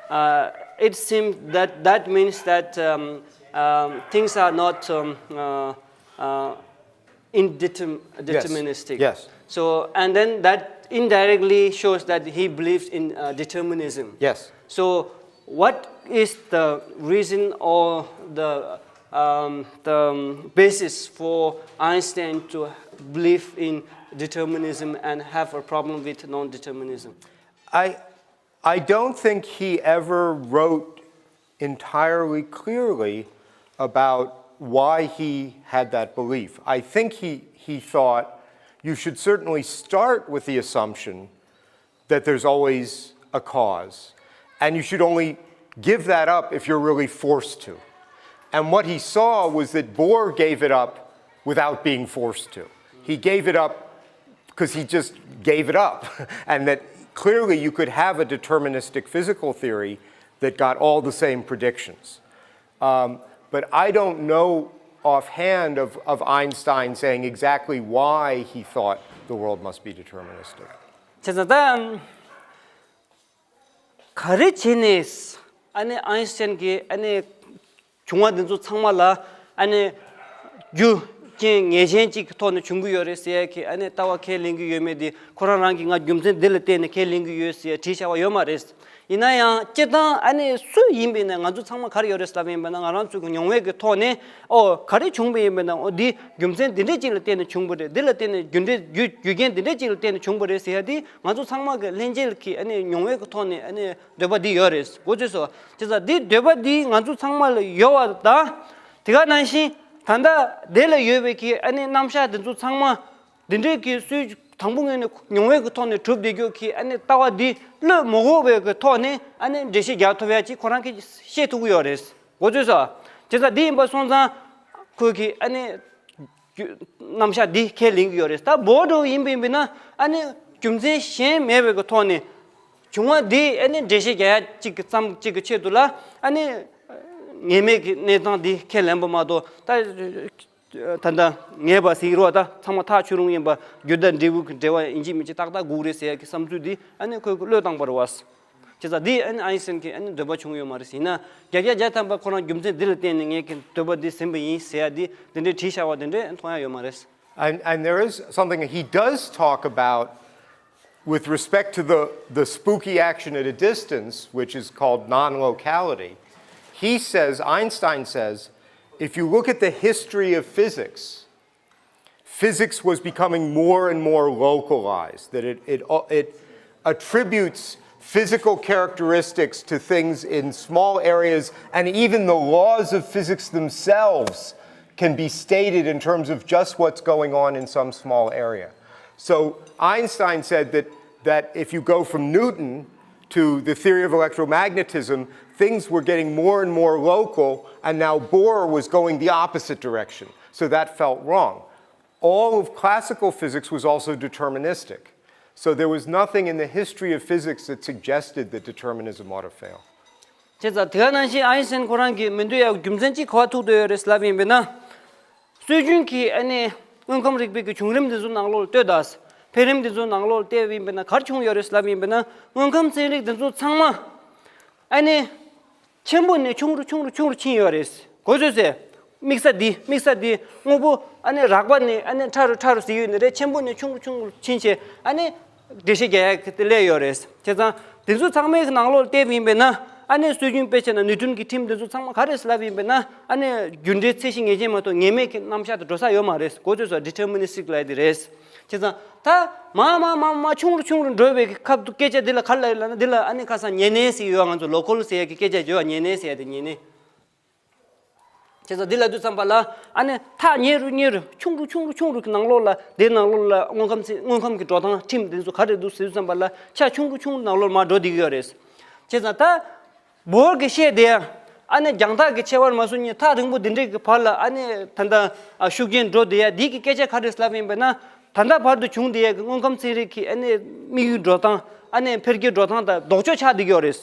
uh, it seemed that that means that um, um, things are not um, uh, uh, indeterm- deterministic. Yes. So, and then that indirectly shows that he believed in uh, determinism. Yes. So, what is the reason or the um, the basis for Einstein to believe in determinism and have a problem with non-determinism? I, I don't think he ever wrote entirely clearly about why he had that belief. I think he, he thought you should certainly start with the assumption that there's always a cause. And you should only give that up if you're really forced to. And what he saw was that Bohr gave it up without being forced to. He gave it up because he just gave it up. And that clearly you could have a deterministic physical theory that got all the same predictions. Um, but I don't know offhand of, of Einstein saying exactly why he thought the world must be deterministic. བྱས་ཙང་ད་ག་རེ་བྱས་ནས་ཨ་ནི་ཨའིན་སི་ཊན་གྱིས་ཨ་ནི་བྱུང་བ་འདི་ཚོ་ཚང་མ་ལ་ཨ་ནི་རྒྱུ་རྐྱེན་ངེས་ཅན་གཅིག་གི་ཐོག་ནས་བྱུང་གི་ཡོད་རེད་ཟེར་ཡ་གི་ཨ་ནི་ལྟ་བ་ཁས་ལེན་གྱི་ཡོད་མེད་དེ་ཁོ་རང་རང་གིས་ང་རྒྱུ་མཚན་འདི་ལ་བརྟེན་ནས་ཁས་ལེན་གྱི་ཡོད་ཟེར་ཡ་བྲིས་བཞག་པ་ཡོད་མ་རེད། ཡིན་ན་ཡང་སྤྱིར་བཏང་ཨ་ནི་སུ་ཡིན་པ་ཡིན་ན་ང་ཚོ་ཚང་མ་ག་རེ་ཡོད་རེད་ལབ་ཡིན་པ་ན་ང་རང་ཚོ་གི་མྱོང་བའི་གི་ཐོག་ནས་ཨོ་ག་རེ་བྱུང་བ་ཡིན་པ་ན་ཨོ་འདི་རྒྱུ་མཚན་འདི་འདྲས་ཅིག་ལ་བརྟེན་ནས་བྱུང་བ་རེད། འདི་ལ་བརྟེན་ནས་རྒྱུ་འབྲས་རྒྱུ་རྒྱུ་རྐྱེན་འདི་འདྲས་ཅིག་ལ་བརྟེན་ནས་བྱུང་བ་རེད་ཟེར་ཡ་འདི་ང་ཚོ་ཚང་མ་གི་ལྷན་སྐྱེས་ཀྱི་ཨ་ནི་མྱོང་བའི་གི་ཐོག་ནས་ཨ་ནི་འདོད་པ་འདི་ཡོད་རེད་གོ་ཚོད་སོ། བྱས་ཙང་འདི་འདོད་པ་འདི་ང་ཚོ་ཚང་མ་ལ་ཡོད་པ་དང་། དེ་ག་ནང་བཞིན་ད་ལྟ་དེ་ལ་ཡོད་པའི་གི་ཨ་ནི་རྣམ་གཞག་འདི་ཚོ་ཚང་མ་འདི་འདྲའི་གི་སུས་དང་པོ་ངོས་ནས་མྱོང་བའི་གི་ཐོག་ནས་གྲུབ་བསྡད་རྒྱུ་གི་ཨ་ནི་ལྟ་བ་འདི་བློས་མ་བཀུག་པའི་གི་ཐོག་ནས་ཨ་ནི་འགྲེལ་བཤད་རྒྱག་ཐུབ་ཡ་ཅིག་ཁོ་རང་གིས་ཤེས་ཐུབ་ཀྱི་ཡོད་རེད་གོ་ཚོད་སོ། བྱས་ཙང་འདི་ཡིན་པ་སོང་ཙང་ཁོས་གི་ཨ་ནི། རྣམ་གཞག་འདི་ཁས་ལེན་གྱི་ཡོད་རེད། ད་བོད་འགྲོ་ཡིན་པ་ཡིན་པ་ན་ཨ་ནི་རྒྱུ་མཚན་གཞན་མེད་པའི་གི་ཐོག་ནས་བྱུང་བ་འདི་ཨ་ནི་འགྲེལ་བཤད་རྒྱག་ཡ་གཅིག་གི་ཙམ་གཅིག་གི་ཆེད་དུ་ལ་ཨ་ནི་ངེས་མེད་ཀྱི་གནས་སྟངས་འདི་ཁས་ལེན་པ་མ་གཏོགས་ད་ད་ལྟ་ངེས་པ་ཟིག་རོ་ད་ཚང་མ་ཐག་ཆོད་རུང་ཡིན་པ་རྒྱུ་དང་འབྲས་བུ་གི་འབྲེལ་བ་ཡིན་གཅིག་མིན་གཅིག་ཏག་ཏག་དགོས་རེད་ཟེར་ཡ་གི་བསམ་ཚུལ་འདི་ཨ་ནི་ཁོས་གི་བློས་བཏང་པ་རེད་བ། བྱས་ཙང་འདི་ཨ་ནི་ཨའིན་སི་ཊན་གྱི་ཨ་ནི་འདོད་པ་བྱུང་ཡོད་མ་རེད། ཡིན་ན་བརྒྱ་ཆ་བརྒྱ་ཐམ་པ་ཁོ་རང་རྒྱུ་མཚན་འདི་ལ་བརྟེན་ནས་ངས་ཀྱི་འདོད་པ་འདི་ཟིན་པ་ཡིན་ཟེར་ཡ་འདི་འདི་འདྲའི་བྲིས་བཞག་པ་འདི་འདྲའི་མཐོང་ཡ་ཡོད་མ་རེད། And, and there is something he does talk about with respect to the, the spooky action at a distance, which is called non locality. He says, Einstein says, if you look at the history of physics, physics was becoming more and more localized, that it, it, it attributes physical characteristics to things in small areas, and even the laws of physics themselves can be stated in terms of just what's going on in some small area. So Einstein said that, that if you go from Newton to the theory of electromagnetism, things were getting more and more local, and now Bohr was going the opposite direction. So that felt wrong. All of classical physics was also deterministic. So there was nothing in the history of physics that suggested that determinism ought to fail. བྱས་ཙང་དེ་ག་ནང་བཞིན་ཨའིན་སི་ཊན་ཁོ་རང་གིས་མི་འདོད་ཡག་རྒྱུ་མཚན་གཅིག་ག་པར་ཐུག་བསྡད་ཡོད་རེད་ལབ་ཡིན་པས་ན། སྲོལ་རྒྱུན་གྱི་ཨ་ནི་དངོས་ཁམས་རིག་པའི་གི་བྱུང་རིམ་འདི་ཚོ་ནང་ལོགས་ལ་ལྟོས་དང་། འཕེལ་རིམ་འདི་ཚོ་ནང་ལོགས་ལ་བལྟས་པ་ཡིན་པས་ན་ག་རེ་བྱུང་ཡོད་རེད་ལབ་ཡིན་པས་ན་དངོས་ཁམས་ཚན་རིག་འདི་ཚོ་ཚང་མ་ཨ་ནི། ཆེན་པོ་ནས་ཆུང་རུ་ཆུང་རུ་ཆུང་རུ་ཕྱིན་ཡོད་རེད། གོ་ཚོད་ཟེར། དམིགས་ས་འདི་དམིགས་ས་འདི་དངོས་པོ་ཨ་ནི་རགས་པ་ནས་ཨ་ནི་ཕྲ་རུ་ཕྲ་རུ་ཟེར་ཡོད་ནི་རེད། ཆེན་པོ་ནས་ཆུང་རུ་ཆུང་རུ་ཕྱིན་བྱས་ཨ་ནི་འགྲེལ་བཤད་རྒྱག་ཡག་གི་དེ་སླེབས་ཡོད་རེད། བྱས་ཙང་དེ་ཚོ་ཚང་མའི་གི་ནང་ལོགས་ལ་བལྟས་པ་ཡིན་པས་ན་ཨ་ནི་སྲོལ་རྒྱུན་དཔེ་བྱས་ན་ནིའུ་ཊོན་གྱི་ཁྲིམས་དེ་ཚོ་ཚང་མ་ག་རེ་ཟེར་ལབ་ཡིན་པས་ན་ཨ་ནི་རྒྱུ་འབྲས་ཚད་གཞི་ངེས་ཅན་མ་གཏོགས་ངེས་མེད་ཀྱི་རྣམ་གཞག་དེ་འགྲོ་ས་ཡོད་མ་རེད། གོ་ཚོད་ཟེར། ཌི་ཊར་མི་ནི་སི་ཊིག་ལབ་ཡ་དེ་རེད། བྱས་ཙང་ད་མ་མ་མ་མ་ཆུང་རུ་ཆུང་རུ་འགྲོ་བའི་གི་སྐབས་དུ་སྐད་ཆ་འདི་ལ་ག་རེ་ལབ་ཡོད་ལབ་ན་འདི་ལ་ཨ་ནི་ཁ་སང་ཉེ་གནས་ཟེར་ཡོད། ང་ཚོ་ལོ་ཀལ་ཟེར་ཡ་གི་སྐད་ཆ་ཡོད། ཉེ་གནས་ཟེར་ཡ་དེ་ཉེ་གནས། བྱས་ཙང་འདི་ལབ་དུས་ཙམ་པ་ལ་ཨ་ནི་ཐག་ཉེ་རུ་ཉེ་རུ་ཆུང་རུ་ཆུང་རུ་ཆུང་རུ་གི་ནང་ལོགས་ལ་དེའི་ནང་ལོགས་ལ་དངོས་ཁམས་ཚན་དངོས་ཁམས་ཀྱི་འགྲོ་སྟངས་ཁྲིམས་འདི་ཚོ་ག་རེ་འདུག་ཟེར་དུས་ཙམ་པ་ལ་ཆ་ཆུང་རུ་ཆུང་རུ་ནང་ལོགས་ལ་མར་འགྲོ་བསྡད་ཀྱི་ཡོད་རེད། བྱས་ཙང་ད། བོར་གྱི་བཤད་དེ་ཡང་ཨ་ནི་རྒྱང་ཐག་གི་ཁྱད་པར་མ་སོང་ཉིན་ཐག་རིང་པོ་འདི་འདྲའི་གི་བར་ལ་ཨ་ནི་ད་ལྟ་ཤུགས་རྐྱེན་འགྲོ་བསྡད་ཡ་འདི་གི་སྐད་ཆ་ག་རེ་ལབ་ཡིན་པས་ན། ད་ལྟ་བར་དུ་བྱུང་བསྡད་ཡ་གི་དངོས་ཁམས་ཚན་རིག་གི་ཨ་ནི་དམིགས་ཡུལ་འགྲོ་སྟངས་ཨ་ནི་འཕེལ་རྒྱས་འགྲོ་སྟངས་དང་ལྡོག་ཕྱོགས་ཆགས་བསྡད་ཀྱི་ཡོད་རེད།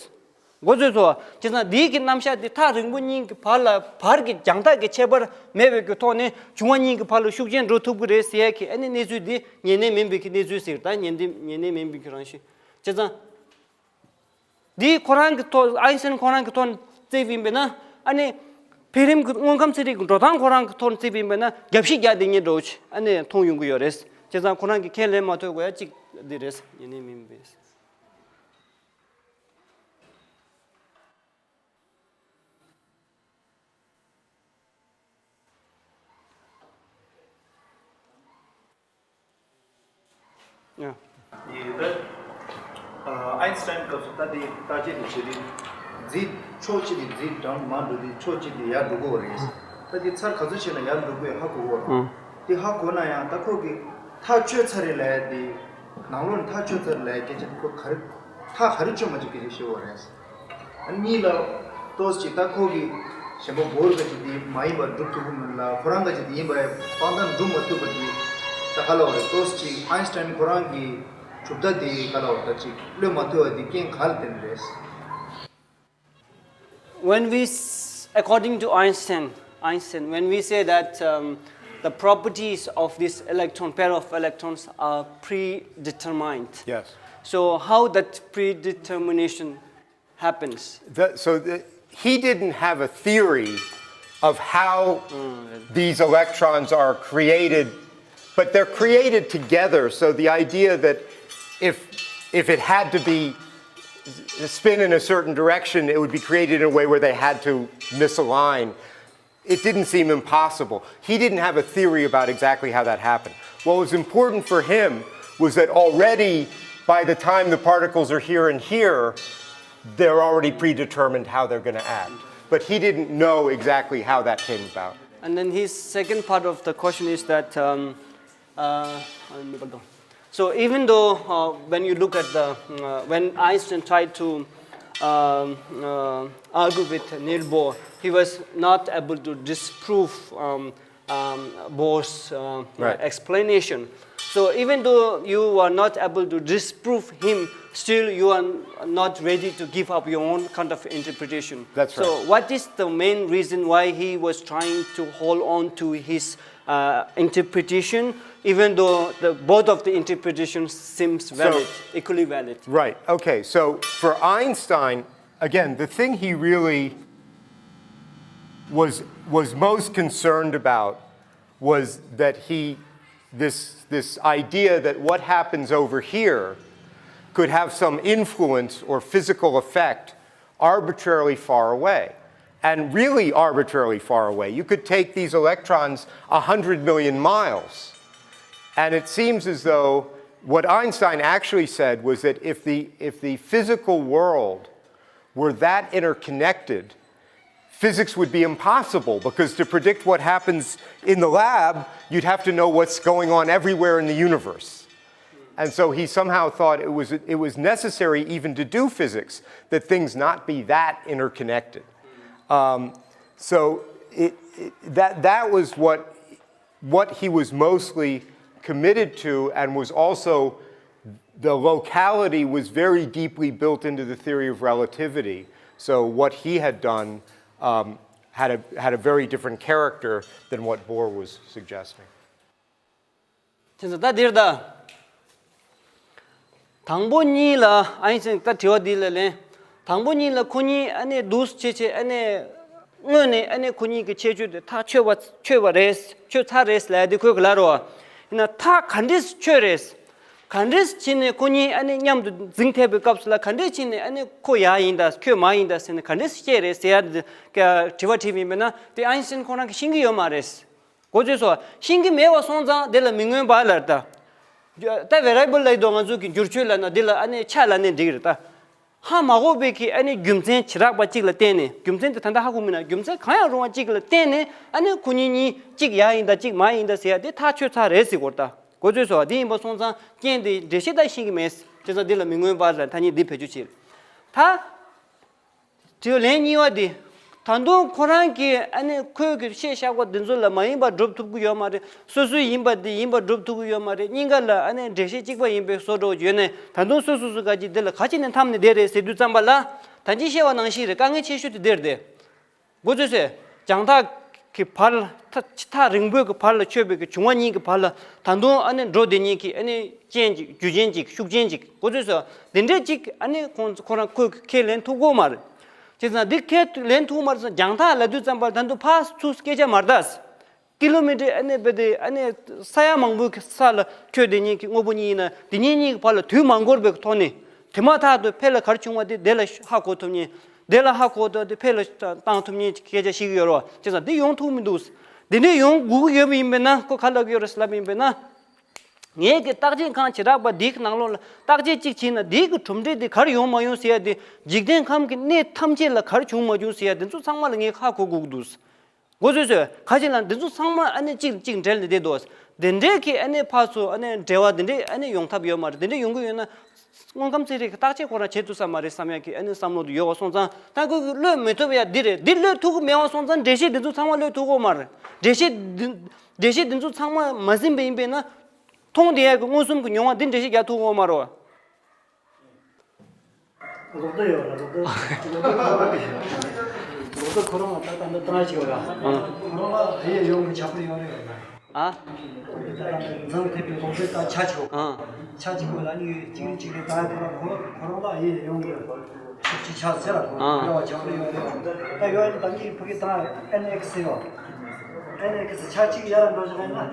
མགོ་ཚོས་སོ། བྱས་ཙང་འདི་གི་རྣམ་གཞག་འདི་ཐག་རིང་པོ་གཉིས་ཀྱི་བར་ལ་བར་གྱི་རྒྱང་ཐག་གི་ཁྱད་པར་མེད་པའི་གི་ཐོག་ནས་བྱུང་བ་གཉིས་ཀྱི་བར་ལ་ཤུགས་རྐྱེན་འགྲོ་ཐུབ་ཀྱི་རེད་ཟེར་ཡ་གི་ཨ་ནི་གནས་ཚུལ་འདི་ཉེ་གནས་མིན་པའི་གི་གནས་ཚུལ་ཟེར། ད་ཉེ་འདི་ཉེ་གནས་མིན་པའི་གི་རང་བཞིན། བྱས་ཙང་། འདི་ཁོ་རང་གི་ཐོག་ཨའིན་སི་ཊན་ཁོ་རང་གི་ཐོག་ནས་བརྩིས་པ་ཡིན་པས་ན་ཨ་ནི། འཕེལ་རིམ་གྱི་དངོས་ཁམས་ཚན་རིག་གི་འགྲོ་སྟངས་ཁོ་རང་གི་ཐོག་ནས་བརྩིས་པ་ཡིན་པས་ན་རྒྱབ་བཤིག་རྒྱག་བསྡད་མཁན་འདྲ་བོ་ཅིག་ཨ་ནི་མཐོང་ཡོང་གི་ཡོད་རེད། བྱས་ཙང་ཁོ་རང་གིས་ཁས་ལེན་མ་ཐུབ་དགོས་ཡ་གཅིག་འདི་རེད། ཡིན་ནའི་མིན་པས། ཡིན་ད། ཨ་ཨའིན་སི་ཊན་སྐབས་སུ་ད་དེ་བརྟག་དཔྱད་དེ་བྱེད་དུས་རྫས་ཕྱོགས་གཅིག་ནས་རྫས་གྲངས་མར་འགྲོ་དུས་ཕྱོགས་གཅིག་ནས་ཡར་འགྲོ་གི་ཡོད་རེད། ད་དེ་ཚར་ག་ཚོད་བྱས་ན་ཡར་འགྲོ་གི་ཡོད་ཧ་གོ་གི་ཡོད་རེད། དེ་ཧ་གོ་ན་ཡང་ད་ཁོ་གི་ཐག་ཆོད་ཚར་རེད་ལབ་ཡ་དེ་ནང་ལོགས་ནས་ཐག་ཆོད་ཚར་རེད་ལབ་ཡ་སྐད་ཆ་དེ་ཁོ་ག་རེ་ཐག་ག་རེ་ཆོད་མ་ཆོད་སྐད་ཆ་བཤད་ཡོད་རེད། ཨ་གཉིས་ལ་ཏོག་ཙམ་ཅིག་ད་ཁོ་གི་ གཞན་པ་བོར་ག་ཅིག་དེ་མ་ཡིན་པར་སྒྲུབ་ཐུབ་ཀྱི་མིན་ལ། ཁོ་རང་ག་ཅིག་དེ་ཡིན་པ་དཔང་རྟགས་སྒྲུབ་མ་ཐུབ་པ་དེ་ད་ག་ལ་བ་རེད། ཏོག་ཙམ་ཅིག་ཨའིན་སི་ཊན་ཁོ་རང་གི་གྲུབ་མཐའ་དེ་ག་ལ་བ་རེད། ད་ཅིག་བློས་མ་ཐུབ་པ་དེ་རྐྱེན་ག་ལ་བརྟེན་རེད། When we, s- according to Einstein, Einstein, when we say that um, the properties of this electron, pair of electrons, are predetermined. Yes. So how that predetermination happens? The, so the, he didn't have a theory of how these electrons are created, but they're created together. So the idea that if if it had to be spin in a certain direction, it would be created in a way where they had to misalign. It didn't seem impossible. He didn't have a theory about exactly how that happened. What was important for him was that already, by the time the particles are here and here, they're already predetermined how they're going to act. But he didn't know exactly how that came about. And then his second part of the question is that um, uh, so even though uh, when you look at the uh, when Einstein tried to um, uh, argue with Niels Bohr, he was not able to disprove um, um, Bohr's uh, Right. explanation. So even though you are not able to disprove him, still you are not ready to give up your own kind of interpretation. That's So right. What is the main reason why he was trying to hold on to his uh, interpretation, even though the both of the interpretations seems valid, equally valid? Right. Okay. So for Einstein, again, the thing he really was was most concerned about was that he this this idea that what happens over here could have some influence or physical effect arbitrarily far away, and really arbitrarily far away. You could take these electrons a hundred million miles, and it seems as though what Einstein actually said was that if the if the physical world were that interconnected, physics would be impossible, because to predict what happens in the lab, you'd have to know what's going on everywhere in the universe. And so he somehow thought it was, it was necessary even to do physics that things not be that interconnected. Um, so it, it, that, that was what, what he was mostly committed to, and was also, the locality was very deeply built into the theory of relativity. So what he had done um, had, a, had a very different character than what Bohr was suggesting. དེ་ཚོ་ད་འདིར་ད། དང་པོ་གཉིས་ལ་ཨའིན་སྟན་ད་དྲི་བ་འདི་ལ་ལན། དང་པོ་གཉིས་ལ་ཁོ་གཉིས་ཨ་ནེ་འདུག་བྱེད་བྱེད་ཨ་ནེ། དངོས་ནས་ཨ་ནེ་ཁོ་གཉིས་ཀྱི་ཁྱད་ཆོས་དེ་ཐག་ཆོད་པ་ཆོད་པ་རེད། ཆོད་ཚར་རེད་ལབ་དེ་ཁོས་ག་ལ་རོ། ཡིན་ན་ཐག་ག་འདྲས་ཆོད་རེད། ག་འདྲས་བྱས་ནས་ཁོ་གཉིས་ཨ་ནེ་མཉམ་དུ་འཛིང་ཐེབས་པའི་སྐབས་སུ་ལ་ག་འདྲས་བྱས་ནས་ཨ་ནེ་ཁོ་ཡག་ཡིན་ད་ཁྱོད་མ་ཡིན་ད་ཟེར་ནས་ག་འདྲས་སྐྱེས་རེད་ཟེར་ཡ་དེ་དྲི་བ་དྲིས་པ་ཡིན་པས་ན་དེ་ཨའིན་སྟན་ཁོ་རང་གིས་ཤེས་ཀྱི་ཡོད་མ་རེད། གོ་ཚོད་སོ། ཤེས་ཀྱི་མེད་པ་སོང་ཙང་དེ་ལ་མི་མངོན་པ་ལབ་རེད་ད། ད་བེ་རི་ཨེ་བལ་ལབ་དུས་ང་ཚོ་གི་འགྱུར་ཆོས་ལབ་ན་འདི་ལ་ཨ་ནེ་ཆ་ལབ་ནས་འགྲིག་རེད་ད། ཧ་མ་གོ་བའི་གི་ཨ་ནེ་རྒྱུ་མཚན་ཇི་རགས་པ་གཅིག་ལ་བརྟེན་ནས་རྒྱུ་མཚན་དེ་ད་ལྟ་ཧ་གོ་མིན་ན་རྒྱུ་མཚན་གང་ཡང་རུང་བ་གཅིག་ལ་བརྟེན་ནས་ཨ་ནེ་ཁོ་གཉིས་གཉིས་གཅིག་ཡག་ཡིན་ད་གཅིག་མ་ཡིན་ད་ཟེར་ཡ་དེ་ཐག་ཆོད་ཚར་རེད་ཟེར་གོ་རེད་ད། གོ་ཚོད་སོ། དེ་ཡིན་པ་སོང་ཙང་རྐྱེན་དེ་འགྲེལ་བཤད་ད་ཤེས་ཀྱི་མེད། བྱས་ཙང་འདི་ལ་མི་མངོན་པ་ལ་ཐ་སྙད་འདི་བེད་སྤྱོད་བྱེད། ད། དྲི་བ་ལན་གཉིས་པ་དེ། ད་དུང་ཁོ་རང་གིས་ཨ་ནེ་ཁོས་གི་བཤད་བཞག་པ་འདི་ཚོ་ལ་མ་ཡིན་པ་སྒྲུབ་ཐུབ་ཀྱི་ཡོད་མ་རེད། སོ་སོའི་ཡིན་པ་དེ་ཡིན་པ་སྒྲུབ་ཐུབ་ཀྱི་ཡོད་མ་རེད། གཉིས་ཀ་ལ་ཨ་ནེ་འགྲེལ་བཤད་གཅིག་པ་ཡིན་པའི་བཟོ་འདྲ་བོ་ཡོད་ནས་ད་དུང་སོ་སོ་སོ་ག་ཅིག་འདི་ལ་ག་ཅི་ནས་འཐམ་ནས་བསྡད་རེད་ཟེར་དུས་ཙམ་པ་ལ་ད་ཅི་བཤད་པ་ནང་བཞིན་རེད། དཀའ་ངལ་ཆེ་ཤོས་དེ་འདིར་རེད། གོ་ཚོད་སོ། རྒྱང་ཐག་གི་བར་ལ་ཐག་ཐག་རིང་པོའི་གི་བར་ལ་ཆོད་པའི་གི་བྱུང་བ་གཉིས་ཀྱི་བར་ལ་ད་དུང་ཨ་ནེ་འགྲོ་བསྡད་མཁན་གྱི་ཨ་ནེ་རྐྱེན་ཅིག་རྒྱུ་རྐྱེན་ཅིག་ཤུགས་རྐྱེན་ཅིག་གོ་ཚོད་སོ། དེ་འདྲས་ཅིག་ཨ་ནེ་ཁོང་ཁོ་རང་ཁོས་ཁས་ལེན་ཐུབ་ཀྱི་མ་རེད། བྱས་ཙང་འདི་ཁས་ལེན་ཐུབ་མ་རེད་ཙང་རྒྱང་ཐག་ལབ་དུས་ཙམ་པར་ད་དུང་ཕར་ཚུར་སྐད་ཆ་མ་རེད་ད། ཀི་ལོ་མི་ཊར་ཨ་ནེ་བེ་དེ་ཨ་ནེ་ས་ཡ་མང་པོའི་ས་ལ་ཁྱོད་དེ་གཉིས་ཀྱི་དངོས་པོ་གཉིས་ཡིན་ན་དེ་གཉིས་གཉིས་ཀྱི་བར་ལ་དུས་མ་འགོར་བའི་ཐོག་ནས་དེ་མ་ཐག་ཏུ་ཕེ་ལ་གར་བྱུང་བ་དེ་དེ་ལ་ཧ་གོ་ཐུབ་མཁན། དེ་ལ་ཧ་གོ་ཐུབ་དེ་ཕེ་ལ་བཏང་ཐུབ་མཁན་སྐད་ཆ་བཤད་ཀྱི་ཡོད་རེད་བ། བྱས་ཙང་འདི་ཡོང་ཐུབ་མི་འདུག་འདི་འདྲས་ཡོང་དགོས་ཀྱི་ཡོད་པ་ཡིན་པས་ན་ཁོ་ག་ལབ་ཀྱི་ཡོད་རེད་ལབ་པ་ཡིན་པས་ན། ངས་ཀྱི་བརྟག་དཔྱད་ཁང་བྱེ་བྲག་པ་འདིའི་ནང་ལོགས་ལ་བརྟག་དཔྱད་གཅིག་བྱས་ན་འདིའི་གི་གྲུབ་འབྲས་འདི་ག་རེ་ཡོང་མ་ཡོང་ཟེར་ཡ་དེ་འཇིག་རྟེན་ཁམས་ཀྱི་གནས་ཐམས་ཅད་ལ་ག་རེ་བྱུང་མ་བྱུང་ཟེར་ཡ་དེ་ཚོ་ཚང་མ་ལ་ངས་ཧ་གོ་དགོས་ཀྱི་འདུག་མགོ་ཚོས་ཚོས་ཁ་ཅིག་ལ་འདི་ཚོ་ཚང་མ་ཨ་ནི་གཅིག་གཅིག་འབྲེལ་ནས་བསྡད་འདུག་དེ་འདྲའི་གི་ཨ་ནི་ཕར་ཚུར་ཨ་ནི་འབྲེལ་བ་དེ་འདྲའི་ཨ་ནི་ཡོང་ཐབས་ཡོད་མ་རེད། དེ་འདྲའི་ཡོང་གི་ཡོད་ན་དངོས་ཁམས་ཚན་རིག་གི་བརྟག་དཔྱད་ཁོ་རང་བྱེད་ཐུབ་ས་མ་རེད་བསམ་ཡག་གི་ཨ་ནི་བསམ་བློ་དེ་ཡོད་པ་སོང་ཙང་། ད་ཁོས་གློད་མི་ཐུབ་ཡ་འདི་རེད། འདི་གློད་ཐུབ་ཀྱི་མེད་པ་སོང་ཙང་འགྲེལ་བཤད་འདི་ཚོ་ཚང་མ་གློད་ཐུབ་ཀྱི་ཡོད་མ་རེད། འགྲེལ་བཤད་འདི་འགྲེལ་བཤད་འདི་ཚོ་ཚང་མ་མ་ཟིན་པ་ཡིན་པས་ན། མཐོང་བསྡད་ཡག་གི་མངོན་སུམ་གྱི་མྱོང་བ་འདི་འགྲེལ་བཤད་རྒྱག་ཐུབ་ཀྱི་ཡོད་མ་རེད། ལོག་རྟོག་ཡོད་ར། ལོག་རྟོག་ལོག་རྟོག་ཁོ་རང་ལ་ད་ལྟ་འདི་བཏང་ཞིག་ཡོད་ར། ཨ། ཁོ་རང་ལ་ཡེ་ཡོང་གི་ཆགས་པ་ཡོད་རེད་ཡོད་ན། ཨ། ད་ལྟ་འཛིང་ཐེབས་པའི་ལོག་རྟོག་ད་ཆ་ཆོག་ཨ། ཆ་ཆོག་ལ་ནི་གཅིག་གཅིག་རེ་ད་ཁོ་རང་ཁོ་ཁོ་རང་ལ་ཡེ་ཡོང་གི་ཤུགས་ཆེ་ཆགས་ཟེར་ར། ཁོ་རང་ཨ། འགྲོ་བ་ཆགས་པ་ཡོད་རེད་ཡོད་ན། ད་ཡོད་ན་ད་ངས་ཕ་གི་ད་ཨེན་ཨེག་སི་ཡོད། ཨེན་ཨེག་སི་ཆ་གཅིག་ཡར་འགྲོ་ཞིག་ཡིན་ན།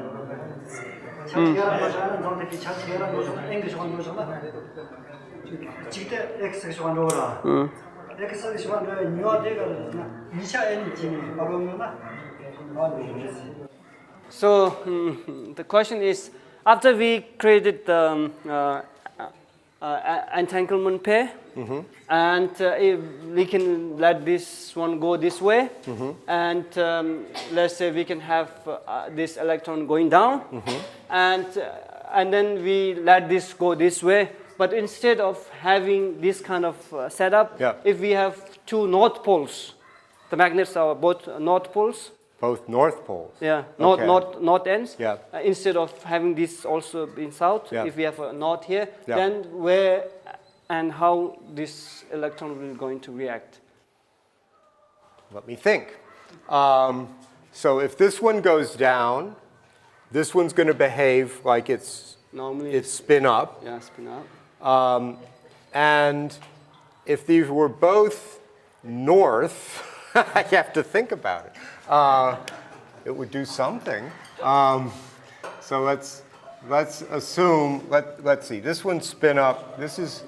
ཆ་གཅིག་ཡར་འགྲོ་ཞིག་ཡིན་ན། འཛིང་ཐེབས་པའི་ཆ་གཅིག་ཡར་འགྲོ་ཞིག་ན་ཨེན་གི་ཤོག་འགྲོ་ཞིག་ན། གཅིག་དེ་ཨེག་སི་གི་ཤོག་འགྲོ་ར། ཨེག་སི་གི་ཤོག་འགྲོ་ཡ་ཉི་བ་དེ་ག་རེ་ཟེར་ན་གཉིས་ཆ་ཨེན་གྱི་ནི་ཨ་རོ་ངོ་ན་ཨ་འགྲོ་རེད། So, mm, the question is, after we created the um, uh, uh, uh, entanglement pair, and uh, if we can let this one go this way, and um, let's say we can have uh, this electron going down, and uh, and then we let this go this way. But instead of having this kind of uh, setup, yeah, if we have two north poles, the magnets are both north poles. Both north poles. Yeah, north, okay, north, north ends. Yeah. Uh, instead of having this also in south, yeah, if we have a north here, yeah, then where and how this electron will going to react? Let me think. Um, so if this one goes down, this one's going to behave like it's normally it's spin up. Yeah, spin up. Um, and if these were both north, I have to think about it. Uh, it would do something. Um, so let's let's assume. Let let's see. This one's spin up. This is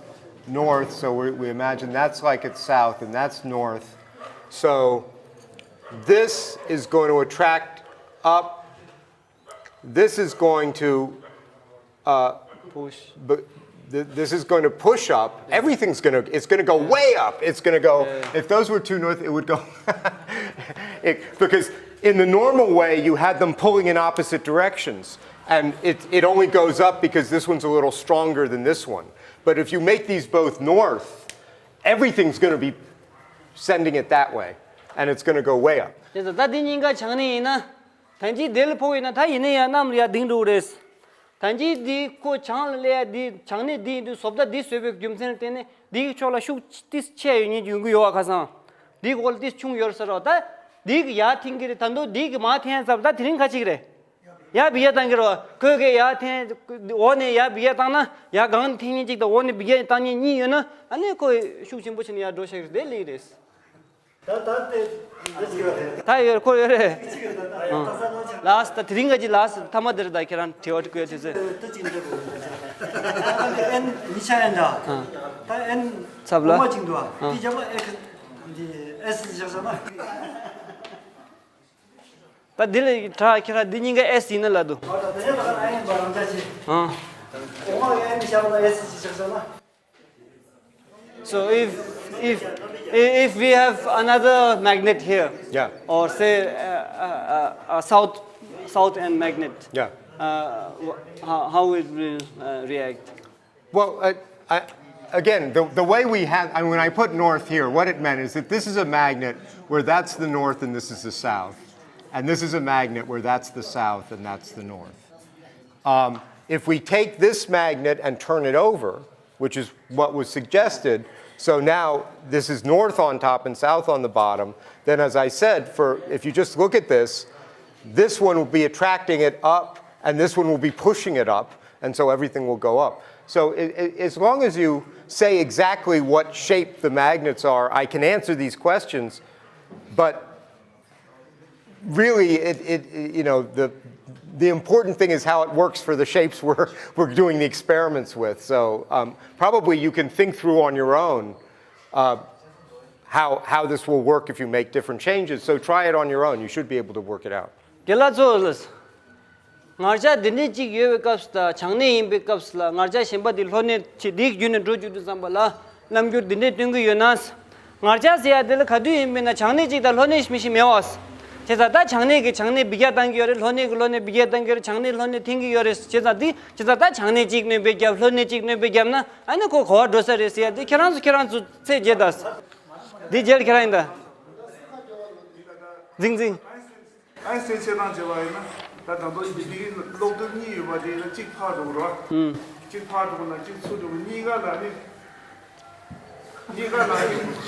north, so we, we imagine that's like it's south, and that's north. So this is going to attract up. This is going to uh, push. But th- this is going to push up. Everything's going to, it's going to go way up. It's going to go, yeah, if those were two north, it would go, it, because in the normal way, you had them pulling in opposite directions. And it, it only goes up because this one's a little stronger than this one. But if you make these both north, everything's going to be sending it that way. And it's going to go way up. དེ་ད་ལྟ་འདི་གཉིས་ཀ་བྱང་ནས་ཡིན་ན། ད་གིན་དེ་ལ་ཕོག་ཡིན་ན་ད་ཡིན་ན་ཡང་གནམ་ལ་ཡར་ལྡིང་འགྲོ་གི་རེད། ད་གིན་འདི་ཁོ་བྱང་ལ་སླེབས་ཡ་འདི་བྱང་ནས་འདི་ཡིན་དུས་བཟོ་ལྟ་འདི་བཟོས་པའི་རྒྱུ་མཚན་ལ་བརྟེན་ནས་འདི་གི་ཕྱོགས་ལ་ཤུགས་ཏིས་ཆེ་ཡོད་ཉེན་ཡོང་གི་ཡོད་པ་ཁ་སང་། འདི་གོ་ལ་ཏིས་ཆུང་ཡོད་ས་རེད་བ། ད་འདི་གི་ཡར་འཐེན་གི་རེད། ད་དུང་འདི་གི་མར་འཐེན་ཡ་ཙམ་ད་དེ་རིང་ཁ་ཅིག་རེད། ཡར་འབུད་ཡ་བཏང་གི་རེད་བ། ཁོས་གི་ཡར་འཐེན། འོག་ནས་ཡར་འབུད་ཡ་བཏང་ན་ཡར་སྒང་ནས་འཐེན་ཉེན་གཅིག་དང་འོག་ནས་འབུད་ཡ་བཏང་ཉེན་གཉིས་ཡོད་ན་ཨ་ནི་ཁོ་ཤུགས་ཆེན་པོ་བྱས་ནས་ཡར་འགྲོ་ཤེས་ཀྱི་རེད། དེ་ལེགས་རེད། ད་ད་དེ་འདི་ཅིག་རེད། ད་ཡོད་ཁོ་ཡོད་རེད། ད་ས་ནོ་ཅིག་ལགས་སོ། ད་དེ་རིང་ག་ཅིག་ལགས་སོ། ཐ་མ་དེར་ད་ཁྱེད་རང་དྲི་བ་དྲི་དགོས་ཡ་དུས་ཚོད། ད་ཅིག་འདི་རེད། ཨེན་གཉིས་ཆ་ཨེན་ད། ད་ཨེན་ཚབ་ལ་གོང་མ་ཅིག་འདུག་ཨ་འདི་རྒྱབ་ལ་ཨེ་འདི་ཨེ་སི་བཞག་བཞག་ན། ད་འདི་ལ་དྲ་ཁྱེད་རང་འདི་གཉིས་ཀ་ཨེ་སི་ཡིན་ན་ལབ་འདུག་ཨ་ད་དེ་ནས་ད་ཨེན་པ་རང་ཆ་ཆེ། ཨ། གོང་མ་གི་ཨེན་བཞག་ན་ཨེ་སི་ཅིག་བཞག་བཞག་ན། So if if if we have another magnet here, yeah, or say uh, uh, uh, a south south end magnet, yeah, uh, how, how it will uh, react? Well, uh, I, again, the, the way we have, I mean, when I put north here, what it meant is that this is a magnet where that's the north and this is the south, and this is a magnet where that's the south and that's the north. Um, if we take this magnet and turn it over, which is what was suggested, so now this is north on top and south on the bottom, then as I said, for if you just look at this, this one will be attracting it up and this one will be pushing it up, and so everything will go up. So it, it, as long as you say exactly what shape the magnets are, I can answer these questions, but really, it, it, it- you know, the the important thing is how it works for the shapes we're we're doing the experiments with. So um, probably you can think through on your own uh, how how this will work if you make different changes. So try it on your own. You should be able to work it out. རྒན་ལགས་ཚོ་ལགས། ངར་ལྕགས་འདི་འདྲས་ཅིག་ཡོད་པའི་སྐབས་སུ་དང་བྱང་གནས་ཡིན་པའི་སྐབས་སུ་ལ་ངར་ལྕགས་གཞན་པ་འདི་ལྷོ་གནས་ཆེ་འདི་བརྒྱུད་ནས་འགྲོ་བཅུག་དུས་ཙམ་པ་ལ་རྣམ་འགྱུར་འདི་འདྲས་སྟོན་གྱི་ཡོད་ན། ངར་ལྕགས་ཟེར་ཡ་འདི་ལ་ག་དུས་ཡིན་མིན་ན་བྱང་གནས་གཅིག་དང་ལྷོ་གནས་མི་ཤེས་མེད་བ། བྱས་ཙང་ད་བྱང་ནད་ཀྱིས་བྱང་ནད་འབུད་རྒྱག་བཏང་གི་ཡོད་རེད། ལྷོ་ནད་ཀྱིས་ལྷོ་ནད་འབུད་རྒྱག་བཏང་གི་ཡོད་རེད། བྱང་ནད་ལྷོ་ནད་འཐེན་གྱི་ཡོད་རེད། བྱས་ཙང་འདི་བྱས་ཙང་ད་བྱང་ནད་གཅིག་གནོན་པ་བརྒྱབ། ལྷོ་ནད་གཅིག་གནོན་པ་བརྒྱབ་ན་ཨ་ནི་ཁོ་ག་པར་འགྲོ་ས་རེད་ཟེར་ཡ་འདི་ཁྱེད་རང་ཚོ་ཁྱེད་རང་ཚོ་ཚེ་བརྗེད་ད། འདི་རྗེས་ལ་ཁྱེད་རང་ཡིན་ད། འཛིང་འཛིང་། ཨའིན་སྟན་ཆེ་སྟངས་བྱས་པ་ཡིན་ན། ད་ད་དུང་འདི་གི་གློག་རྡུལ་གཉིས་ཡོད་པ་དེ་ཡིན་ན་གཅིག་ཕར་འགྲོ་གི་རེད་བ། ཨུམ། གཅིག་ཕར་འགྲོ་གི་ན་གཅིག་ཚུར་འགྲོ་གི། གཉིས་ཀ་ལ་ནི། གཉིས་ཀ་ལ་ནི་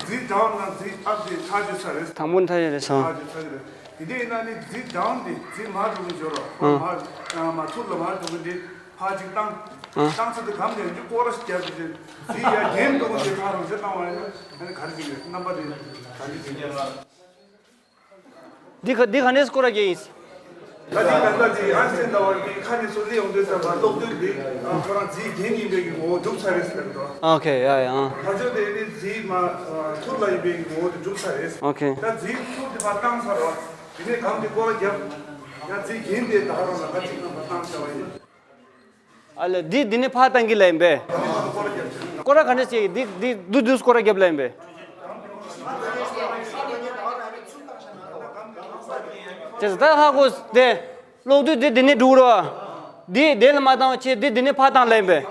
རྫི་down ན་རྫི་up དེ་ཐག་གཅོད་ཚར་རེད། དང་པོ་ཐག་གཅོད་རེད་སོང་། ཐག་གཅོད་ཚར་གི་རེད། དེ་འདྲ་ཡིན་ན་ནི་རྫི་down དེ་རྫི་མར་འགྲོ་གི་འཇོག་རོགས། ཨུམ། མར་མར་ཐུར་ལ་མར་འགྲོ་གི་འདི་ཕར་གཅིག་བཏང་། ཨུམ། བཏང་ཚར་དུས་གམ་ནས་འདི་སྐོར་ར་ཞིག་བརྒྱབ་ཀྱི་རེད། རྫི་ཡར་རྒྱན་འགྲོ་གི་འདི་ཕར་རང་བཞིན་བཏང་བ་ཡིན་ན་ཨ་ནི་ག་རེ་བྱེད་ཀྱི་རེད། རྣམ་པ་དེ་ག་འདྲ་བྱེད་ཀྱི་རེད། འདི་ག་འདི་ག་ནས་སྐོར་ར་རྒྱག་ཡིན། ད་འདི་ད་ལྟ་འདི་ཨན་སེན་ཟླ་བ་འདི་ཁ་ནས་སོ་ལི་ཡོང་དུས་ཙམ་པ་གློག་རྡུལ་འདི་ཁོ་རང་རྫིའི་རྒྱན་ཡིན་པའི་གི་ངོ་བོ་གྲུབ་ཚར་རེད་ཟེར་གི་འདུག་ཨོ་ཁེ། ཡ་ཡ། ཨ། ད་ཆོས་དེ་ནི་རྫིའི་མ་ཐུར་ལ་ཡིན་པའི་གི་ངོ་བོ་དེ་གྲུབ་ཚར་རེད། ཨོ་ཁེ། ད་རྫིའི་ཐུར་དེ་ཕར་བཏང་ཚར་རོགས། དེ་ནས་གང་དེ་སྐོར་ར་བརྒྱབ། ཡང་རྫིའི་རྒྱན་དེ་ད་རང་ལ་ཁ་ཅིག་ནང་ཕར་བཏང་ཚར་བ་ཡིན། ཨ་ལས། འདི་འདི་ནས་ཕར་བཏང་གི་ལ་ཡིན་པས། སྐོར་ར་ག་འདྲ་བྱེད་ཀྱི། འདི་འདི་འདུ་འདུ་སྐོར་ར་རྒྱབ་ལ་ཡིན་པས། དེ་ད་ཧ་གོ་སྟེ། གློག་རྡུལ་འདི་འདི་ནས་འགྲོ་རོགས། འདི་དེ་ལ་མ་བཏང་བ་བྱས། འདི་འདི་ནས་ཕར་བཏང་ལ་ཡིན་པས།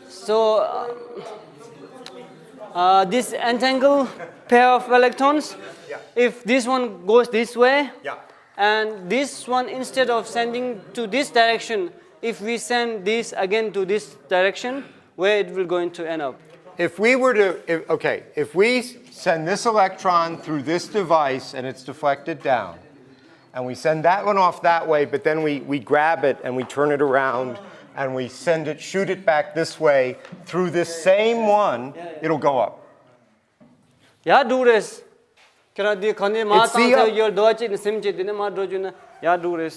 So, uh, uh, this entangled pair of electrons, yeah, if this one goes this way, yeah, and this one, instead of sending to this direction, if we send this again to this direction, where it will going to end up? If we were to, if, okay, if we s- send this electron through this device and it's deflected down, and we send that one off that way, but then we, we grab it and we turn it around and we send it, shoot it back this way through this same one, it'll go up. ཡར་འགྲོ་རེད། ཁྱེད་རང་འདི་ག་ནས་མར་It's the བཏང་ཚར་up- ཡོད་འདུག་ཅེས་ནས་སེམས་བྱས། དེ་ནས་མར་འགྲོ་རྒྱུ་ན་ཡར་འགྲོ་རེད།